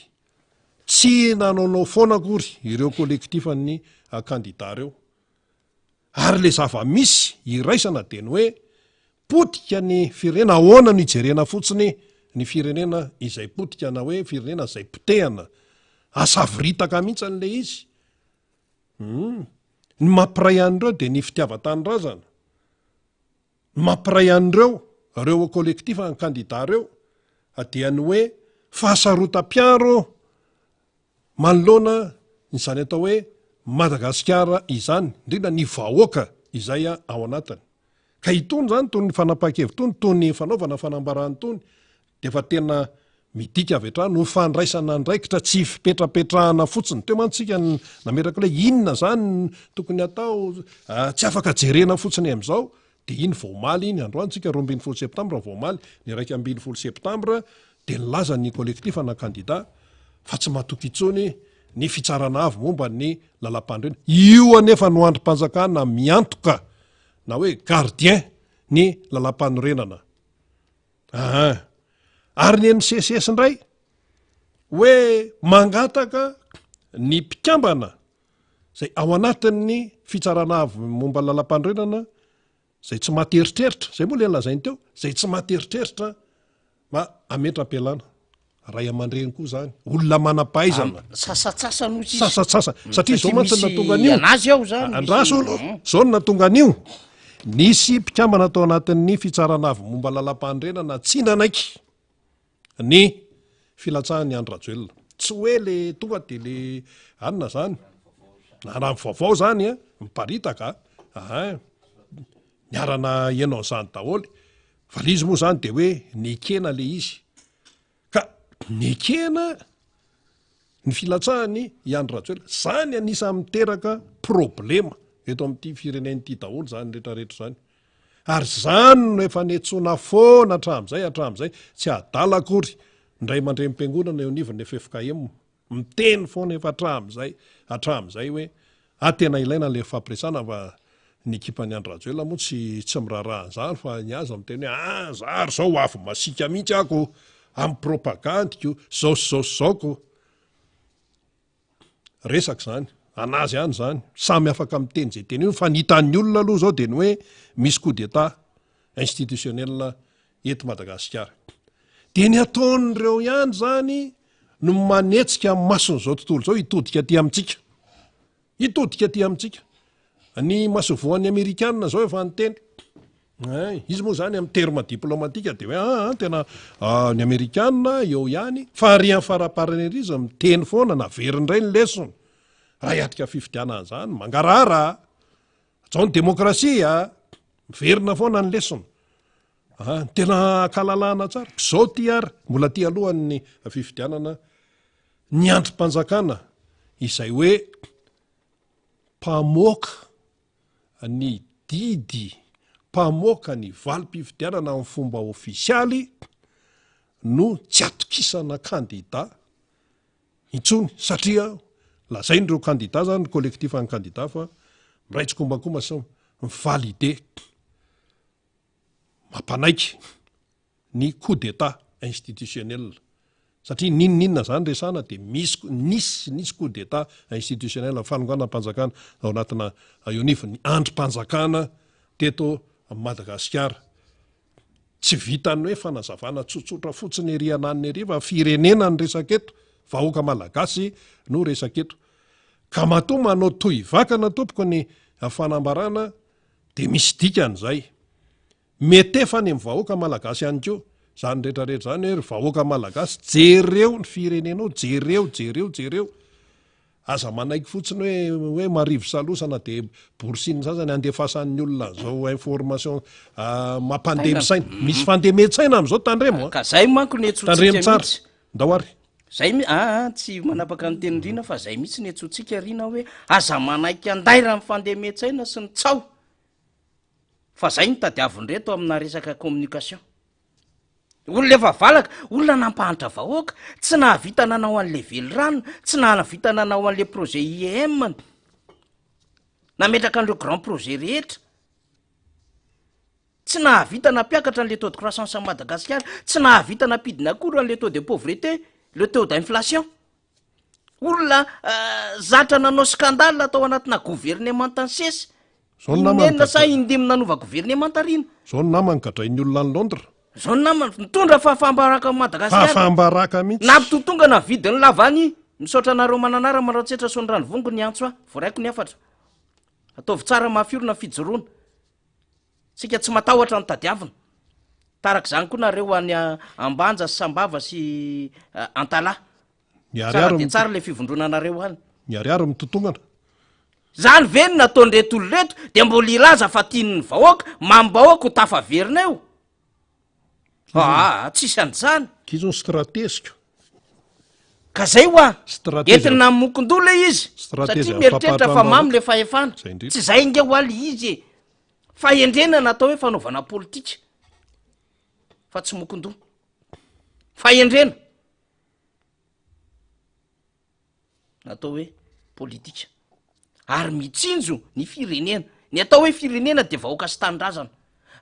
Tsy nanaonao foana akory ireo kolektifan'ny kandida ireo. Ary le zava-misy iraisana dia ny hoe potika ny firenena, ahoana no hijerena fotsiny ny firenena izay potika na hoe firenena izay potehana, asavoritaka mihitsy an'le izy. Hum. Ny mampiray an'ireo dia ny fitiavan-tanindrazana. Ny mampiray an'ireo, ireo collectif ny kandida ireo dia ny hoe fahasarotam-piaro Manoloana izany atao hoe Madagasikara izany, indrindra ny vahoaka izay ao anatiny. Ka itony izany, toy ny fanapahan-kevitra itony, toy ny fanaovana fanambarana itony, dia efa tena midika avy hatrany ho fandraisana andraikitra tsy fipetrapetrahana fotsiny. Teo mantsy isika nametraka hoe inona izany no tokony hatao, tsy afaka jerena fotsiny amin'izao, dia iny vao omaly iny, androany isika 12 septambra, vao omaly ny 11 septambra, dia nilaza ny collectif na kandida fa tsy matoky intsony ny fitsarana avo momba ny lalampanorenana. Io anefa no andrim-panjakana miantoka na hoe gardien ny lalampanorenana. Aa. Ary ny MCCS indray hoe mangataka ny mpikambana izay ao anatin'ny fitsarana avo momba ny lalampanorenana Izay tsy maty eritreritra, izay moa ilay nolazainy teo, izay tsy maty eritreritra mba hametra-pialana. Ray aman-dreny koa izany, olona manam-pahaizana. Sasatsasany hoy izy. Sasatsasany. Satria izao mantsy no nahatonga an'io. Anazy ao izany. Andraso aloha. Izao no nahatonga an'io. Nisy mpikambana tao anatin'ny fitsarana avo momba ny lalàmpanorenana tsy nanaiky. ny filatsahan'i Andry Rajoelina. Tsy hoe le tonga de le anona zany, na raha ny vaovao zany a, miparitaka a, niarana heno an'izany daholo, fa le izy moa zany de hoe nekena le izy, ka nekena ny filatsahany i Andry Rajoelina, zany anisan'ny miteraka problema eto amin'ity firenena ity daholo zany retraretra zany. Ary izany no efa niantsoana foana hatramin'izay hatramin'izay, tsy adala akory ny ray aman-drenim-piangonana eo anivon'ny ffkm, miteny foana efa hatramin'izay hatramin'izay hoe ah tena ilaina ilay fampiresahana fa ny ekipan'i Andry Rajoelina moa tsy tsy miraharaha an'izany fa ny azy miteny hoe ah za ary zao ho avy masiaka mihitsy aho ko, amin'ny propagandiko, zao sy zao sy zao ko. Resaka izany, anazy ihany izany, samy afaka miteny izay teny io, fa ny hitan'ny olona aloha izao dia ny hoe misy coup d'état institutionnel eto Madagasikara. Dia ny ataon'ireo ihany izany no manetsika ny mason'izao tontolo izao hitodika aty amintsika. Hitodika aty amintsika. Ny masoivohon'ny Amerikana izao efa niteny. Ein, izy moa izany amin'ny terme diplomatique dia hoe aa ah, tena ah, ny Amerikana eo ihany, fa ary amin'ny faraparany ery izy miteny foana, naveriny indray ny lesona. Raha hiatrika fifidianana izany, mangarahara, hajao ny demokrasia, miverina foana ny lesona. Ah, ny tena ankalalahana tsara. Izao ty ary, mbola ty alohan'ny fifidianana, ny andrim-panjakana izay hoe. mpamoaka ny didy mpamoaka ny valim-pifidianana amin'ny fomba ofisialy no tsy atokisana kandida intsony satria lazain'ireo kandida zany, ny collectif an'ny kandida fa miray tsikombakomba sy mi-valider, mampanaiky ny coup d'Etat institutionnel satria n'inon'inona zany resahana dia misy nisy nisy coup d'Etat institutionnel, fanonganam-panjakana ao anatina eo anivon'ny andrim-panjakana teto Madagasikara. Tsy vitan'ny hoe fanazavana tsotsotra fotsiny ery ananona ery fa firenena ny resaka eto, vahoaka malagasy no resaka eto. Ka matoa manao tohivakana tompoko ny fanambarana dia misy dikany izay. Mietefa any amin'ny vahoaka malagasy ihany koa izany rehetra rehetra izany hoe ry vahoaka malagasy jereo ny firenenao, jereo, jereo, jereo. Aza manaiky fotsiny hoe hoe marivo salosana dia borosian'ny sasany andefasan'ny olona an'izao information mampandemy saina. Misy fandemen-tsaina amin'izao tandremo a. Ka zay manko ny antsointsika Tandremo tsara. mihitsy. Ndao ary. Zay mi- aa tsy manapaka ny teny Rina fa zay mihitsy ny antsointsika Rina hoe aza manaiky andaira amin'ny fandemen-tsaina sy ny tsaho. Fa zay no tadiavin'ireto amina resaka communication. Olona efa valaka, olona nampahantra vahoaka, tsy nahavita nanao an'le velirano, tsy nahavita nanao an'le projet IEM, nametraka an'ireo grand projet rehetra, tsy nahavita nampiakatra an'le taux de croissance an'i Madagasikara, tsy nahavita nampidina akory an'le taux de pauvreté, le taux d'inflation. Olona zatra nanao scandale tao anatina governemanta nisesy. Zao ny namany Inenina sa gadraina. indimy nanova governemanta rina. Zao ny namany gadrain'ny olona any Londres. Zao ny namany nitondra fahafaham-baraka amin'i Madagasikara. Fahafaham-baraka mihitsy. Nampitotongana ny vidin'ny lavany. Misaotra anareo mananara Maroantsetra Soaniranovongo niantso ahy. Voaraiko ny hafatra. Ataovy tsara mafy orina ny fijoroana. Tsika tsy matahotra ny tadiavina. Taraka izany koa nareo any Ambanja sy Sambava sy Antalaha. Tsara dia tsara ilay fivondronanareo any. Miharihary mitotongana. Zany ve no nataon'ireto olona ireto dia mbola hilaza fa tian'ny vahoaka, mamim-bahoaka ho tafaverina eo? Aa, tsisy an'izany. Kizo ny strateziko. Ka zay hoa, Stratezy entina amin'ny mokondoha ilay izy, Stratezy satria mieritreritra fa fampahantra mamy ilay fahefana. Zay indrindra. Tsy zay nge hoa ilay izy e. Fahendrena natao hoe fanaovana politika, fa tsy mokondoha. Fahendrena. Natao hoe politika. Ary mitsinjo ny firenena. Ny atao hoe firenena dia vahoaka sy tanindrazana.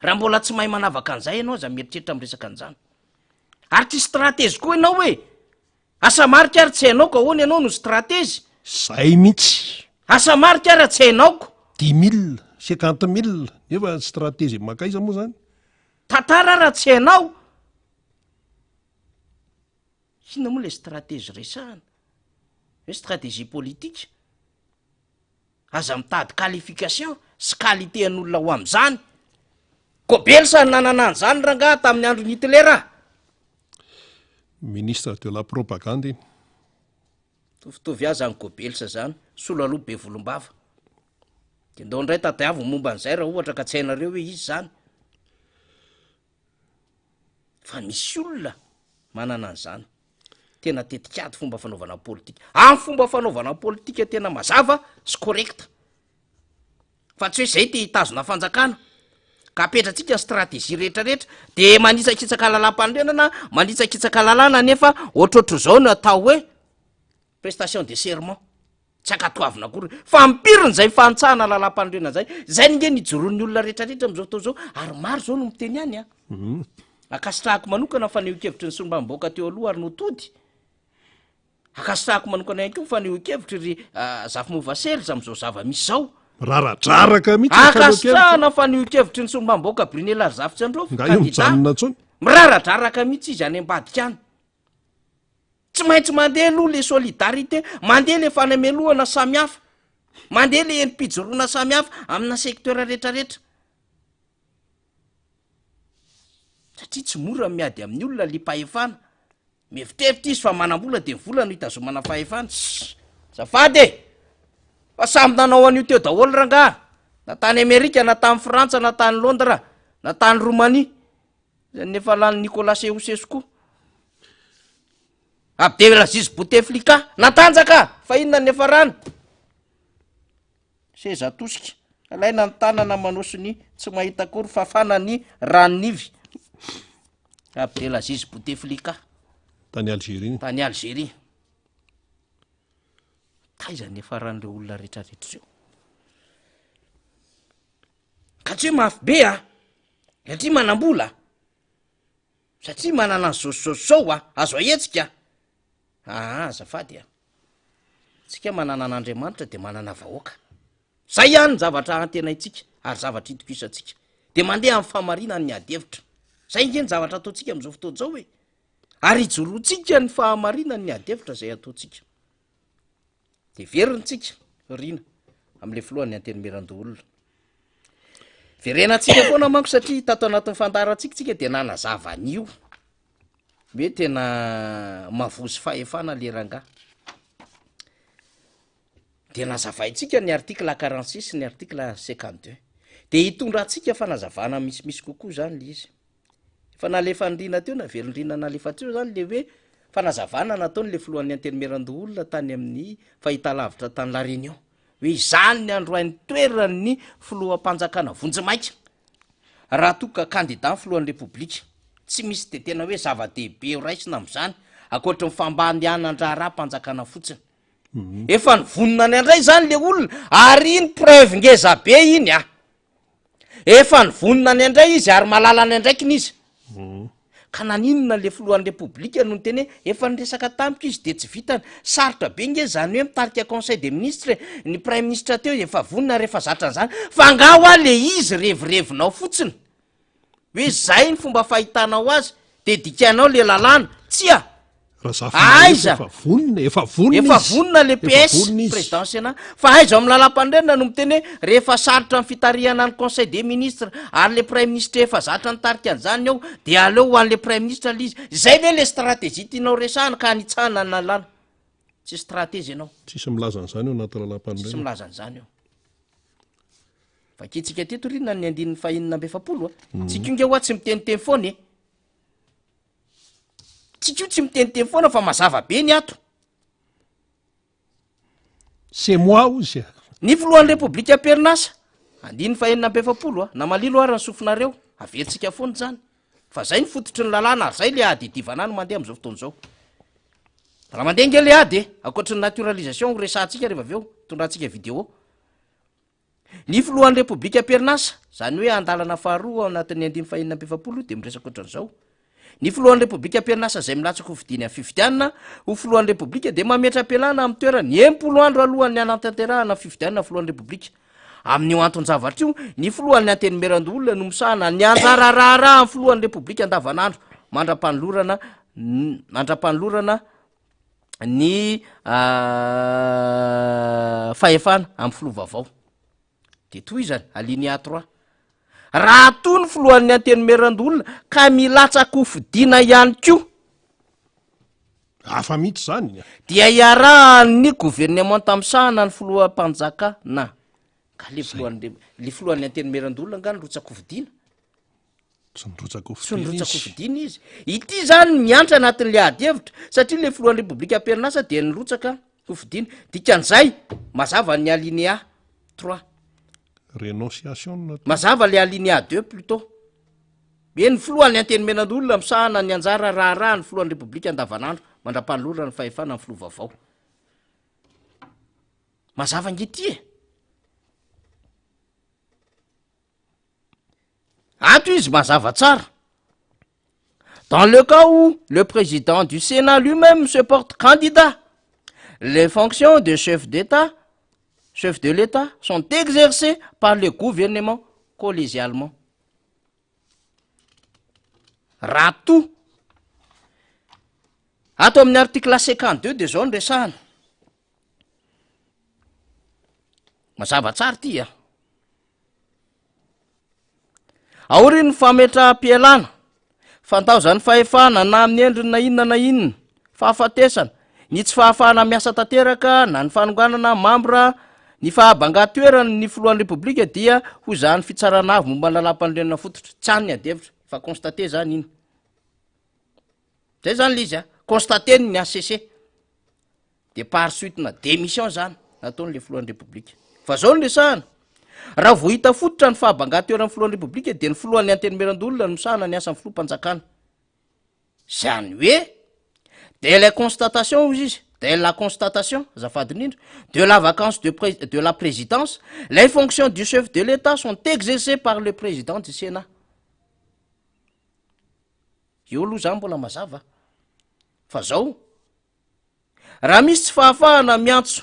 Raha mbola tsy mahay manavaka an'izay ianao aza mieritreritra miresaka an'izany. Ary tsy stratezy koa ianao e! Asa marika ary tsy hainao ko ahoana ianao no stratezy? Zay mihitsy. Asa marika ary tsy hainao ko. Dix mille, cinquante mille, nefa stratezy mankaiza moa zany? Tantara raha tsy hainao. Inona moa le stratégie resahana? Hoe stratégie politique? Aza mitady qualification sy qualité an'olona ho am'zany. Goebbels no nanana an'zany rangaha tamin'ny andron'i Hitler a! Ministre de la propagande iny. Mitovitovy ahy zany Goebbels zany, sola aloha be volombava. De ndao indray tadiavo ny momba an'izay raha ohatra ka tsy hainareo hoe iza zany. Fa misy olona manana an'izany. Tena tetikady fomba fanaovana politika. Amin'ny fomba fanaovana politika tena mazava sy correct. Fa tsy hoe zay te hitazona fanjakana. Ka apetratsika ny stratégie rehetra rehetra de manitsakitsaka lalàm-panorenana, manitsakitsaka lalàna nefa ohatrohatr'izao no atao hoe prestation de serment. Tsy ankatoavina akory. Fa ampiriny izay fahantsahana lalàmpanorenana izay. Izay ange no ijoroan'ny olona rehetrarehetra amin'izao fotoana izao. Ary maro izao no miteny any an. Mhm. Ankasitrahako manokana ny fanehoan-kevitry ny solombavambahoaka teo aloha Arnaud Tody. Ankasitrahako manokana ihany koa ny fanehoan-kevitry ry ah, Zafimova Serge amin'izao zava-misy izao. Miraradraraka mihitsy ny fanehoan-kevitra. Ankasitrahana ny fanehoan-kevitry ny solombavambahoaka Brunella Razafitsiandraofa, Nga io kandida. mijanona intsony. Miraradraraka mihitsy izy any ambadika any. Tsy maintsy mandeha aloha le solidarité, mandeha le fanamelohana samihafa, mandeha le endri-pijoroana samihafa amina secteur retraretra. Satria tsy mora ny miady amin'ny olona liam-pahefana. Mieritreritra izy fa manam-bola de ny vola no hitazomana fahefana. Sss! Azafady e! Fa samy nanao an'io teo daholo rangaha, na tany Amerika, na tany Frantsa, na tany Londres, na tany Roumanie. Izay nefa lany Nicolas Ceausescu. Abdelaziz Bouteflika, natanjaka! Fa inona ny niafarany? Seza tosika. Alaina ny tanana manao sonia, tsy mahita akory fafana ny ranon'ivy. Abdelaziz Bouteflika. Tany Algérie. Tany Algérie. Taiza ny niafaran'ireo olona rehetrarehetra ireo? Ka tsy hoe mafy be a! Satria manam-bola, satria manana ny zao sy zao sy zao a, azo ahetsika. Aa azafady a! Tsika manana an'Andriamanitra de manana vahoaka. Zay ihany ny zavatra antenaintsika ary zavatra itokisantsika. De mandeha amin'ny fahamarinana ny ady hevitra. Zay nge ny zavatra ataontsika amin'izao fotoana izao e! Ary ijoroantsika ny fahamarinana ny ady hevitra zay ataontsika. De verintsika Rina am'le filohan'ny Antenimierandoholona. Verenantsika foana manko satria tato anatin'ny fandaharantsika tsika de nanazava an'io hoe tena mavozo fahefana le rangahy. De nazavaintsika ny article 46 sy ny article 52. De hitondrantsika fanazavana misimisy kokoa zany le izy. Efa nalefan'i Rina teo, naverin'i Rina nalefa teo zany le hoe fanazavana nataon'le filohan'ny Antenimierandoholona tany amin'ny fahitalavitra tany La Réunion. Hoe izany ny androain'ny toeran'ny filoham-panjakana vonjimaika raha toa ka kandida ny filohan'ny Repoblika. Tsy misy dia tena hoe zava-dehibe ho raisina amin'izany ankoatry ny fambandianan-draharaham-panjakana fotsiny. Efa nivonona ny handray izany le olona ary iny preuve ngeza be iny ah. Efa nivonona ny handray izy ary mahalala ny andraikiny izy. Ka naninona le filohan'ny repoblika no niteny hoe efa niresaka tamiko izy de tsy vitany. Sarotra be nge zany hoe mitarika conseil des ministres e, ny praiminisitra teo efa vonona ary efa zatra an'zany, fa nga hoa le izy revirevinao fotsiny hoe zay ny fomba fahitanao azy de dikanao le lalàna, tsia! Razafimahefa efa vonona, efa vonona Efa izy. vonona le Efa PS, vonona izy. président Sénat. Fa aiza ao amin'ny lalàmpanorenana no miteny hoe rehefa sarotra ny fitarihana ny conseil des ministres ary le praiminisitra efa zatra nitarika an'izany ao de aleo ho an'le praiminisitra le izy. Izay ve le stratégie tianao resahana ka hanitsahana ny lalàna? Tsy stratégie ianao. Tsisy milaza an'izany ao anaty lalàmpanorenana. Tsisy milaza an'izany ao. Vakintsika teto ry na ny andininy fahenina amby 40 a. Tsika io nge hoa tsy miteniteny foana e. Tsika io tsy miteniteny foana fa mazava be ny ato. C'est moi ozy a. Ny filohan'ny Repoblika am-perinasa, andininy fahenina amby 40 a, na malilo ara ny sofinareo, averintsika foana izany. Fa zay ny fototry ny lalàna ary zay le ady idivana no mandeha amin'izao fotoana izao. Raha mandeha nge le ady e, ankoatry ny naturalisation ho resahantsika rehefa avy eo, tondrantsika vidéo. Ny filohan'ny Repoblika am-perinasa, izany hoe andalana faharoa ao anatin'ny andininy fahenina amby 40 dia miresaka ohatran'izao, Ny filohan'ny Repoblika am-perinasa izay milatsaka ho fidiany amin'ny fifidianana ho filohan'ny Repoblika dia mametra-pialana amin'ny toerany 60 andro alohan'ny hanatanterahana ny fifidianana filohan'ny Repoblika. Amin'io anton-javatra io, ny filohan'ny Antenimierandoholona no misahana ny anjara raharahan'ny filohan'ny Repoblika andavanandro mandra-panolorana mandra-panolorana ny fahefana amin'ny filoha vaovao. De tohizany, alinéa trois. Raha toa ny filohan'ny Antenimierandoholona ka milatsa-kofidina ihany koa, Hafa mihitsy izany. Dia iarahan'ny governemanta misahana ny filoham-panjakana. Ka le filohan'ny, le filohan'ny Antenimierandoholona angaha nirotsa-kofidina? Tsy nirotsaka ho Tsy fidiana nirotsaka ho izy. fidiana izy. Ity izany miantra anatin'ilay ady hevitra satria ilay filohan'ny Repoblika am-perinasa dia nirotsaka ho fidiana. Dikan'izay, mazava ny alinéa trois. Renonciation no natao. Mazava ilay alinéa deux plutôt. Hoe ny filohan'ny Antenimierandoholona misahana ny anjara raharahan'ny filohan'ny Repoblika andavanandro mandra-panolorana ny fahefana amin'ny filoha vaovao. Mazava ange ity e! Ato izy mazava tsara. Dans le cas où le président du Sénat lui-même se porte candidat, les fonctions de chef d'État, chef de l'État sont exercées par le gouvernement collégialement. Raha toa ato amin'ny article 52 de zao no resahana. Mazava tsara ity a. Aorian'ny fametraham-pialana, fandaozan'ny fahefana na amin'ny endriny na inona na inona, fahafatesana, ny tsy fahafahana miasa tanteraka na ny fanonganana mambra ny fahabangan-toerany ny filohan'ny Repoblika dia ho zahan'ny fitsarana avo momba ny lalàmpanorenana fototra. Tsy any ny adihevitra, efa constaté zany iny. Zay zany le izy a, constaté ny HCC. De par suite-na démission zany nataon'le filohan'ny Repoblika. Fa zao no resahana, raha vao hita fototra ny fahabangan-toeran'ny filohan'ny Repoblika dia ny filohan'ny Antenimierandoholona no misahana ny asan'ny filoham-panjakana. Izany hoe, dès la constatation hozy izy, dès la constatation, azafady indrindra, de la vacance de pré- de la présidence, les fonctions du chef de l'Etat sont exercées par le président du Sénat. Eo aloha zany mbola mazava fa zao, Raha misy tsy fahafahana miantso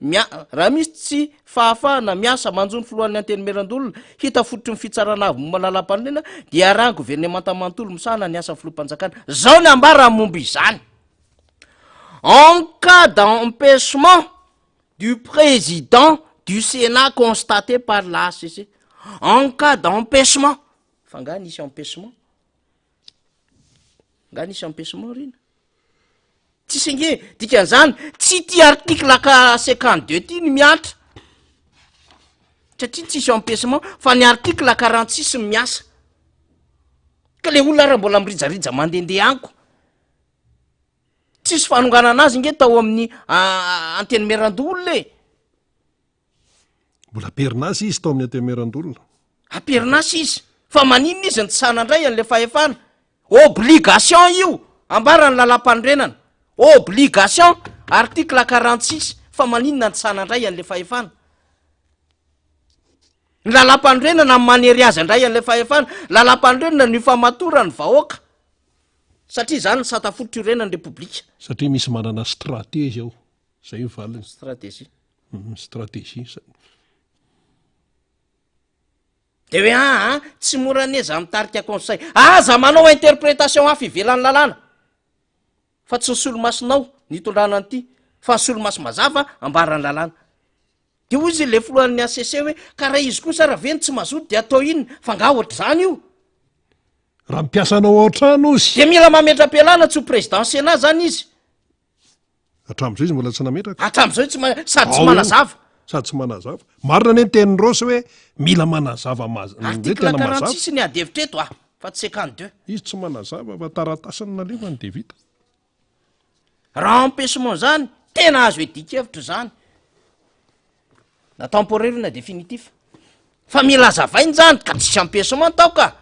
mia raha misy tsy fahafahana miasa manjo ny filohan'ny Antenimierandoholona hita fototry ny fitsarana avo momba ny lalàmpanorenana dia iarahan'ny governemanta manontolo misahana ny asan'ny filoham-panjakana. Izao ny ambara momba izany, En cas d'empêchement du président du Sénat constaté par la HCC, en cas d'empêchement, fa angaha nisy empêchement? Nga nisy empêchement ry ina? Tsisy ange, dikan'izany tsy ity article ka 52 ty ny miantra satria tsisy empêchement fa ny article 46 no miasa, ka le olona ara mbola mirijarija mandehandeha any ko, tsisy fanonganana azy nge tao amin'ny antenimierandoholona e. Mbola am-perinasa izy tao amin'ny Antenimierandoholona. Am-perinasa izy? Fa maninona izy no tsy sahy nandray an'ilay fahefana? Obligation io, ambaran'ny lalàmpanorenana. Obligation, article 46, fa maninona no tsy sahy nandray an'ilay fahefana? Ny lalàmpanorenana no manery azy handray an'ilay fahefana. Lalàmpanorenana no ifamatoran'ny vahoaka. Satria izany ny sata fototra iorenan'ny Repoblika. Satria misy manana stratégie ao. Zay ny valiny. Stratégie. Stratégie. De hoe aa tsy mora anie za mitarika conseil. Aza manao interprétation hafa ivelan'ny lalàna. Fa tsy ny solomasonao nitondrana an'ity fa ny solomaso mazava ambaran'ny lalàna. De hoy izy le filohan'ny HCC hoe ka raha izy kosa ara ve no tsy mazoto de atao inona? Fa nga ohatr'izany io? Raha mpiasa anao ao an-trano ozy. De mila mametra-pialana tsy ho président sénat zany izy. Hatramin'izao izy mbola tsy nametraka. Hatramin'izao izy tsy ma-, sady tsy manazava. Sady tsy manazava. Marina anie ny tenin'i Rossy hoe mila manazava maz-, hoe Article tena mazava. 46 ny ady hevitra eto ah, fa tsy 52. Izy tsy manazava fa taratasy no nalefany dia vita. Raha empêchement zany, tena azo iadian-kevitra izany. Na temporaire io na définitif. Fa mila azavaina zany ka tsisy empêchement tao ka.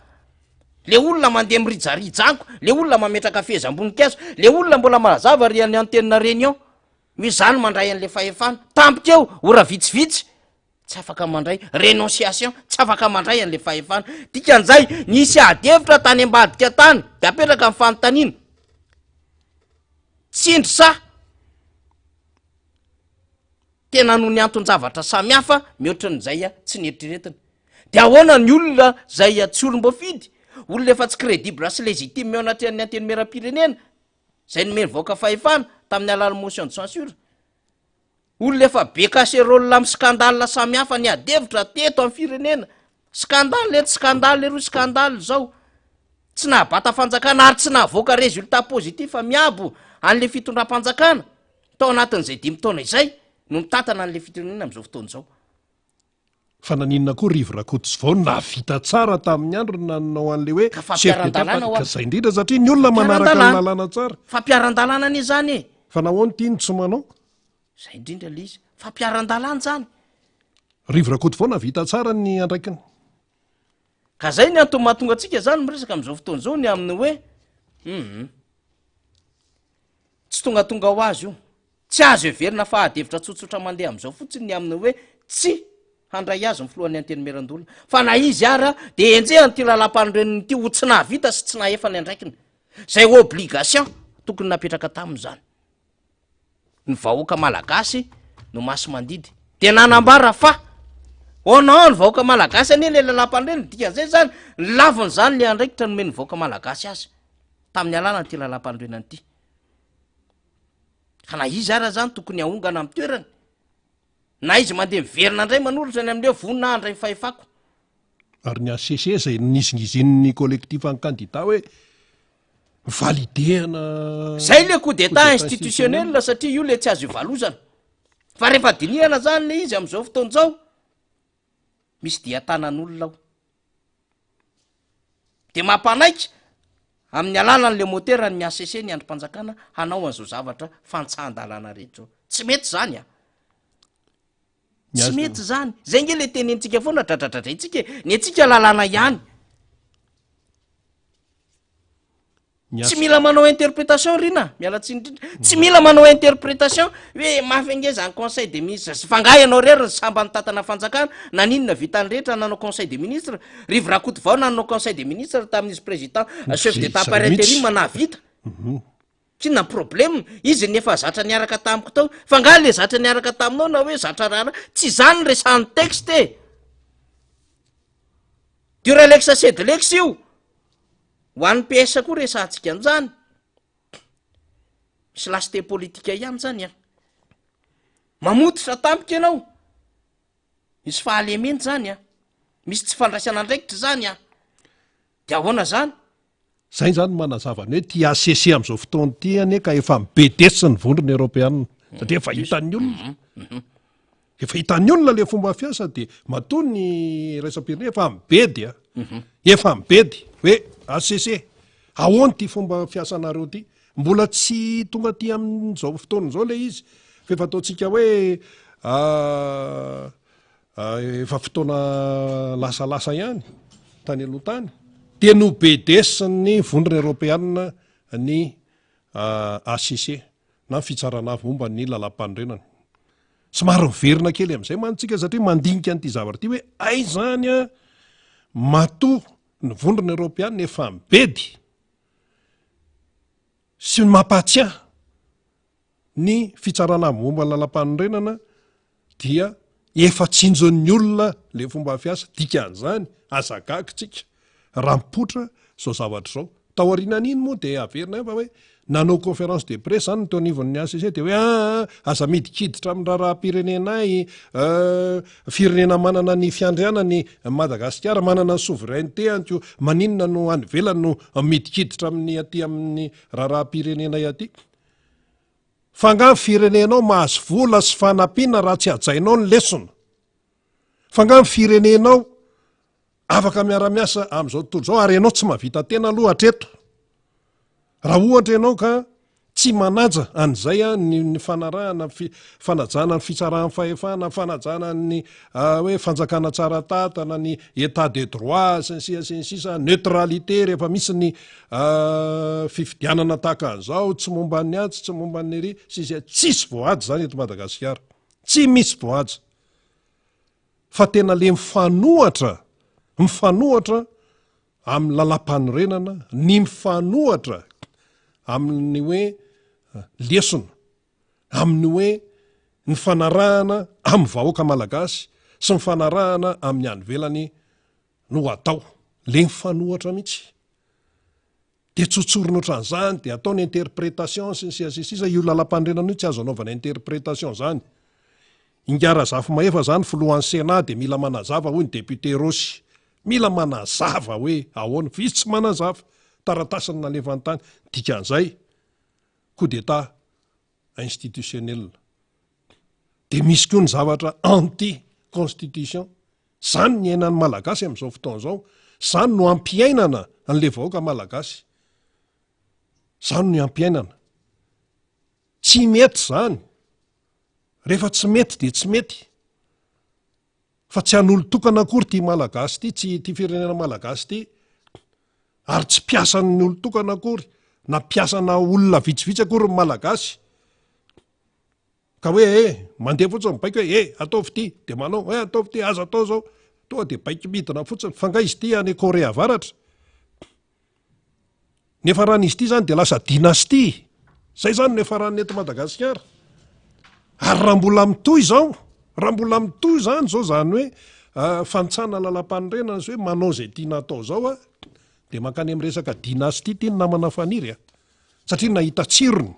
Le olona mandeha mirijarija any ko, le olona mametraka fehezam-boninkazo, le olona mbola manazava ry any antenne réunion hoe za no mandray an'le fahefana, tampoka eo ora vitsivitsy tsy afaka mandray, renonciation, tsy afaka mandray an'le fahefana. Dikan'izay nisy ady hevitra tany ambadika tany de apetraka ny fanontaniana, tsindry sa? Tena noho ny anton-javatra samihafa mihoatra an'izay tsy neritreretina. Dia ahoana ny olona izay tsy olom-boafidy, olona efa tsy crédible sy légitime eo anatrehan'ny Antenimierampirenena, izay nomen'ny vahoaka fahefana tamin'ny alalan'ny motion de censure? Olona efa be casserole amin'ny scandale samihafa niady hevitra teto amin'ny firenena, scandale etsy, scandale eroa, scandale izao. Tsy nahabata fanjakana ary tsy nahavoaka résultat positif miabo an'ilay fitondram-panjakana. Tao anatin'izay dimy taona izay no mitantana an'ilay firenena amin'izao fotoana izao. Fa naninona koa Rivo Rakotovao no nahavita tsara tamin'ny androny nanao an'ilay hoe Ka chef d'état fampiharan-dalàna hoa. ka zay indrindra satria ny olona manaraka ny Fampiharan-dalàna. lalàna tsara. Fampiharan-dalàna anie izany e. Fa nahoana ity no tsy manao? Zay indrindra ilay izy. Fampiharan-dalàna izany. Rivo Rakotovao nahavita tsara ny andraikiny. Ka zay ny antony mahatonga antsika izany miresaka amin'izao fotoana izao ny amin'ny hoe hum. Tsy tongatonga ho azy io. Tsy azo heverina fa ady hevitra tsotsotra mandeha amin'izao fotsiny ny amin'ny hoe tsy handray azy ny filohan'ny Antenimierandoholona. Fa na izy ara dia enjehan'ity lalàmpanorenana ity ho tsy nahavita sy tsy nahefa ny andraikiny. Izay obligation tokony napetraka taminy izany. Ny vahoaka malagasy no masi-mandidy. Dia nanambara fa au nom ny vahoaka malagasy anie ilay lalàmpanorenana, dikan'izay izany, ny lavin'izany ilay andraikitra nomen'ny vahoaka malagasy azy. tamin'ny alalan'ity lalàmpanorenana ity. Ka na izy ara zany tokony haongana amin'ny toerany, na izy mandeha miverina indray manoratra ny amin'ny hoe vonona handray ny fahefako. Ary ny HCC izay nizingizinin'ny collectif an'ny kandida hoe validena. Zay le coup d'état institutionnel satria io le tsy azo ivalozana. Fa rehefa dinihana zany le izy amin'izao fotoana izao, misy dian-tanan'olona ao. De mampanaiky amin'ny alalan'le motera ny HCC ny andrim-panjakana hanao an'izao zavatra fantsahan-dalàna rehetra zao. Tsy mety zany a! Tsy mety izany. Izay ange ilay tenenintsika foana, dradradradraintsika e. Ny antsika lalàna ihany. Tsy mila manao interprétation Rina, miala tsiny indrindra. Tsy mila manao interprétation hoe mafy ange zany conseil des ministres. Fa angaha ianao irery ny sambany nitantana fanjakana, naninona vitan'ny rehetra nanao conseil des ministres? Rivo Rakotovao nanao conseil des ministres tamin'izy président chef d'état par intérim nahavita. K'inona ny problème? Izy ny efa zatra niaraka tamiko tao. Fa angaha le zatra niaraka taminao na hoe zatra raharaha, tsy izany ny resahan'ny texte e! Duralex Sedlex io! Ho an'ny PS koa resahantsika an'izany. Misy lâcheté politique ihany zany an. Mamototra tampoka ianao. Misy fahalemena zany an. Misy tsy fandraisana andraikitra zany an. De ahoana zany? Zay zany manazava ny hoe ty HCC amin'izao fotoana ity anie ka efa mibedesy ny vondrona eoropeanina satria efa hitan'ny olona. Efa hitan'ny olona le fomba fiasa de matoa ny iraisam-pirenena efa mibedy a. Efa mibedy hoe HCC ahoana ity fomba fiasanareo ity? Mbola tsy tonga aty amin'izao fotoana izao le izy fa efa ataontsika hoe Efa fotoana lasalasa ihany, tany aloha tany, dia nobedesin'ny Vondrona Eoropeanina ny HCC, na ny Fitsarana Avo momba ny Lalàmpanorenana. Somary miverina kely amin'izay mantsy tsika satria mandinika an'ity zavatra ity hoe aiza izany an, matoa ny Vondrona Eoropeanina efa mibedy sy mampahatsiahy Ny fitsarana momba ny lalampanorenana dia efa tsinjon'ny olona le fomba fiasa, dikan'izany aza gaga tsika raha mipoitra zao zavatra zao. Tao aorianan'iny moa dia averina ihany fa hoe nanao conférence de presse zany ny teo anivon'ny HCC dia hoe aa aza midikiditra amin'ny raharaham-pirenenay, firenena manana ny fiandrianany Madagasikara, manana ny souveraineté-any ko maninona no any ivelany no midikiditra amin'ny aty amin'ny raharaham-pirenenay aty. Fa angaha ny firenenao mahazo vola sy fanampiana raha tsy hajainao ny lesona? Fa angaha ny firenenao afaka miara-miasa amin'izao tontolo izao ary ianao tsy mahavita tena aloha hatreto? Raha ohatra ianao ka tsy manaja an'izay ny ny fanarahana fi, fanajana ny fitsaran'ny fahefana, fanajana ny hoe fanjakana tsara tantana, ny état de droit sy ny sisa sy ny sisa, neutralité rehefa misy ny Fifidianana tahaka an'izao, tsy momba ny atsy, tsy momba ny ery, sy izay. Tsisy voahaja izany eto Madagasikara. Tsy misy voahaja. Fa tena le mifanohatra, mifanohatra amin'ny lalàmpanorenana, ny mifanohatra amin'ny hoe lesona, amin'ny hoe ny fanarahana amin'ny vahoaka malagasy sy ny fanarahana amin'ny any ivelany no atao. Le mifanohatra mihitsy. De tsotsorina ohatran'izany, de atao ny interprétation sy ny sisa sy ny sisa, io lalampanorenana io tsy azo anaovana interprétation zany. Ingahy Razafimahefa zany filohan'ny Sénat de mila manazava hoy ny député Rossy. Mila manazava hoe ahoana, fa izy tsy manazava. Taratasy no nalefany tany. Dikan'izay, coup d'état institutionnel. De misy koa ny zavatra anti constitution. Zany ny iainan'ny Malagasy amin'izao fotoana izao, zany no ampiainana an'le vahoaka Malagasy. Zany no ampiainana. Tsy mety zany. Rehefa tsy mety dia tsy mety. Fa tsy an'olon-tokana akory ity Malagasy ity, tsy ity firenena Malagasy ity. Ary tsy mpiasan'ny olon-tokana akory, na mpiasana olona vitsivitsy akory ny Malagasy. Ka hoe eh, mandeha fotsiny mibaiko hoe eh, ataovy ity, dia manao, eh, ataovy ity, aza atao izao. Tonga dia baiko midina fotsiny. Fa nga izy ity any Korea Avaratra? Ny niafaran'izy ity izany dia lasa dynastie. Izay izany no niafaran'ny eto Madagasikara. Ary raha mbola mitohy izao, raha mbola mitohy izany izao izany hoe ah, fantsana lalam-panorenana sy hoe manao izay tiana atao izao ah, dia mankany amin'ny resaka dynastie ity ny namana Faniry ah. Satria nahita tsirony.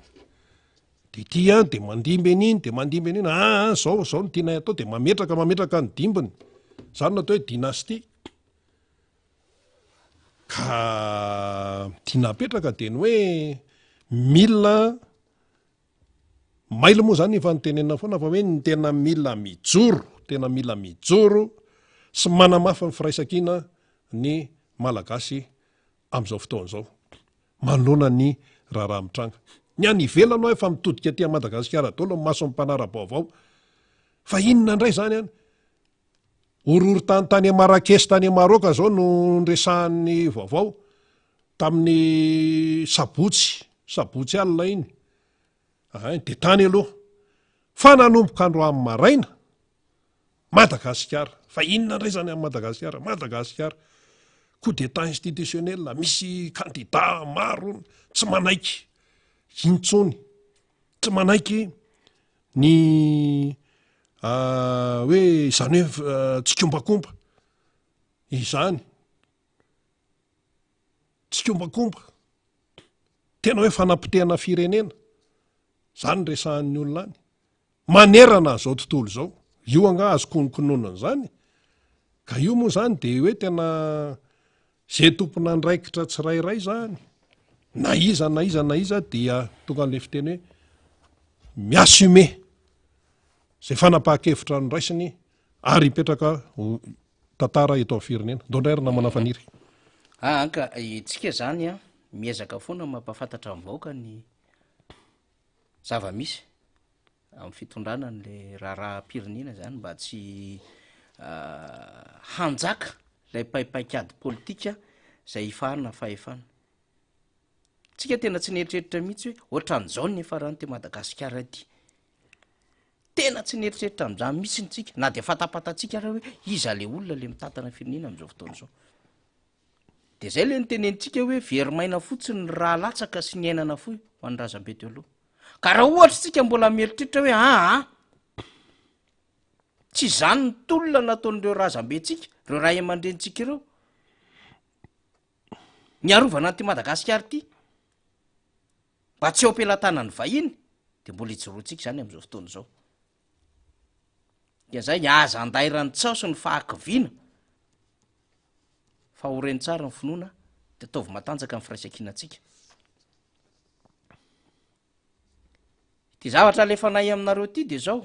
De ity an, de mandimby an'iny, de mandimby an'iny, aa ah, zao, zao no tianay atao, de mametraka, mametraka ny dimbiny. Zany no atao hoe dynastie. Ka tiana apetraka de ny hoe mila mailo moa zany efa nitenenina foana fa hoe ny tena mila mijoro, tena mila mijoro sy manamafy ny firaisankina ny Malagasy amin'izao fotoana izao manoloana ny raharaha mitranga. Ny any ivelany hoa efa mitodika aty Madagasikara daholo ny mason'ny mpanara-baovao. Fa inona indray izany an? Horohorontany tany Marrakech tany Maroc izao no niresahan'ny vaovao tamin'ny sabotsy, sabotsy alina iny. Ay, dia tany aloha. Fa nanomboka androany maraina, Madagasikara. Fa inona indray izany amin'i Madagasikara? Madagasikara. Coup d'état institutionnel, misy candidat maro tsy manaiky intsony. Tsy manaiky ny hoe izany hoe tsikombakomba izany. Tsikombakomba. Tena hoe fanapotehana firenena. Izany no resahan'ny olona any. Manerana an'izao tontolo izao. Io angaha azo kononkononana izany? Ka io moa izany dia hoe tena izay tompon'andraikitra tsirairay izany, na iza na iza na iza dia tonga an'ilay fiteny hoe mi-assumer izay fanapahan-kevitra noraisiny ary hipetraka ho tantara eto amin'ny firenena. Ndao indray ry namana Faniry. Aa ka itsika izany an, miezaka foana mampahafantatra ny vahoaka ny zava-misy amin'ny fitondrana an'le raharaham-pirenena zany mba tsy hanjaka lay paipaik'ady politika zay hifaharana fahefana. Tsika tena tsy nieritreritra mihitsy hoe ohatran'izao ny niafaran'ity Madagasikara ity. Tena tsy nieritreritra an'izany mihitsy ny tsika, na dia fantapantatsika ary hoe iza le olona le mitantana firenena amin'izao fotoana izao. De zay le nitenenitsika hoe very maina fotsiny ny rà latsaka sy ny aina nafoy ho an'ny razambe teo aloha. Ka raha ohatra tsika mbola mieritreritra hoe aa tsy izany ny tolona nataon'ireo razambentsika, ireo ray aman-drenintsika ireo, niarovana an'ity Madagasikara ity, mba tsy eo am-pelatanan'ny vahiny, de mbola ijoroantsika izany amin'izao fotoana izao. Dia zay, aza andairan'ny tsaho sy ny fahakiviana fa horeno tsara ny finoana de ataovy matanjaka ny firaisankinantsika. Ity zavatra alefanay aminareo ity de zao,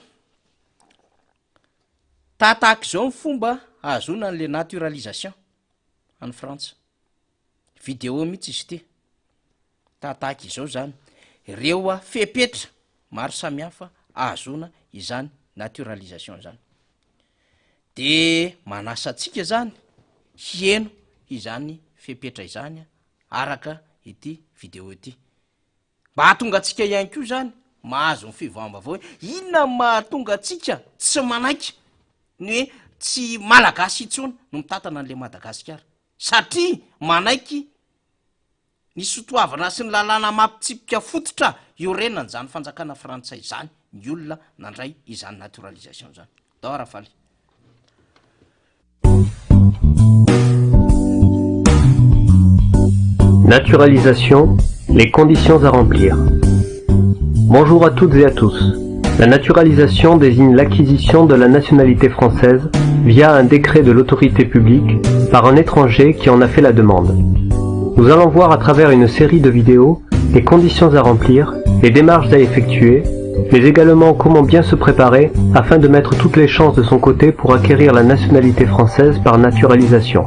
tahatahaka izao ny fomba ahazoana an'le naturalisation any Frantsa. Vidéo mihitsy izy ity. Tahatahaka izao zany ireo fepetra maro samihafa ahazoana izany naturalisation zany. De manasa antsika zany hiheno izany fepetra izany araka ity vidéo ity. Mba hahatonga antsika ihany koa zany mahazo ny fivoaham-baovao hoe inona no mahatonga antsika tsy manaiky ny hoe tsy malagasy intsony no mitantana an'le Madagasikara. Satria manaiky ny sotoavina sy ny lalàna amam-pitsipika fototra iorenan'izany fanjakana frantsay izany ny olona nandray izany naturalisation izany. Dao Rafaly. Naturalisation, les conditions à remplir. Bonjour à toutes et à tous. La naturalisation désigne l'acquisition de la nationalité française via un décret de l'autorité publique par un étranger qui en a fait la demande. Nous allons voir à travers une série de vidéos les conditions à remplir, les démarches à effectuer, mais également comment bien se préparer afin de mettre toutes les chances de son côté pour acquérir la nationalité française par naturalisation.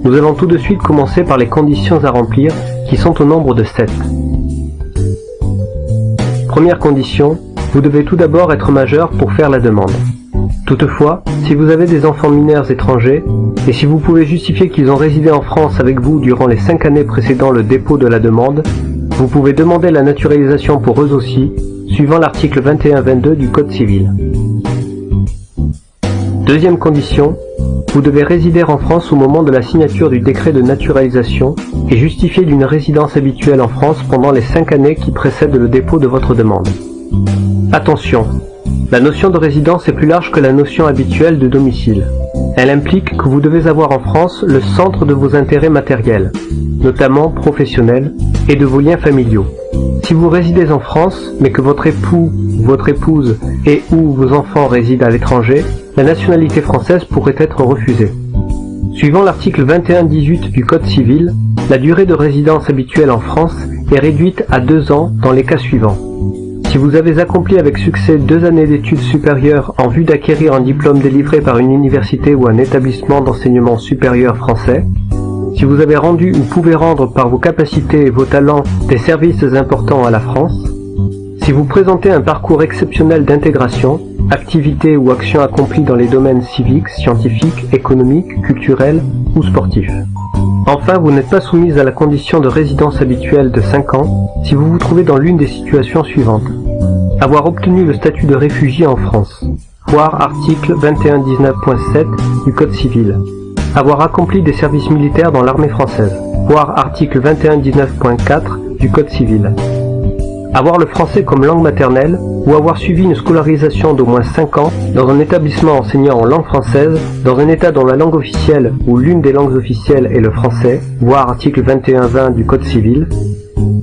Nous allons tout de suite commencer par les conditions à remplir qui sont au nombre de 7. Première condition, vous devez tout d'abord être majeur pour faire la demande. Toutefois, si vous avez des enfants mineurs étrangers, et si vous pouvez justifier qu'ils ont résidé en France avec vous durant les 5 années précédant le dépôt de la demande, vous pouvez demander la naturalisation pour eux aussi, suivant l'article 21-22 du Code civil. Deuxième condition, vous devez résider en France au moment de la signature du décret de naturalisation et justifier d'une résidence habituelle en France pendant les 5 années qui précèdent le dépôt de votre demande. Attention, la notion de résidence est plus large que la notion habituelle de domicile. Elle implique que vous devez avoir en France le centre de vos intérêts matériels, notamment professionnels, et de vos liens familiaux. Si vous résidez en France, mais que votre époux, votre épouse et ou vos enfants résident à l'étranger, la nationalité française pourrait être refusée. Suivant l'article 21-18 du Code civil, la durée de résidence habituelle en France est réduite à 2 ans dans les cas suivants. Si vous avez accompli avec succès 2 années d'études supérieures en vue d'acquérir un diplôme délivré par une université ou un établissement d'enseignement supérieur français, si vous avez rendu ou pouvez rendre par vos capacités et vos talents des services importants à la France, si vous présentez un parcours exceptionnel d'intégration, Activités ou actions accomplies dans les domaines civiques, scientifiques, économiques, culturels ou sportifs. Enfin, vous n'êtes pas soumise à la condition de résidence habituelle de 5 ans si vous vous trouvez dans l'une des situations suivantes. Avoir obtenu le statut de réfugié en France. Voir article 2119.7 du Code civil. Avoir accompli des services militaires dans l'armée française. Voir article 2119.4 du Code civil. Avoir le français comme langue maternelle ou avoir suivi une scolarisation d'au moins 5 ans dans un établissement enseignant en langue française, dans un état dont la langue officielle ou l'une des langues officielles est le français, voir article 21.20 du Code civil,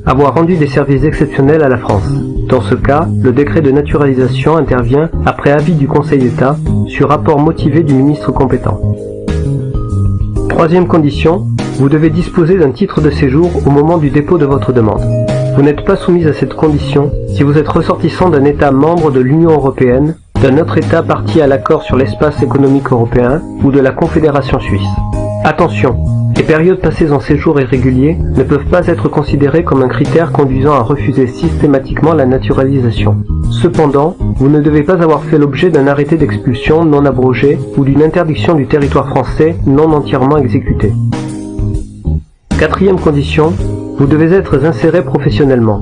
avoir rendu des services exceptionnels à la France. Dans ce cas, le décret de naturalisation intervient après avis du Conseil d'État sur rapport motivé du ministre compétent. Troisième condition, vous devez disposer d'un titre de séjour au moment du dépôt de votre demande. Vous n'êtes pas soumise à cette condition si vous êtes ressortissant d'un État membre de l'Union européenne, d'un autre État parti à l'accord sur l'espace économique européen ou de la Confédération suisse. Attention, les périodes passées en séjour irrégulier ne peuvent pas être considérées comme un critère conduisant à refuser systématiquement la naturalisation. Cependant, vous ne devez pas avoir fait l'objet d'un arrêté d'expulsion non abrogé ou d'une interdiction du territoire français non entièrement exécutée. Quatrième condition, vous devez être inséré professionnellement.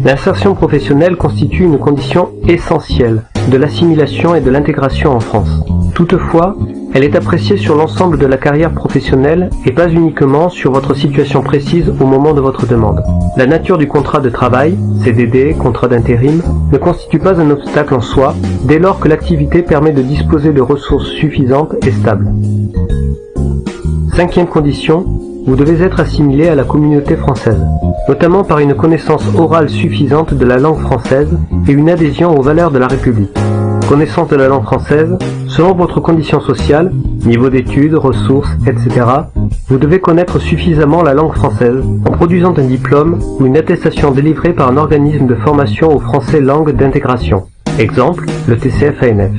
L'insertion professionnelle constitue une condition essentielle de l'assimilation et de l'intégration en France. Toutefois, elle est appréciée sur l'ensemble de la carrière professionnelle et pas uniquement sur votre situation précise au moment de votre demande. La nature du contrat de travail, CDD, contrat d'intérim, ne constitue pas un obstacle en soi dès lors que l'activité permet de disposer de ressources suffisantes et stables. Cinquième condition, vous devez être assimilé à la communauté française, notamment par une connaissance orale suffisante de la langue française et une adhésion aux valeurs de la République. Connaissance de la langue française, selon votre condition sociale, niveau d'études, ressources, etc., vous devez connaître suffisamment la langue française en produisant un diplôme ou une attestation délivrée par un organisme de formation au français langue d'intégration. Exemple, le TCF-ANF.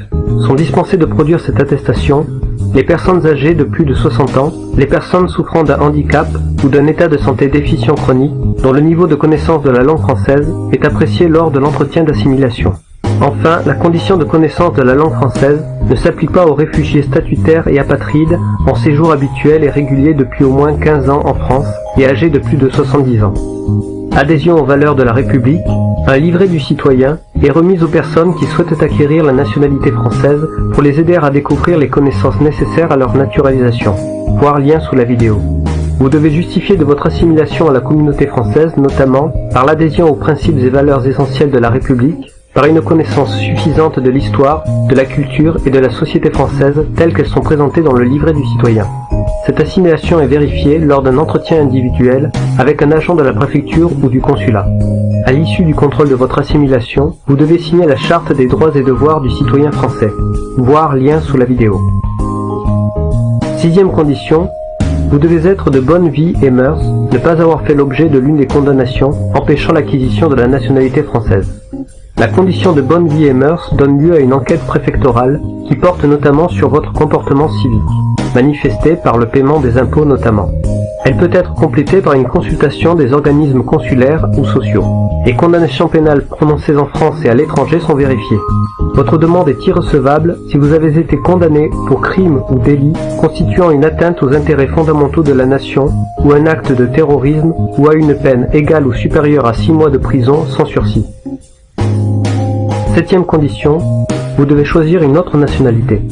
Sont dispensés de produire cette attestation les personnes âgées de plus de 60 ans, les personnes souffrant d'un handicap ou d'un état de santé déficient chronique dont le niveau de connaissance de la langue française est apprécié lors de l'entretien d'assimilation. Enfin, la condition de connaissance de la langue française ne s'applique pas aux réfugiés statutaires et apatrides en séjour habituel et régulier depuis au moins 15 ans en France et âgés de plus de 70 ans. Adhésion aux valeurs de la République, un livret du citoyen est remis aux personnes qui souhaitent acquérir la nationalité française pour les aider à découvrir les connaissances nécessaires à leur naturalisation. Voir lien sous la vidéo. Vous devez justifier de votre assimilation à la communauté française, notamment par l'adhésion aux principes et valeurs essentielles de la République, par une connaissance suffisante de l'histoire, de la culture et de la société française telles qu'elles sont présentées dans le livret du citoyen. Cette assimilation est vérifiée lors d'un entretien individuel avec un agent de la préfecture ou du consulat. À l'issue du contrôle de votre assimilation, vous devez signer la charte des droits et devoirs du citoyen français. Voir lien sous la vidéo. Sixième condition, vous devez être de bonne vie et mœurs, ne pas avoir fait l'objet de l'une des condamnations empêchant l'acquisition de la nationalité française. La condition de bonne vie et mœurs donne lieu à une enquête préfectorale qui porte notamment sur votre comportement civique, manifesté par le paiement des impôts notamment. Elle peut être complétée par une consultation des organismes consulaires ou sociaux. Les condamnations pénales prononcées en France et à l'étranger sont vérifiées. Votre demande est irrecevable si vous avez été condamné pour crime ou délit constituant une atteinte aux intérêts fondamentaux de la nation ou un acte de terrorisme ou à une peine égale ou supérieure à 6 mois de prison sans sursis. Septième condition, vous devez choisir une autre nationalité.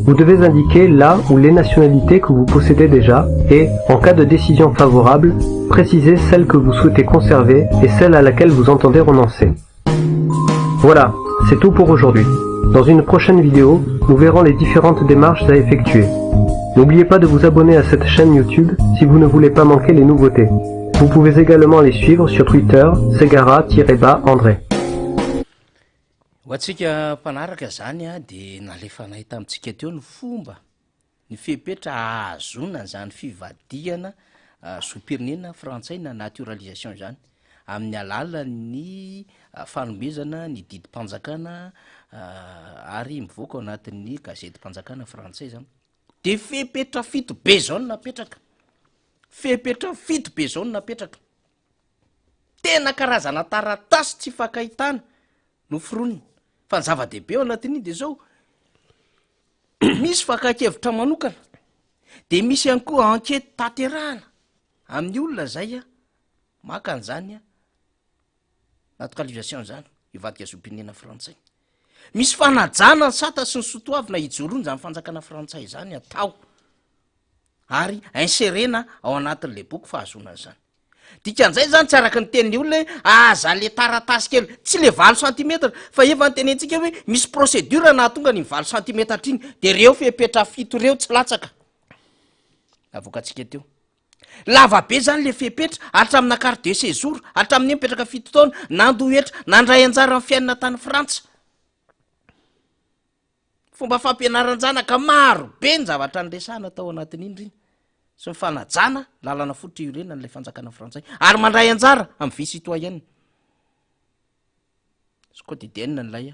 Vous devez indiquer la ou les nationalités que vous possédez déjà et, en cas de décision favorable, préciser celle que vous souhaitez conserver et celle à laquelle vous entendez renoncer. Voilà, c'est tout pour aujourd'hui. Dans une prochaine vidéo, nous verrons les différentes démarches à effectuer. N'oubliez pas de vous abonner à cette chaîne YouTube si vous ne voulez pas manquer les nouveautés. Vous pouvez également les suivre sur Twitter, Segara-André. Ho antsika mpanaraka izany dia nalefanay tamintsika teo ny fomba, ny fepetra ahazoana an'izany fivadihana zom-pirenena frantsay na naturalisation izany, amin'ny alalan'ny fanomezana ny didim-panjakana ary mivoaka ao anatin'ny gazetim-panjakana frantsay izany. De fepetra fito be zao no napetraka, fepetra fito be zao no napetraka. Tena karazana taratasy tsy ifankahitana no foronina. Fa ny zava-dehibe ao anatin'iny de zao, misy fakan-kevitra manokana, de misy ihany koa enquête tanterahana amin'ny olona zay a maka an'izany a naturalisation zany, hivadika zom-pirenena frantsay. Misy fanajana ny sata sy ny soatoavina ijoroana izany fanjakana frantsay izany atao ary inserena ao anatin'le boky fahazoana an'izany. Dikan'izay zany tsy araka ny tenin'ny olona hoe aza le taratasy kely, tsy le valo centimètre fa efa notenentsika hoe misy procédure nahatonga an'iny valo centimetatra iny de reo fepetra fito reo tsy latsaka navoakantsika teo. Lava be zany le fepetra hatramina carte de séjour, hatramin'ny hoe mipetraka fito taona, nandoa hetra, nandray anjara amin'ny fiainana tany Frantsa. Fomba fampianaran-janaka maro be ny zavatra niresahana tao anatin'iny riny sy ny fanajana lalana fototra iorenan'ilay fanjakana frantsay ary mandray anjara amin'ny vie citoyenne sy quotidienne n'ilay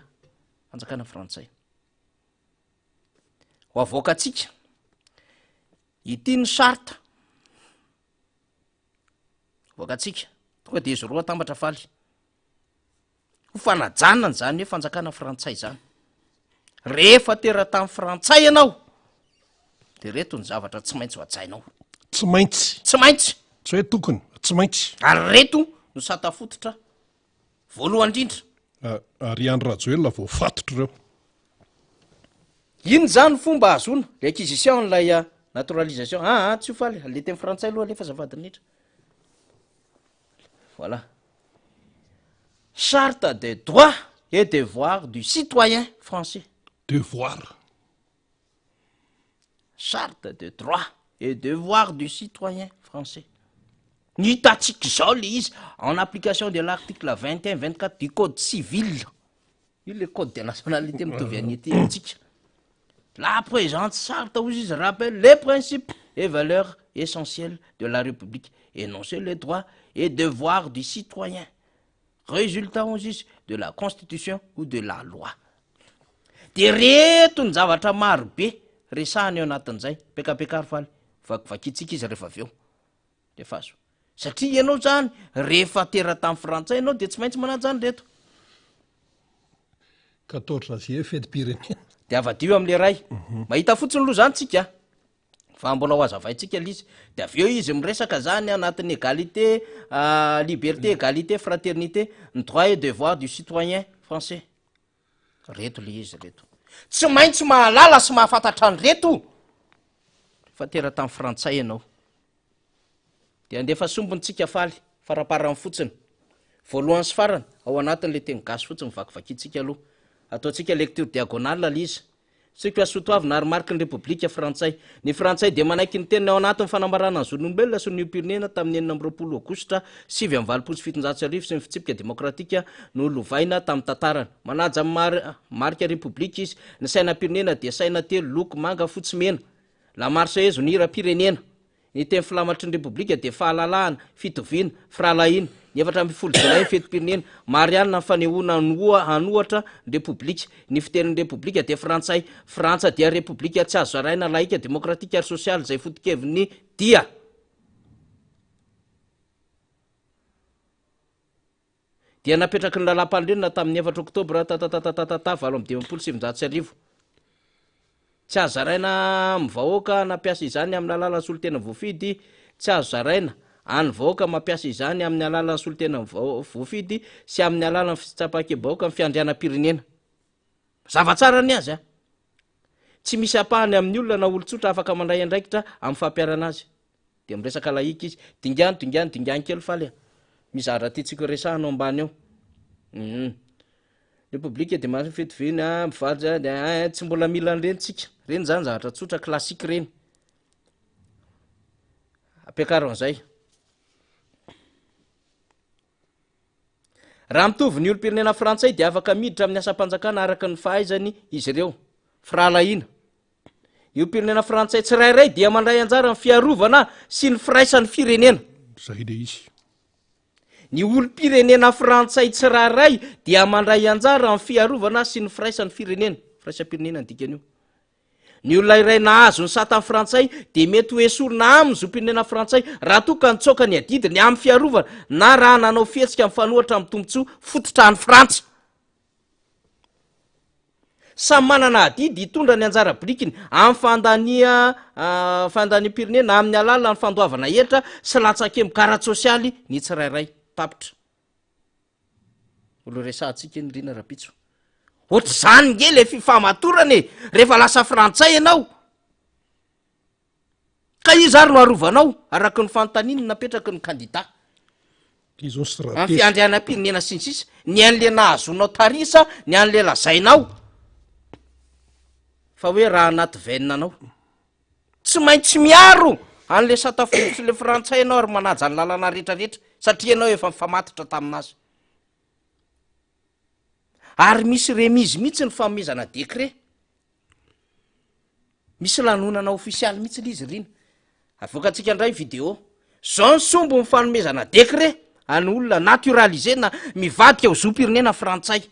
fanjakana frantsay. Ho avoakantsika ity ny charte avoakantsika tonga de izy roa atambatra faly. Ho fanajana an'izany hoe fanjakana frantsay izany. Rehefa teratany frantsay ianao, de reto ny zavatra tsy maintsy ho hajainao. Tsy maintsy. Tsy maintsy. Tsy hoe tokony, tsy maintsy. Ary reto no sata fototra voalohany indrindra. Ary Andry Rajoelina voafatotra ireo. Inona izany fomba ahazoana le acquisition an'ilay ah, naturalisation? Ah, ah, tsy ho faly, le teny frantsay aloha alefa azafady indrindra. Voilà. Charte des droits et devoirs du citoyen français. Devoir. Charte des droits et devoirs du citoyen français. Ny hitantsika izao le izy en application de l'article 21 24 du code civil. Io le code de nationalité mitovy an'ny ety amintsika. La présente charte hozy izy rappelle les principes et valeurs essentielles de la République, énoncer les droits et devoirs du citoyen résultant hozy izy de la constitution ou de la loi. De reto ny zavatra maro be resahana eo anatin'izay, pekapekaro faly, vakivakintsika izy rehefa avy eo. Lefaso. Satria ianao zany rehefa teratany frantsay ianao de tsy maintsy manaja an'ireto. 14 juillet fetim-pirenena. De avadio am'le ray. Mahita fotsiny aloha zany tsika fa mbola ho azavaintsika le izy. De avy eo izy miresaka zany anatin'ny égalité, liberté, égalité, fraternité, ny droit et devoir du citoyen français. Reto le izy reto. Tsy maintsy mahalala sy mahafantatra an'ireto fa teratany frantsay ianao. Dia andefa sombiny tsika faly, faraparany fotsiny. Voalohany sy farany, ao anatin'ilay teny gasy fotsiny vakivakintsika aloha. Ataontsika lecture diagonale ilay izy. Tsika soatoavina ary mariky ny Repoblika frantsay. Ny Frantsay dia manaiky ny teniny ao anatin'ny Fanambarana ny Zon'olombelona sy ny Olom-pirenena tamin'ny 26 Aogositra 1789 sy ny fitsipika demokratika nolovaina tamin'ny tantarany. Manaja ny marika Repoblika izy. Ny sainam-pirenena dia saina telo loko, manga, fotsy, mena. La Marseillaise no hiram-pirenena. Ny teny filamatry ny Repoblika dia fahalalahana, fitoviana, firahalahiana. Ny 14 jolay ny fetim-pirenena. Marianina ny fanehoana an'ohatra ny Repoblika. Ny fitenin'ny Repoblika dia frantsay. Frantsa dia Repoblika tsy azo zaraina, laika, demokratika ary sosialy izay foto-keviny dia. Dia napetraky ny Lalàmpanorenana tamin'ny efatra Oktobra tatatatatata 1958. Tsy azo zaraina amin'ny vahoaka nampiasa izany amin'ny alalan'ny solontena voafidy, tsy azo zaraina an'ny vahoaka mampiasa izany amin'ny alalan'ny solontena voafidy sy amin'ny alalan'ny fitsapan-kebahoaka ny fiandrianam-pirenena. Mazava tsara ny azy a! Tsy misy ampahany amin'ny olona na olon-tsotra afaka mandray andraikitra amin'ny fampiharana azy. Dia miresaka laïque izy. Dingano, dingano, dingano kely faly a! Misy zavatra tiantsika ho resahana ao ambany ao. Hum. République dia mahazo fitoviana, mivady, dia ein, tsy mbola mila an'ireny tsika. Ireny zany zavatra tsotra classique ireny. Ampiakaro an'izay. Raha mitovy ny olom-pirenena frantsay dia afaka miditra amin'ny asam-panjakana araka ny fahaizany izy ireo. Firahalahiana. Ny olom-pirenena frantsay tsirairay dia mandray anjara amin'ny fiarovana sy ny firaisan'ny firenena. Izay ilay izy. Ny olom-pirenena frantsay tsirairay dia mandray anjara amin'ny fiarovana sy ny firaisan'ny firenena. Firaisam-pirenena ny dikan'io. Ny olona iray nahazo ny sata frantsay dia mety ho esorina aminy zom-pirenena frantsay raha toa ka nitsoaka ny adidiny amin'ny fiarovana na raha nanao fihetsika mifanohitra amin'ny tombontsoa fototra an'i Frantsa. Samy manana adidy hitondra ny anjara birikiny amin'ny fandania fandaniam-pirenena amin'ny alalan'ny fandoavana hetra sy latsakemboka ara-tsosialy ny tsirairay. Tapitra. Mbola resahantsika iny Rina rapitso. Ohatr'izany nge le fifamatorana e, rehefa lasa frantsay ianao. Ka iza ary no arovanao araka ny fanontaniana napetraky ny kandida? Izao Amin'ny stratégie. fiandrianam-pirenena sy ny sisa, ny an'le nahazoanao tarisa, ny an'le lazainao fa hoe raha anaty veine anao. Tsy maintsy miaro an'le sata fototry le frantsay ianao ary manaja ny lalana rehetrarehetra satria ianao efa nifamatotra taminazy. Ary misy remise mihitsy ny fanomezana décret. Misy lanonana ofisialy mihitsy le izy Rina. Avoakantsika indray video. Zao ny sombiny fanomezana décret an'ny olona naturalisé na mivadika ho zom-pirenena frantsay.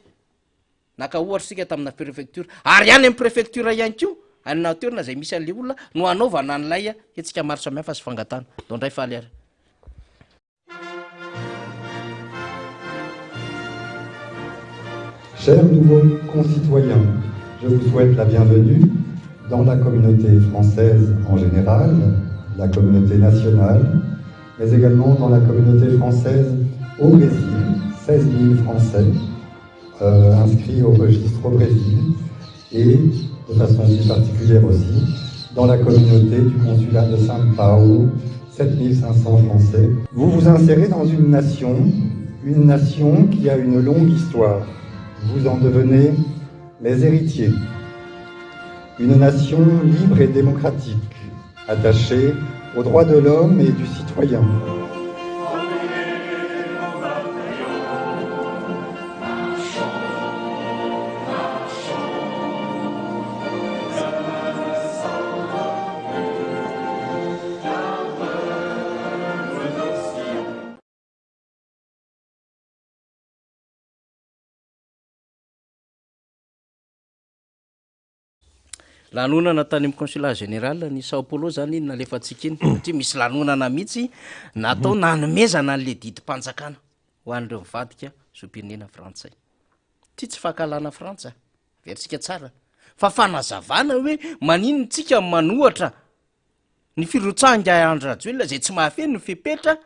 Naka ohatra isika tamina préfecture. Ary any amin'ny préfecture ihany koa, any na toerana izay misy an'le olona no hanaovana an'ilay hetsika maro samihafa sy fangatahana. Ndao indray faly ary. Chers nouveaux concitoyens, je vous souhaite la bienvenue dans la communauté française en général, la communauté nationale, mais également dans la communauté française au Brésil, 16 000 Français euh, inscrits au registre au Brésil, et de façon plus particulière aussi, dans la communauté du consulat de São Paulo, 7500 Français. Vous vous insérez dans une nation, une nation qui a une longue histoire. Vous en devenez les héritiers. Une nation libre et démocratique, attachée aux droits de l'homme et du citoyen. Lanonana tany amin'ny consulat général ny Sao Paulo zany iny nalefantsika iny satria misy lanonana mihitsy natao nanomezana an'le didim-panjakana ho an'ireo mivadika zom-pirenena frantsay. Ty tsy fankahalana Frantsa, averintsika tsara, fa fanazavana hoe maninona tsika manohatra ny firotsahan-ingahy Andry Rajoelina izay tsy mahafeno ny fepetra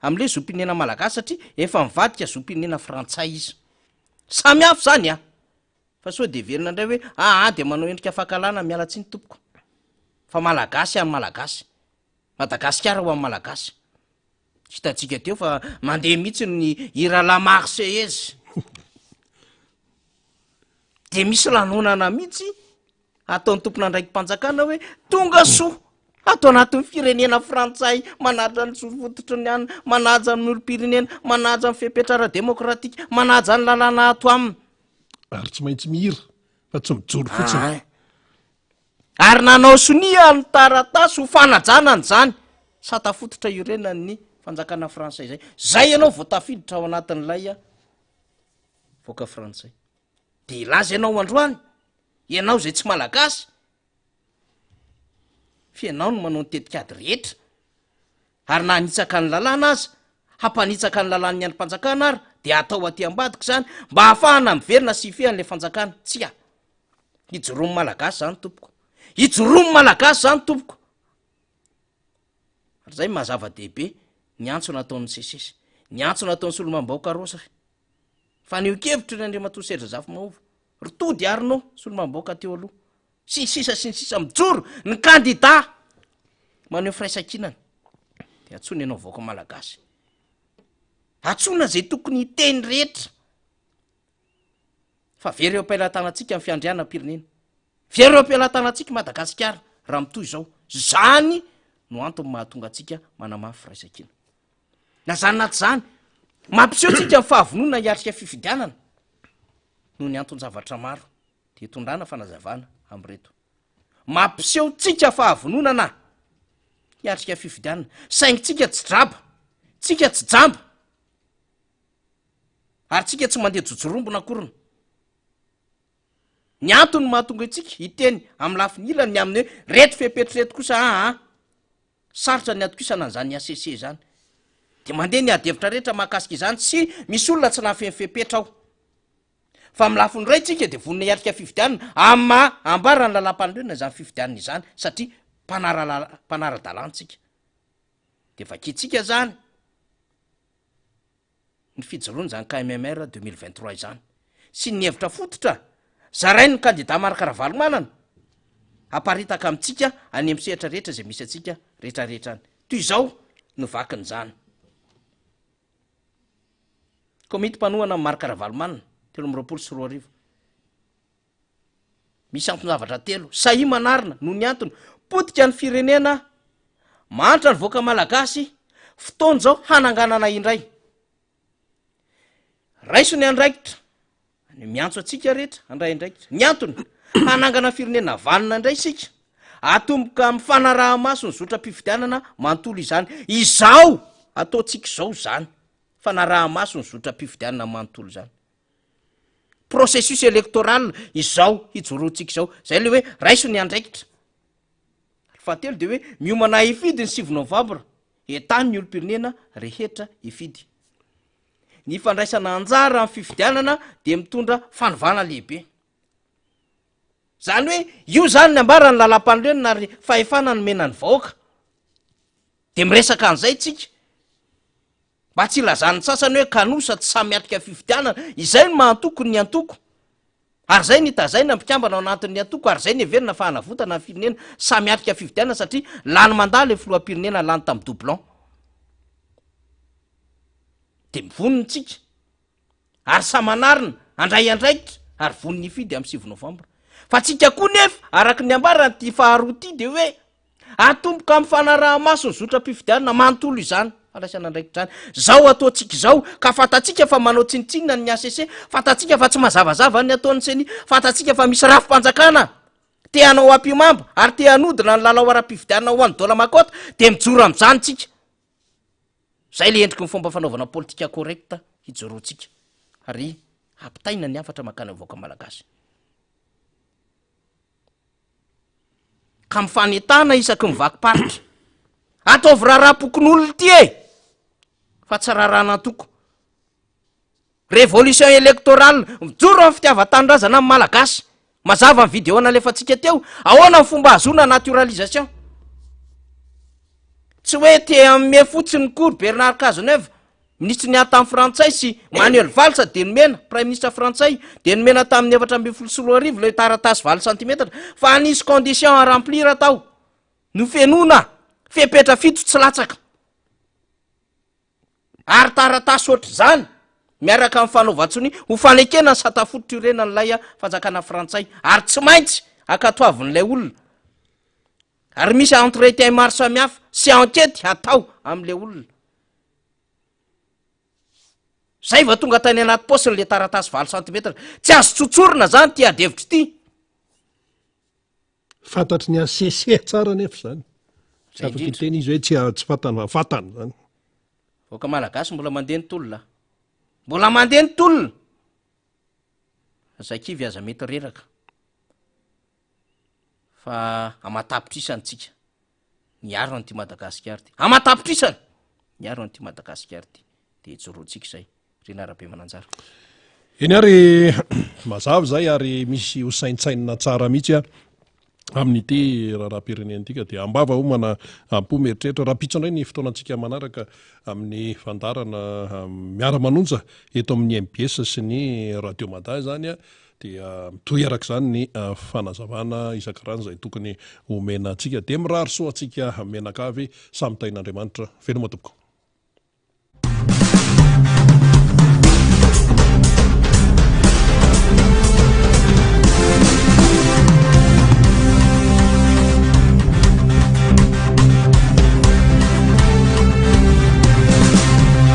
amin'ilay zom-pirenena malagasy satria efa nivadika zom-pirenena frantsay izy. Samy hafa izany an! Fa sao dia heverina indray hoe aa dia manao endrika fankahalana, miala tsiny tompoko fa malagasy an'ny malagasy, Madagasikara ho an'ny malagasy. Hitantsika teo fa mandeha mihitsy ny hira la Marseillaise. Dia misy lanonana mihitsy ataon'ny tompon'andraiki-panjakana hoe tonga soa ato anatin'ny firenena frantsay manaja ny zo fototry ny anina, manaja ny olom-pirenena, manaja ny fepetra ara-demokratika, manaja ny lalàna ato aminy. Ary tsy maintsy mihira fa tsy mijoro fotsiny. Ah. Ary nanao sonia ny taratasy ho fanajana an'izany sata fototra iorenan'ny fanjakana frantsay izay. Zay ianao vao tafiditra ao anatin'ilay vahoaka frantsay. Dia hilaza ianao androany, ianao izay tsy malagasy, f'ianao no manao ny tetikady rehetra, ary na hanitsaka ny lalàna aza, hampanitsaka ny lalàn'ny andrim-panjakana ary dia atao aty ambadika izany mba hahafahana miverina sy hifehy an'ilay fanjakana. Tsia. Hijoroan'ny Malagasy izany tompoko. Hijoroan'ny Malagasy izany tompoko. Ary izay maha zava-dehibe ny antso nataon'ny SECES, ny antso nataon'ny Solombavambahoaka Rosa. Fanehoan-kevitry ny Andriamatoa Serge Zafimahova, ry Tody Arnaud, solombavambahoaka teo aloha, sy ny sisa sy ny sisa Mijoro ny kandida maneho firaisankinana. Dia antsoina ianao vahoaka malagasy. Antsoina izay tokony hiteny rehetra. Fa very eo am-pelatanantsika ny fiandrianam-pirenena. Very eo am-pelatanantsika i Madagasikara raha mitohy izao. Izany no antony mahatonga antsika manamafy firaisankina. Na izany na tsy izany, mampiseho antsika ny fahavononana hiatrika fifidianana noho ny anton-javatra maro. Dia tondrana fanazavana amin'ireto. Mampiseho antsika fahavononana hiatrika fifidianana. Saingy tsika tsy draba, tsika tsy jamba, ary tsika tsy mandeha jojorombona akoriny. Ny antony mahatonga antsika hiteny amin'ny lafiny ilany ny amin'ny hoe reto fepetra reto kosa aa Sarotra ny hatokisana an'izany HCC izany. Dia mandeha ny ady hevitra rehetra mahakasika izany sy misy olona tsy nahafeno fepetra ao. Fa amin'ny lafiny iray tsika dia vonona hiatrika fifidianana amin'ny maha ambaran'ny lalàmpanorenana izany fifidianana izany satria mpanara-lalà, mpanara-dalàna tsika. Dia vakintsika izany ny fijoroana izany KMMR 2023 izany sy ny hevitra fototra zarain'ny kandida Marc Ravalomanana haparitaka amintsika any amin'ny sehatra rehetra izay misy antsika rehetrarehetra any. Toy izao no vakin'izany. Komity mpanohana an'i Marc Ravalomanana, 2023. Misy anton-javatra telo. Sahia manarina, noho ny antony, potika ny firenena, mahantra ny vahoaka malagasy, fotoana izao hananganana indray. Raiso ny andraikitra, ny miantso antsika rehetra handray andraikitra. Ny antony, hanangana firenena vanona indray isika. Atomboka amin'ny fanaraha-maso ny zotram-pifidianana manontolo izany. Izao ataontsika izao izany, fanaraha-maso ny zotram-pifidianana manontolo izany. Processus électoral izao hijoroantsika izao. Izay ilay hoe raiso ny andraikitra. Ary fahatelo dia hoe miomana hifidy ny sivy novambra. Entano ny olom-pirenena rehetra hifidy. Ny fandraisana anjara amin'ny fifidianana dia mitondra fanovana lehibe. Zany hoe io zany ny ambaran'ny lalàmpanorenana ary fahefana nomena ny vahoaka. De miresaka an'izay tsika. Mba tsy hilazan'ny sasany hoe kanosa tsy samy miatrika fifidianana. Izay no maha antoko ny antoko. Ary izay no itazaina ny mpikambana ao anatin'ny antoko ary izay no heverina fa hanavotana ny firenena samy miatrika fifidianana satria lany mandat ilay filoham-pirenena lany tamin'ny doublon. De mivonona tsika. Ary samy manarina, handray andraikitra ary vonona hifidy amin'ny sivy novambra. Fa tsika koa nefa, araka ny ambaran'ity faharoa ity dia hoe atomboka amin'ny fanaraha-maso ny zotram-pifidianana manontolo izany fandraisana andraikitra izany. Izao ataontsika izao ka fantatsika fa manao tsinontsinona ny HCC, fantatsika fa tsy mazavazava ny ataon'ny ceni, fantatsika fa misy rafi-panjakana te hanao ampihimamba ary te hanodina ny lalao ara-pifidianana ho an'ny Dola Makota dia mijoro amin'izany tsika. Zay le endriky ny fomba fanaovana politika correct hijoroantsika ary hampitaina ny hafatra mankany amin'ny vahoaka malagasy. Ka mifanentana isaky ny vakim-paritra. Ataovy raharaham-pokonolona ity e! Fa tsy raharahan'antoko. Révolution électorale, mijoro amin'ny fitiavan-tanindrazana ny Malagasy. Mazava ny vidéo nalefantsika teo, ahoana ny fomba ahazoana naturalisation? Tsy hoe te hanome fotsiny kory Bernard Cazeneuve, minisitry ny ady tamin'ny frantsay sy Manuel Valls dia nomena, praiminisitra frantsay, dia nomena tamin'ny 2014 ilay taratasy valo santimetatra, fa nisy condition à remplir tao, nofenoina fepetra fito tsy latsaka. Ary taratasy ohatr'izany, miaraka amin'ny fanaovan-tsonia ho fanekena ny sata fototra iorenan'ilay fanjakana frantsay, ary tsy maintsy ankatoavin'ilay olona, ary misy entretien maro samihafa sy enquete hatao amin'ilay olona. Zay vao tonga tany anaty paosiny le taratasy valo santimetatra. Tsy azo tsotsorina zany ity adihevitra ity. Fantatry ny HCC tsara anefa izany. Tsy afaka hiteny izy hoe tsy tsy fantany fa fantany izany. Vahoaka malagasy mbola mandeha ny tolona. Mbola mandeha ny tolona. Aza kivy aza mety reraka. Fa aman-tapitrisany tsika miaro an'ity Madagasikara ity. Aman-tapitrisany miaro an'ity Madagasikara ity. Dia ijoroantsika izay. Rina Rabemananjara. Eny ary mazava izay ary misy ho saintsainina tsara mihitsy a amin'ity raharaham-pirenena ity ka dia ambava homana am-po mieritreritra. Rahampitso indray ny fotoanantsika manaraka amin'ny fandaharana miara-manonja eto amin'ny mbs sy ny Radio Mada izany dia mitohy araka izany ny fanazavana isan-karazany izay tokony homena antsika. Dia mirary soa antsika mianakavy samy tahin'Andriamanitra. Veloma tompoko.